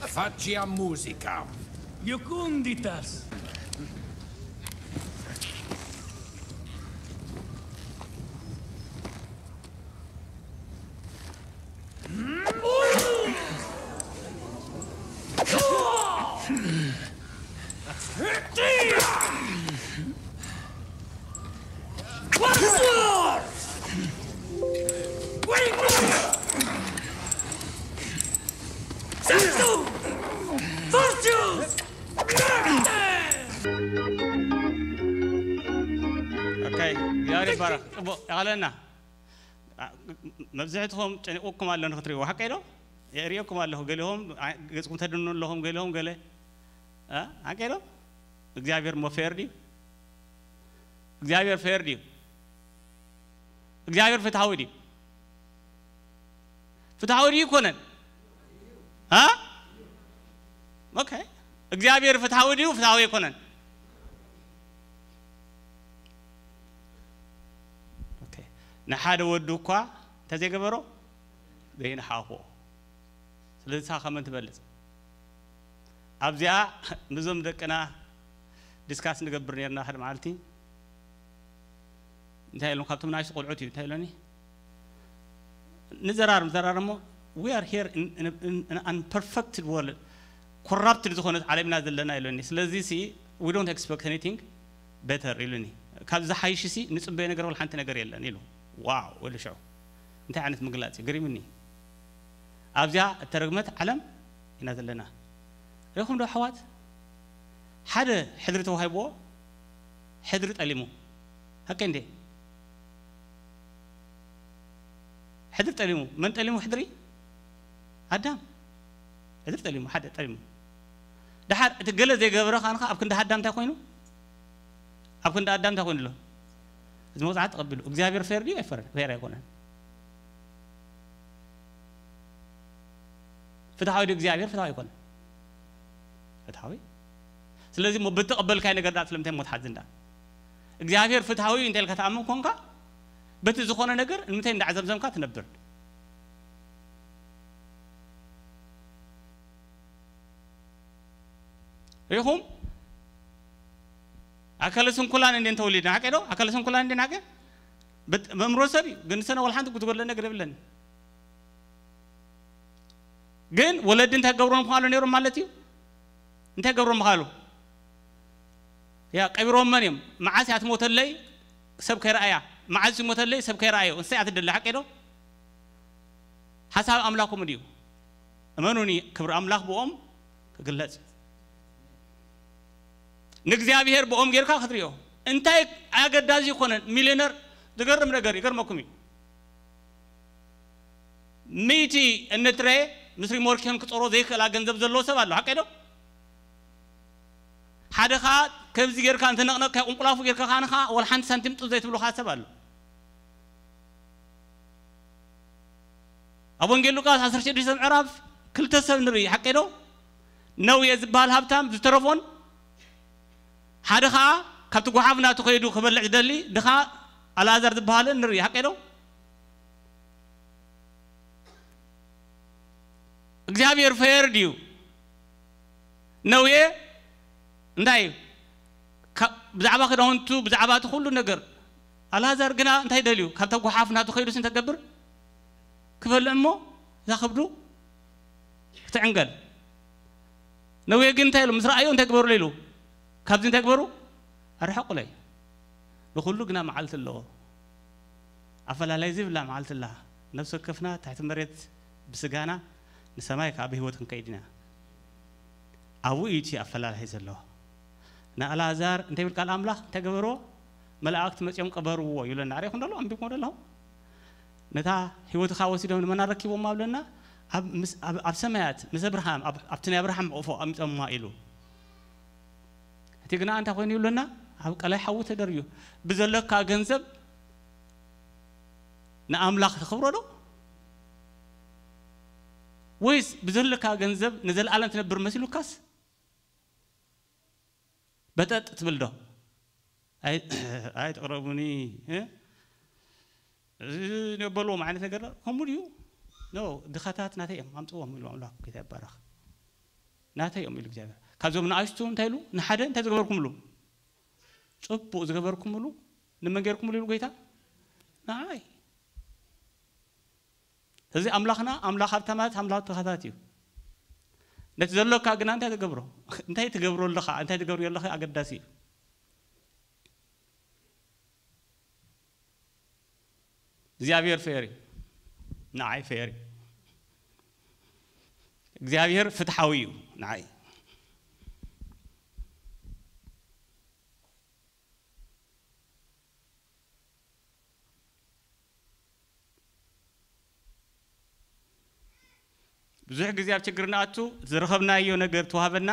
Facciam musica. Jucunditas. ኦኬ፣ እግዚኣብሔር ይባረክ። ጽቡቅ፣ ይቐለና። አ፣ መብዝሕትኹም ጨኒቁኩም ኣሎ ንክትሪእዎ፣ ሓቀይ ዶ? የርእየኩም ኣለኹ። ገሊኹም፣ አ፣ ገጽኩም ተድኑ ኣለኹም፣ ገሊኹም ገለ። አ፣ ሓቀይ ዶ? እግዚኣብሔር እሞ ፌር ድዩ? እግዚኣብሔር ፌር ድዩ? እግዚኣብሔር ፍትሃዊ ድዩ? ፍትሃዊ ድዩ ይኮነን? አ? ኦኬ። እግዚኣብሔር ፍትሃዊ ድዩ? ፍትሃዊ ኣይኮነን። ኦኬ። ንሓደ ወዱ እኳ እንተዘይገበሮ፣ ዘይንሓኾ። ስለዚ ንስኻ ከመን ትበልጽ? ኣብዚኣ ምስዞም ደቅና ዲስካስ ንገብር ነርና ሓደ መዓልቲ። እንታይ ኢሎም፣ ካብቶም ናሽቱ ቆልዑት እዩ፣ እንታይ ኢሎኒ? ንዘራርም፣ ዘራርም እሞ፣ "We are here in, in, in, in an unperfected world." ኮራፕትድ ዝኾነት ዓለም ኢና ዘለና ኢሎኒ። ስለዚ ሲ፣ "We don't expect anything better" ኢሉኒ። ካብ ዝሓይሽ ሲ ንጽበዮ ነገር ወላ ሓንቲ ነገር የለን ኢሉ። ዋው፣ ወዲ ሽዑ እንታይ ዓይነት ምግላጽ እዩ? ገሪሙኒ። ኣብዚኣ እተረግመት ዓለም ኢና ዘለና። ሪኹም ዶ ኣሕዋት? ሓደ ሕድሪ ተዋሂብዎ፣ ሕድሪ ጠሊሙ። ሃቀይ እንዴ? ሕድሪ ጠሊሙ። መን ጠሊሙ ሕድሪ? ኣዳም። ሕድሪ ጠሊሙ፣ ሓደ ጠሊሙ። ደሓር እቲ ገለ ዘይገበረ ከኣ ኣብ ክንዲ ኣዳም እንታይ ኮይኑ? ኣብ ክንዲ ኣዳም እንታይ ኮይኑ ኣሎ? እዚ መቕጻዕቲ ተቐቢሉ። እግዚኣብሔር ፌር ድዩ? ኣይፈርን። ፌር ኣይኮነን። ፍትሓዊ ድዩ እግዚኣብሔር? ፍትሓዊ ኣይኮነን። ፍትሓዊ። ስለዚ እሞ ብተቐበልካይ ነገር ዳ ስለምንታይ እሞ ትሓዝን ዳ? እግዚኣብሔር ፍትሓዊ እዩ እንተ ኢልካ ትኣምን ኮንካ፣ በቲ ዝኾነ ነገር ንምንታይ እንዳዕዘምዘምካ ትነብር? ሪኹም? ኣካለ ስንኩላን እንዴ እንተወሊድና፣ ሓቀይ ዶ? ኣካለ ስንኩላን እንዴ ናቀ? ብት-፣ በእምሮ ሰብ እዩ፣ ግን ሰነ ወላ ሓንቲ ክትጎድለ ነገር የብለን። ግን ወለዲ እንታይ ገብሮም ምዃሉ ነይሮም ማለት እዩ? እንታይ ገብሮም ምዃሉ? ያ፣ ቀቢሮም መን እዮም? መዓስ እያ ትሞተለይ? ሰብ ከይረኣያ። መዓስ ይሞተለይ? ሰብ ከይረኣዮ። እንስሳ እያ ትደሊ፣ ሓቀይ ዶ? ሓሳብ ኣምላኹም ድዩ? እመኑኒ፣ ክብሪ ኣምላኽ ብኦም ክግለጽ እዩ። ንእግዚኣብሔር ብኦም ጌርካ ክትሪኦ። እንታይ ኣገዳሲ ይኮነን፣ ሚልዮነር ዝገርም ነገር ይገርመኩም እዩ። ሚእቲ እንጥረ ምስ ሪሞርኪዮን ክጾሮ ዘይክእላ ገንዘብ ዘለዎ ሰብ ኣሎ፣ ሓቀይ ዶ? ሓደ ኸኣ ከምዚ ጌርካ እንተነቕነቕካ ቁንቁላፉ ጌርካ ከኣ ንኻ ወላ ሓንቲ ሳንቲም ጡብ ዘይትብሉ ኸኣ ሰብ ኣሎ። ኣብ ወንጌል ሉቃስ ዓሰርተ ሽዱሽተ ምዕራፍ ክልተ ሰብ ንርኢ፣ ሓቀይ ዶ? ነውየ ዝበሃል ሃብታም ዝተረፎን ሓደ ኸኣ ካብቲ ጓሓፍ ናቱ ከይዱ ክበልዕ ዝደሊ ድኻ ኣልኣዛር ዝበሃልን ንርኢ፣ ሓቀይ ዶ? እግዚኣብሔር ፌር ድዩ? ነውየ እንታይ እዩ? ካ-፣ ብዛዕባ ክዳውንቱ፣ ብዛዕባ እቲ ኩሉ ነገር። ኣልኣዛር ግና እንታይ ደልዩ? ካብታ ጓሓፍ ናቱ ከይዱስ እንታይ ክገብር? ክበልዕ እሞ እዛ ከብዱ ክትዕንገል። ነውየ ግን እንታይ ኢሉ? ምስ ረኣዮ እንታይ ግበሩለይ ኢሉ? ካብዚ እንታይ ግበሩ? ኣርሕቑለይ። ንኹሉ ግና መዓልቲ ኣለዎ። ኣፈላላይ ዘይብላ መዓልቲ ኣላ። ነፍሲ ወከፍና ትሕቲ መሬት ብስጋና ንሰማይ ከኣ ብህይወት ክንከይድ ኢና። ኣብኡ እዩ እቲ ኣፈላላይ ዘሎ። ንኣልኣዛር እንታይ ይብል ቃል ኣምላኽ? እንታይ ገበርዎ? መላእክቲ መጺኦም ቀበርዎ ይብለና። ኣሪኹም ዶ ኣለኹም? ኣንቢብኩም ዶ ኣለኹም? ነታ ህይወትኻ ወሲዶም ንመን ኣረኪቦማ ብለና? ኣብ ምስ-፣ ኣብ፣ ኣብ ሰማያት ምስ ኣብርሃም፣ ኣብ፣ ኣብቲ ናይ ኣብርሃም ሕቑፎ ኣቐሚጦማ ኢሉ። እቲ ግና እንታይ ኮይኑ ይብለና? ኣብ ቀላይ ሓዊ ተደርብዩ። ብዘለካ ገንዘብ ንኣምላኽ ተኽብሮ ዶ? ወይስ ብዘለካ ገንዘብ ንዘለኣለም ትነብር መሲሉካስ? በጠጥ ትብል ዶ? ኣይ ኣይትቕረቡኒ፣ እ? እዚ በልዎም ዓይነት ነገር ከምኡ ድዩ? ኖ፣ ድኻታት ናተይ እዮም፣ ኣምጽዎም ኢሉ ኣምላኽ። ጌታ ይባረኽ። ናተይ እዮም ኢሉ እግዚኣብሔር። ካብዞም ንኣሽቱ እንታይ ኢሉ? ንሓደ እንታይ ዝገበርኩምሉ? ጽቡቕ ዝገበርኩምሉ ንመን ገይርኩምሉ ኢሉ ጌታ? ንዓይ። እዚ ኣምላኽና ኣምላኽ ሃብታማት ኣምላኽ ድኻታት እዩ። ነቲ ዘሎካ ግና እንታይ ትገብሮ? እንታይ ትገብሮ ኣለኻ? እንታይ ትገብሪ ኣለኻ? ኣገዳሲ እዩ። እግዚኣብሔር ፌር እዩ። ንዓይ ፌር እዩ። እግዚኣብሔር ፍትሓዊ እዩ ንዓይ። ብዙሕ ግዜ ኣብ ችግር ንኣቱ፣ ዝረኸብናዮ ነገር ተዋህበና፣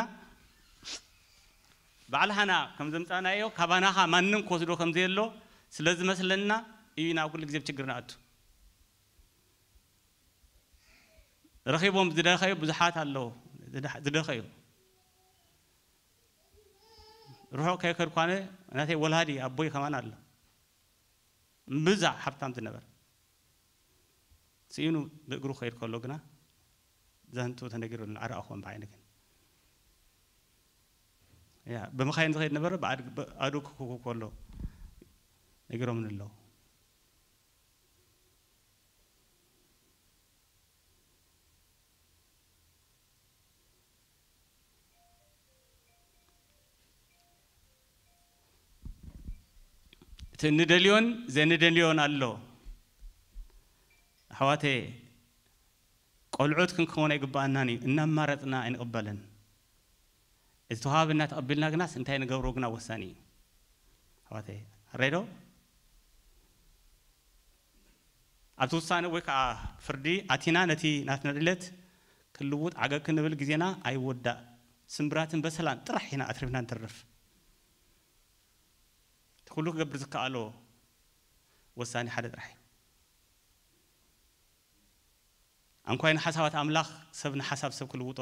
ባዕልሃና ከም ዘምጻናዮ፣ ካባናኻ ማንም ክወስዶ ከም ዘየሎ ስለ ዝመስለና እዩ ናብ ኩሉ ግዜ ኣብ ችግር ንኣቱ። ረኺቦም ዝደኸዩ ብዙሓት ኣለዉ፣ ዝደኸዩ። ርሑቕ ከይከድኳነ ናተይ ወላዲ ኣቦይ ከማን ኣሎ። እምብዛ ሃብታም ዝነበር። ስኢኑ ብእግሩ ክኸይድ ከሎ ግና ዘንቱ ተነጊሩኒ፣ ኣረኣኹዎም ብዓይኒ ግን። ያ፣ ብመኻይን ዝኸይድ ነበረ፣ ብኣድ-፣ ብኣድጉ ክኩ ከሎ ነጊሮምኒ ኣለዉ። እቲ እንደልዮን ዘይንደልዮን ኣሎ። ኣሕዋተይ፣ ቆልዑት ክንከውን ኣይግባኣናን እዩ። እናማረጽና ኣይንቕበልን። እቲ ተዋህበና ተቐቢልና ግናስ እንታይ ንገብሮ ግና ወሳኒ እዩ። ኣሕዋተይ፣ ኣረይ ዶ? ኣብቲ ውሳነ ወይ ከዓ ፍርዲ ኣቲና ነቲ ናትና ድሌት ክንልውጥ ዓገግ ክንብል ግዜና ኣይወዳእ። ስምብራትን በሰላን ጥራሕ ኢና ኣትሪፍና ንተርፍ። እቲ ኩሉ ክገብር ዝከኣሎ ወሳኒ ሓደ ጥራሕ እዩ። ኣንኳይ ንሓሳባት ኣምላኽ ሰብ ንሓሳብ ሰብ ክልውጦ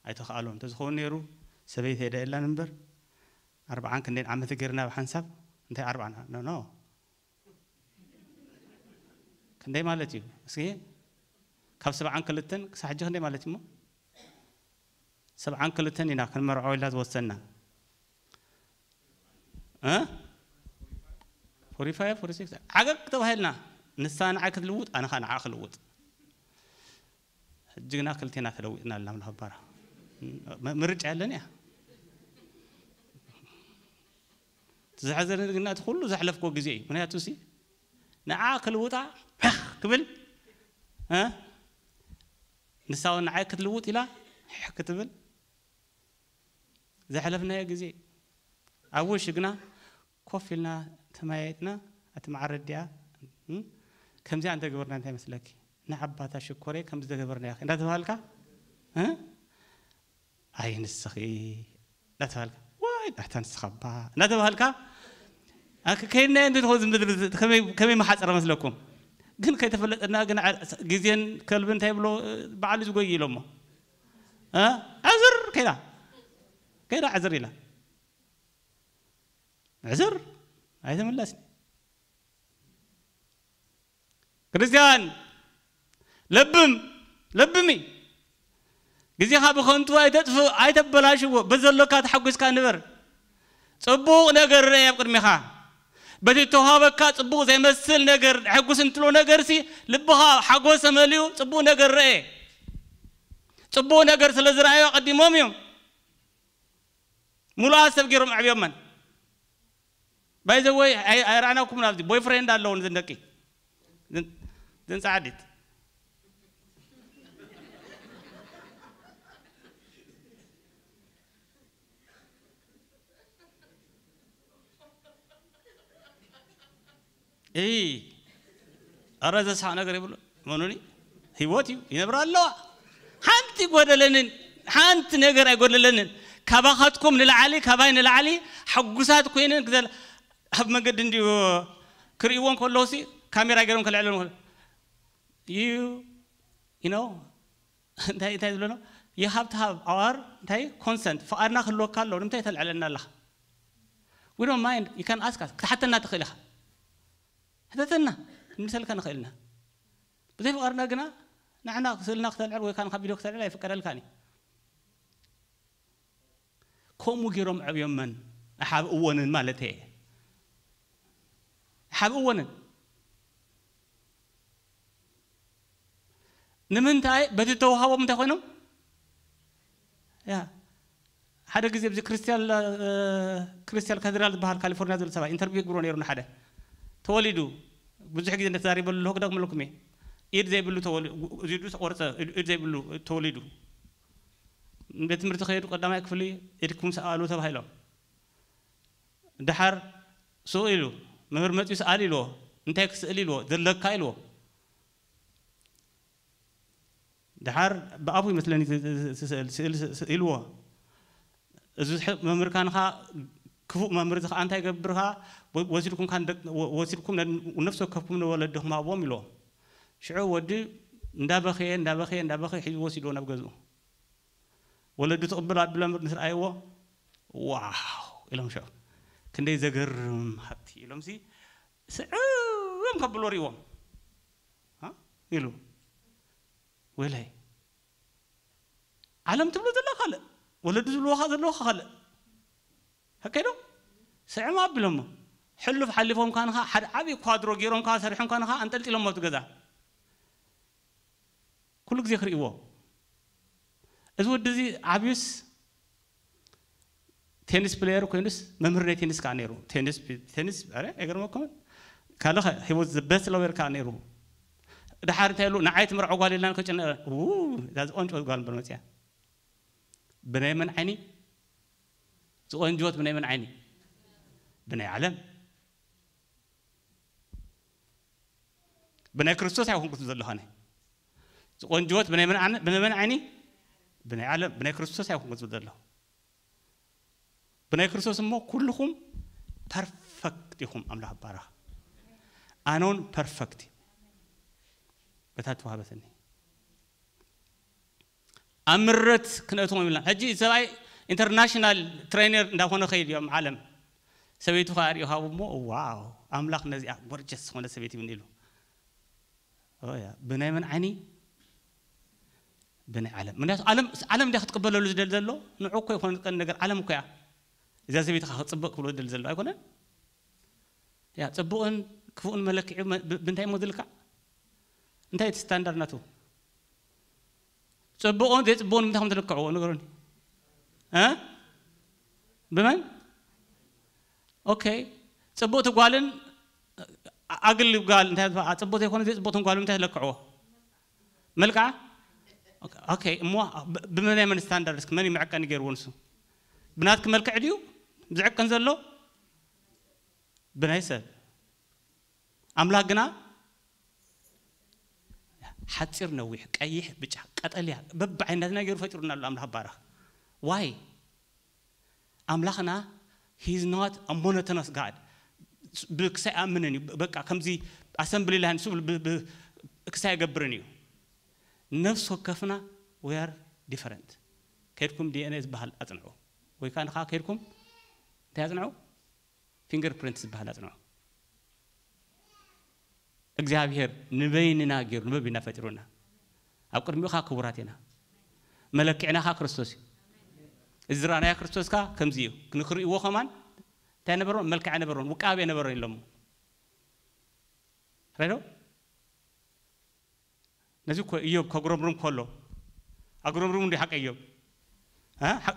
ኣይተኽኣሎን። እንተዝኸውን ነይሩ ሰበይተይ ዳ የላን እምበር፣ ኣርብዓን ክንደይን ዓመት ገይርና ብሓንሳብ፣ እንታይ ኣርብዓን? ኖ፣ ኖ። ክንደይ ማለት እዩ? እስኪ ካብ ሰብዓን ክልተን ክሳብ ሕጂ ክንደይ ማለት እዩሞ? ሰብዓን ክልተን ኢና ክንመርዖ ኢልና ዝወሰንና። እ? ፎርቲ ፋይቭ፣ ፎርቲ ሲክስ ዓገግ ተባሂልና፣ ንሳ ንዓይ ክትልውጥ፣ ኣነ ኸኣ ንዓ ክልውጥ። ሕጂ ግና ክልቴና ተለዊጥና ኣለና፣ ኣምላኽ ይባረኽ። ም-፣ ምርጫ የለን እያ። እቲ ዘሕዘነኒ ግና እቲ ኩሉ ዘሕለፍክዎ ግዜ እዩ። ምኽንያቱ ሲ ንዓ ክልውጣ ፐኽ ክብል፣ እ? ንሳ እውን ንዓይ ክትልውጥ ኢላ ሕ ክትብል ዘሕለፍናዮ ግዜ። ኣብ ውሽግና ኮፍ ኢልና ተመያይጥና፣ "ኣቲ መዓረዲኣ፣ እም፣ ከምዚኣ እንተገበርና እንታይ መስለኪ? ንዓባታ ሽኮረይ ከምዚ ተገበርና ያኺ" እንዳተባሃልካ፣ እ? "ኣይ ንስኺ" እንዳተባሃልካ፣ "ዋይ ኣታ ንስኻ እባ" እንዳተባሃልካ፣ ኣክ-፣ ከይድናዮ እንተትኾን ዝምድሪ ከመይ፣ ከመይ መሓፀረ መስለኩም? ግን ከይተፈለጠና ግን ዓ-፣ ግዜን ከልብን እንታይ ብሎ፣ ባዕሉ ዝጎይ ኢሎሞ። እ? ዕዝር ከይዳ። ከይዳ ዕዝር ኢላ። ዕዝር ኣይተመለስን። ክርስቲያን ለብም፣ ለብሚ። ግዜኻ ብኸንቱ ኣይተጥፍእ፣ ኣይተበላሽዎ። በዘሎካ ተሓጒስካ ንበር። ጽቡቕ ነገር ርአ ኣብ ቅድሜኻ። በቲ እተዋህበካ ጽቡቕ ዘይመስል ነገር፣ ሕጉስ እንትሎ ነገርሲ ልብኻ ሓጎስ ተመልኡ ጽቡቕ ነገር ርአ። ጽቡቕ ነገር ስለ ዝረኣዩ ኣቐዲሞም እዮም። ሙሉኣት ሰብ ገይሮም ኣዕብዮመን። ባይ ዘ ወይ ኣይ-፣ ኣይረኣናኩምን ኣብዚ ቦይፍሬንድ ኣለውን እዘን ደቂ። እዘን፣ እዘን ጻዕዲት። እይ፣ ኧረ ዘስሓቕ ነገር ይብሉ። መኑኒ ህይወት እዩ፣ ይነብራ ኣለዋ። ሓንቲ ጎደለንን፣ ሓንቲ ነገር ኣይጎደለንን። ካባኻትኩም ንላዕሊ፣ ካባይ ንላዕሊ ሕጉሳት ኮይነን ክዘል-፣ ኣብ መንገዲ እንዲሁ ክርእይዎ እንከለዉ ሲ ካሜራ ገይሮም ከልዕለሉ እንከለዉ፣ you፣ you know፣ እንታይ፣ እንታይ ዝብለሎ? You have to have our እንታይ? Consent፣ ፍቓድና ክህልወካ ኣለዎ። ንምንታይ ተልዕለና ኣለኻ? We don't mind. You can ask us. ክትሓተና ትኽእል ኢኻ። ሕተተና፣ ክንምልሰልካ ንኽእል ኢና። ብዘይ ፍቓድና ግና ንዓና ስእልና ክተልዕል ወይ ከዓ ቪድዮ ክተልዕል ኣይፍቀደልካን እዩ። ከምኡ ገይሮም ዕብዮመን፣ ኣሓብ እወንን ማለት እየ። ኣሓብ እወንን። ንምንታይ? በቲ ተዋሃቦም እንታይ ኮይኖም? ያ ሓደ ግዜ ኣብዚ ክርስቲያን ክርስቲያን ካቴድራል ዝበሃል ካሊፎርኒያ ዘሎ ሰብኣይ ኢንተርቪው ይግብሮ ነይሩ። ንሓደ ተወሊዱ ብዙሕ ግዜ እንደተዛሪበሉ ኣለኹ፣ ክደግመልኩም እየ። ኢድ ዘይብሉ ተወሊዱ፣ እዚ ኢዱ ዝተቆርፀ ኢድ ዘይብሉ ተወሊዱ። ቤት ትምህርቲ ከየዱ ቀዳማይ ክፍሊ ኢድኩም ሰኣሉ ተባሂሎም። ደሓር ስቕ ኢሉ መምህር መፅዩ ሰኣል ኢልዎ። እንታይ ክስእል ኢልዎ? ዘለካ ኢልዎ። ደሓር ብኣፉ ይመስለኒ ስእል ኢልዎ። እዚ መምህር ካንኻ ክፉእ መምህር እዚ ከዓ እንታይ ገብርካ? ወሲድኩም ወሲድኩም ነፍሲ ወከፍኩም ንወለድኹም ሃብዎም ኢልዎ። ሽዑ ወዲ እንዳበኸየ እንዳበኸየ እንዳበኸየ ሒዙ ወሲድዎ ናብ ገዝኡ። ወለዱ ትቕብል ኣቢሎም ምስ ረኣይዎ ዋው ኢሎም ሽዑ ክንደይ ዘገርም ሃብቲ ኢሎም ሲ ስዕም ከብሎ ሪእዎም ኢሉ ወላይ ዓለም ትብሎ ዘላ ካልእ ወለዱ ዝብልዎ ዘለዉ ካልእ ከከይዶ ስዕም ኣቢሎሞ ሕሉፍ ሓሊፎም ካንኻ ሓደ ዓብዪ ኳድሮ ገይሮም ካ ሰሪሖም ካንኻ ኣንጠልጢሎሞ ኣብቲ ገዛ ኩሉ ግዜ ክርእይዎ እዚ ወዲ እዚ ዓብዩስ ቴኒስ ፕሌየር ኮይኑስ መምህር ናይ ቴኒስ ከዓ ነይሩ። ቴኒስ ቴኒስ ኧረ ኣይገርመኩምን። ካልእ ሂ ዋዝ ዘ ቤስት ሎየር ከዓ ነይሩ። ድሓር እንታይ ኢሉ ንዓይ ትምርዖ ጓል የላን ከጨነቐ እዛ ዝቆንጆ ጓል እምበር መፅያ ብናይ መን ዓይኒ ዝቆንጆት ብናይ መን ዓይኒ ብናይ ዓለም ብናይ ክርስቶስ ኣይኮንኩ ዘለኹ ኣነ ዝቆንጅወት ብናይ መን ዓይኒ ብናይ ዓለም ብናይ ክርስቶስ ኣይኮንኩ ዘለኹ ብናይ ክርስቶስ እሞ ኩልኹም ፐርፈክት ኢኹም ኣምላኽ ባረኻ ኣነውን ፐርፈክት በታ ተዋህበትኒ ኣብ ምረት ክነእትዎም ይብልና ሕጂ ሰብኣይ ኢንተርናሽናል ትሬነር እንዳኾነ ከይድ እዮም ዓለም ሰበይቱ ከዓ ሪኦ ሃቡ እሞ ዋው ኣምላኽ ነዚኣ ጎርጀስ ዝኾነ ሰበይቲ ይብኒ ኢሉ ብናይ መን ዓይኒ ብናይ ዓለም ምክንያቱ ዓለም ዓለም እንዲያ ክትቅበለሉ ዝደል ዘሎ ንዑ እኮ ይኮነ ቀን ነገር ዓለም እኮ እያ እዚያ ሰበይትካ ክፅበቅ ክብሎ ዝደል ዘሎ ኣይኮነን ያ ፅቡቅን ክፉእን መለክዒ ብንታይ እሞ ዝልካዕ እንታይ እቲ ስታንዳርድ ናቱ ፅቡቅን ዘይፅቡቅን ምንታይ ከም ትልክዕዎ ንገሩኒ ብመን ኦኬ ፅቡቅቲ ጓልን ኣግሊ ጓል እንታይ ፅቡቅ ዘይኮነ ዘይፅቡቅትን ጓል ምንታይ ትለክዕዎ መልክዓ ኦኬ እሞ ብመን መን ስታንዳርድ እስኪ መን መዐቀኒ ገይርዎ ንሱ ብናትኪ መልክዕ ድዩ ዝዕቀን ዘሎ ብናይ ሰብ ኣምላኽ ግና ሓፂር ነዊሕ ቀይሕ ብጫ ቀጠልያ በብዓይነትና ገይሩ ፈጢሩና ኣሎ ኣምላኽ ባረኽ ዋይ ኣምላኽና he's not a monotonous God ብክሳይ ኣምንን እዩ በቃ ከምዚ ኣሰምብሊ ላይን ስብል ክሳይ ገብርን እዩ ነፍስ ወከፍና we are different ከድኩም ዲኤንኤ ዝበሃል ኣፅንዑ ወይ ከዓ ንኻ ከድኩም እንታይ ኣፅንዑ ፊንገር ፕሪንት ዝበሃል ኣፅንዑ እግዚኣብሔር ንበይንና ገይሩ ንበብ ኢና ፈጢሩና ኣብ ቅድሚኡ ከዓ ክቡራት ኢና መለክዕና ከዓ ክርስቶስ እዩ እዚ ዝረኣናዮ ክርስቶስ ከዓ ከምዚ እዩ ንክርእይዎ ከማን እንታይ ነበሮም መልክዕ ነበሮም ውቃቤ ነበሮም ኢሎሞ ሬዶ ነዚ እኮ እዮብ ከጉረምርም ከሎ ኣጉረምርሙ እንዲ ሓቂ እዮብ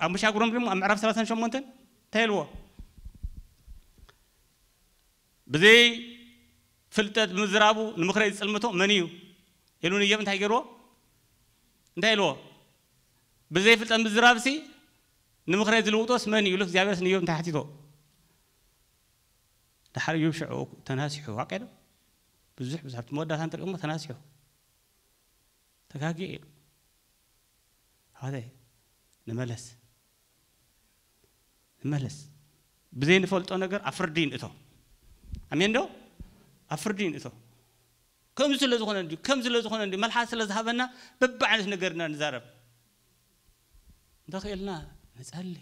ኣብ ምሽ ኣጉረምርሙ ኣብ ምዕራፍ 38 እንታይ ኢልዎ ብዘይ ፍልጠት ብምዝራቡ ንምኽረይ ዝፅልምቶ መን እዩ ኢሉ ንዮብ እንታይ ገይርዎ እንታይ ኢልዎ ብዘይ ፍልጠት ምዝራብሲ ንምኽረይ ዝልውጦስ መን እዩ ኢሉ እግዚኣብሔርስ ንዮብ እንታይ ሓቲቶ ድሓር እዮብ ሽዑ ተናሲሑ ዋቀዶ ብዙሕ ብዙሕ ኣብቲ መወዳእታ እንተሪኦሞ ተናሲሑ ተጋጊ ኢሉ ኣሕዋተይ ንመለስ ንመለስ ብዘይ ንፈልጦ ነገር ኣብ ፍርዲ ንእቶ ኣሜን ዶ ኣብ ፍርዲ ንእቶ ከምዚ ስለ ዝኾነ እንዲ ከምዚ ስለ ዝኾነ እንዲ መልሓስ ስለ ዝሃበና በብዓይነት ነገርና ንዛረብ እንተኽእልና ንጸሊ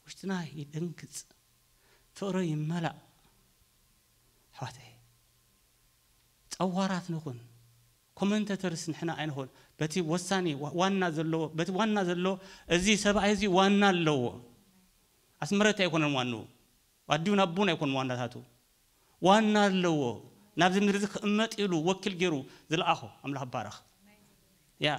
ውሽጥና ይደንግጽ ፍቕሪ ይመላእ። ኣሕዋተይ፣ ጸዋራት ንኹን፣ ኮመንተተርስ ንሕና ኣይንኹን። በቲ ወሳኒ ዋ- ዋና ዘለዎ በቲ ዋና ዘሎ፣ እዚ ሰብኣይ እዚ ዋና ኣለዎ። ኣስመረት ኣይኮነን ዋንኡ፣ ኣዲውን ኣቡን ኣይኮን ዋናታቱ። ዋና ኣለዎ። ናብዚ ምድሪ እዚ ክእመጥ ኢሉ ወኪል ገይሩ ዝለኣኾ ኣምላኽ ባረኽ። ያ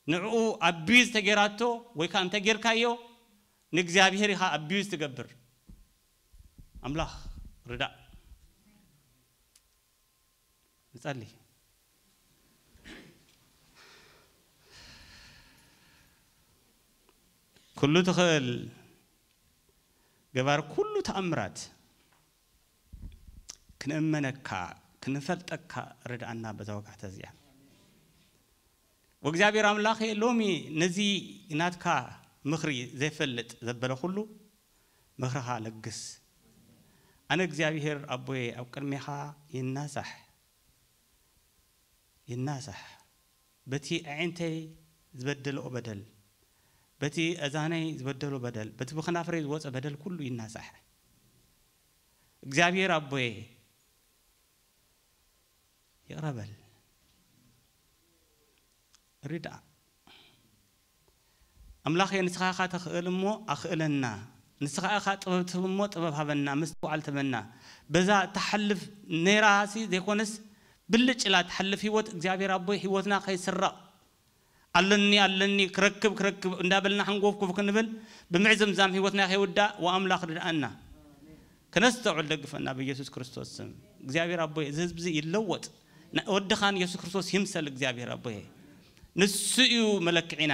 ንዕኡ ኣቢዝ ተጌራቶ ወይ ከዓ እንተጌርካዮ፣ ንእግዚኣብሔር ኢኻ ኣቢዝ ትገብር። ኣምላኽ ርዳእ። ንጸሊ። ኩሉ ትኽእል፣ ገባር ኩሉ ተኣምራት፣ ክንእመነካ፣ ክንፈልጠካ ርድኣና በዛ ወጋሕታ እዚኣ። ወእግዚኣብሔር ኣምላኸ፣ ሎሚ ነዚ ናትካ ምኽሪ ዘይፈልጥ ዘበለ ኩሉ ምኽርኻ ለግስ። ኣነ እግዚኣብሔር ኣቦየ ኣብ ቅድሜኻ ይናሳሕ፣ ይናሳሕ። በቲ ኣዒንተይ ዝበደልኦ በደል፣ በቲ ኣዛነይ ዝበደሎ በደል፣ በቲ ብኸናፍረይ ዝወጸ በደል ኩሉ ይናሳሕ። እግዚኣብሔር ኣቦየ ይቕረ በል። ርድኣ። ኣምላኸ ንስኻ ኢኻ ተኽእል እሞ ኣኽእለና። ንስኻ ኢኻ ጥበብ ትህብ እሞ ጥበብ ሃበና፣ ምስትውዓል ትህበና። በዛ እትሓልፍ ነይራሲ ዘይኮነስ ብልጭ ኢላ ትሓልፍ ህይወት እግዚኣብሔር ኣቦይ ህይወትና ከይስረቕ ኣለኒ ኣለኒ ክረክብ ክረክብ እንዳበልና ሓንጎፍኩፍ ክንብል ብምዕዝምዛም ህይወትና ከይውዳእ ወኣምላኽ ርድኣና። ክነስተውዕል ደግፈና ብኢየሱስ ክርስቶስ ስም። እግዚኣብሔር ኣቦይ እዚ ህዝቢ እዚ ይለወጥ። ና- ወድኻን ኢየሱስ ክርስቶስ ይምሰል እግዚኣብሔር ኣቦይ። ንሱ እዩ መለክዒና።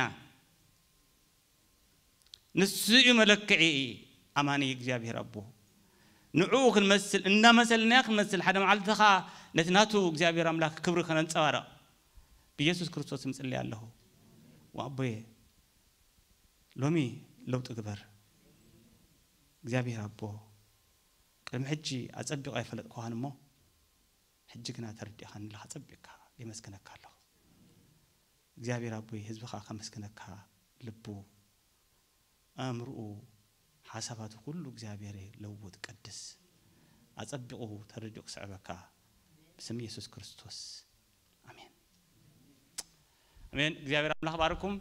ንሱ እዩ መለክዒ ኣማኒ እግዚኣብሔር ኣቦ። ንዕኡ ክንመስል እናመሰልናዮ ክንመስል ሓደ መዓልቲ ኸዓ ነቲ ናቱ እግዚኣብሔር ኣምላኽ ክብሪ ከነንጸባርቕ ብኢየሱስ ክርስቶስ ምጽሊ ኣለኹ። ወኣቦየ ሎሚ ለውጢ ግበር እግዚኣብሔር ኣቦ። ቅድሚ ሕጂ ኣጸቢቑ ኣይፈለጥኩኻን እሞ ሕጂ ግና ተረዲእኻኒ ኣለኻ፣ ጸቢቕካ የመስግነካ ኣለኹ። እግዚኣብሔር ኣቦይ ህዝብኻ ከመስግነካ ልቡ ኣእምርኡ ሓሳባቱ ኩሉ እግዚኣብሔር ለውጥ ቀድስ ኣጸቢቑ ተረዲኡ ክስዕበካ ብስም ኢየሱስ ክርስቶስ ኣሜን። ኣሜን። እግዚኣብሔር ኣምላኽ ባርኩም።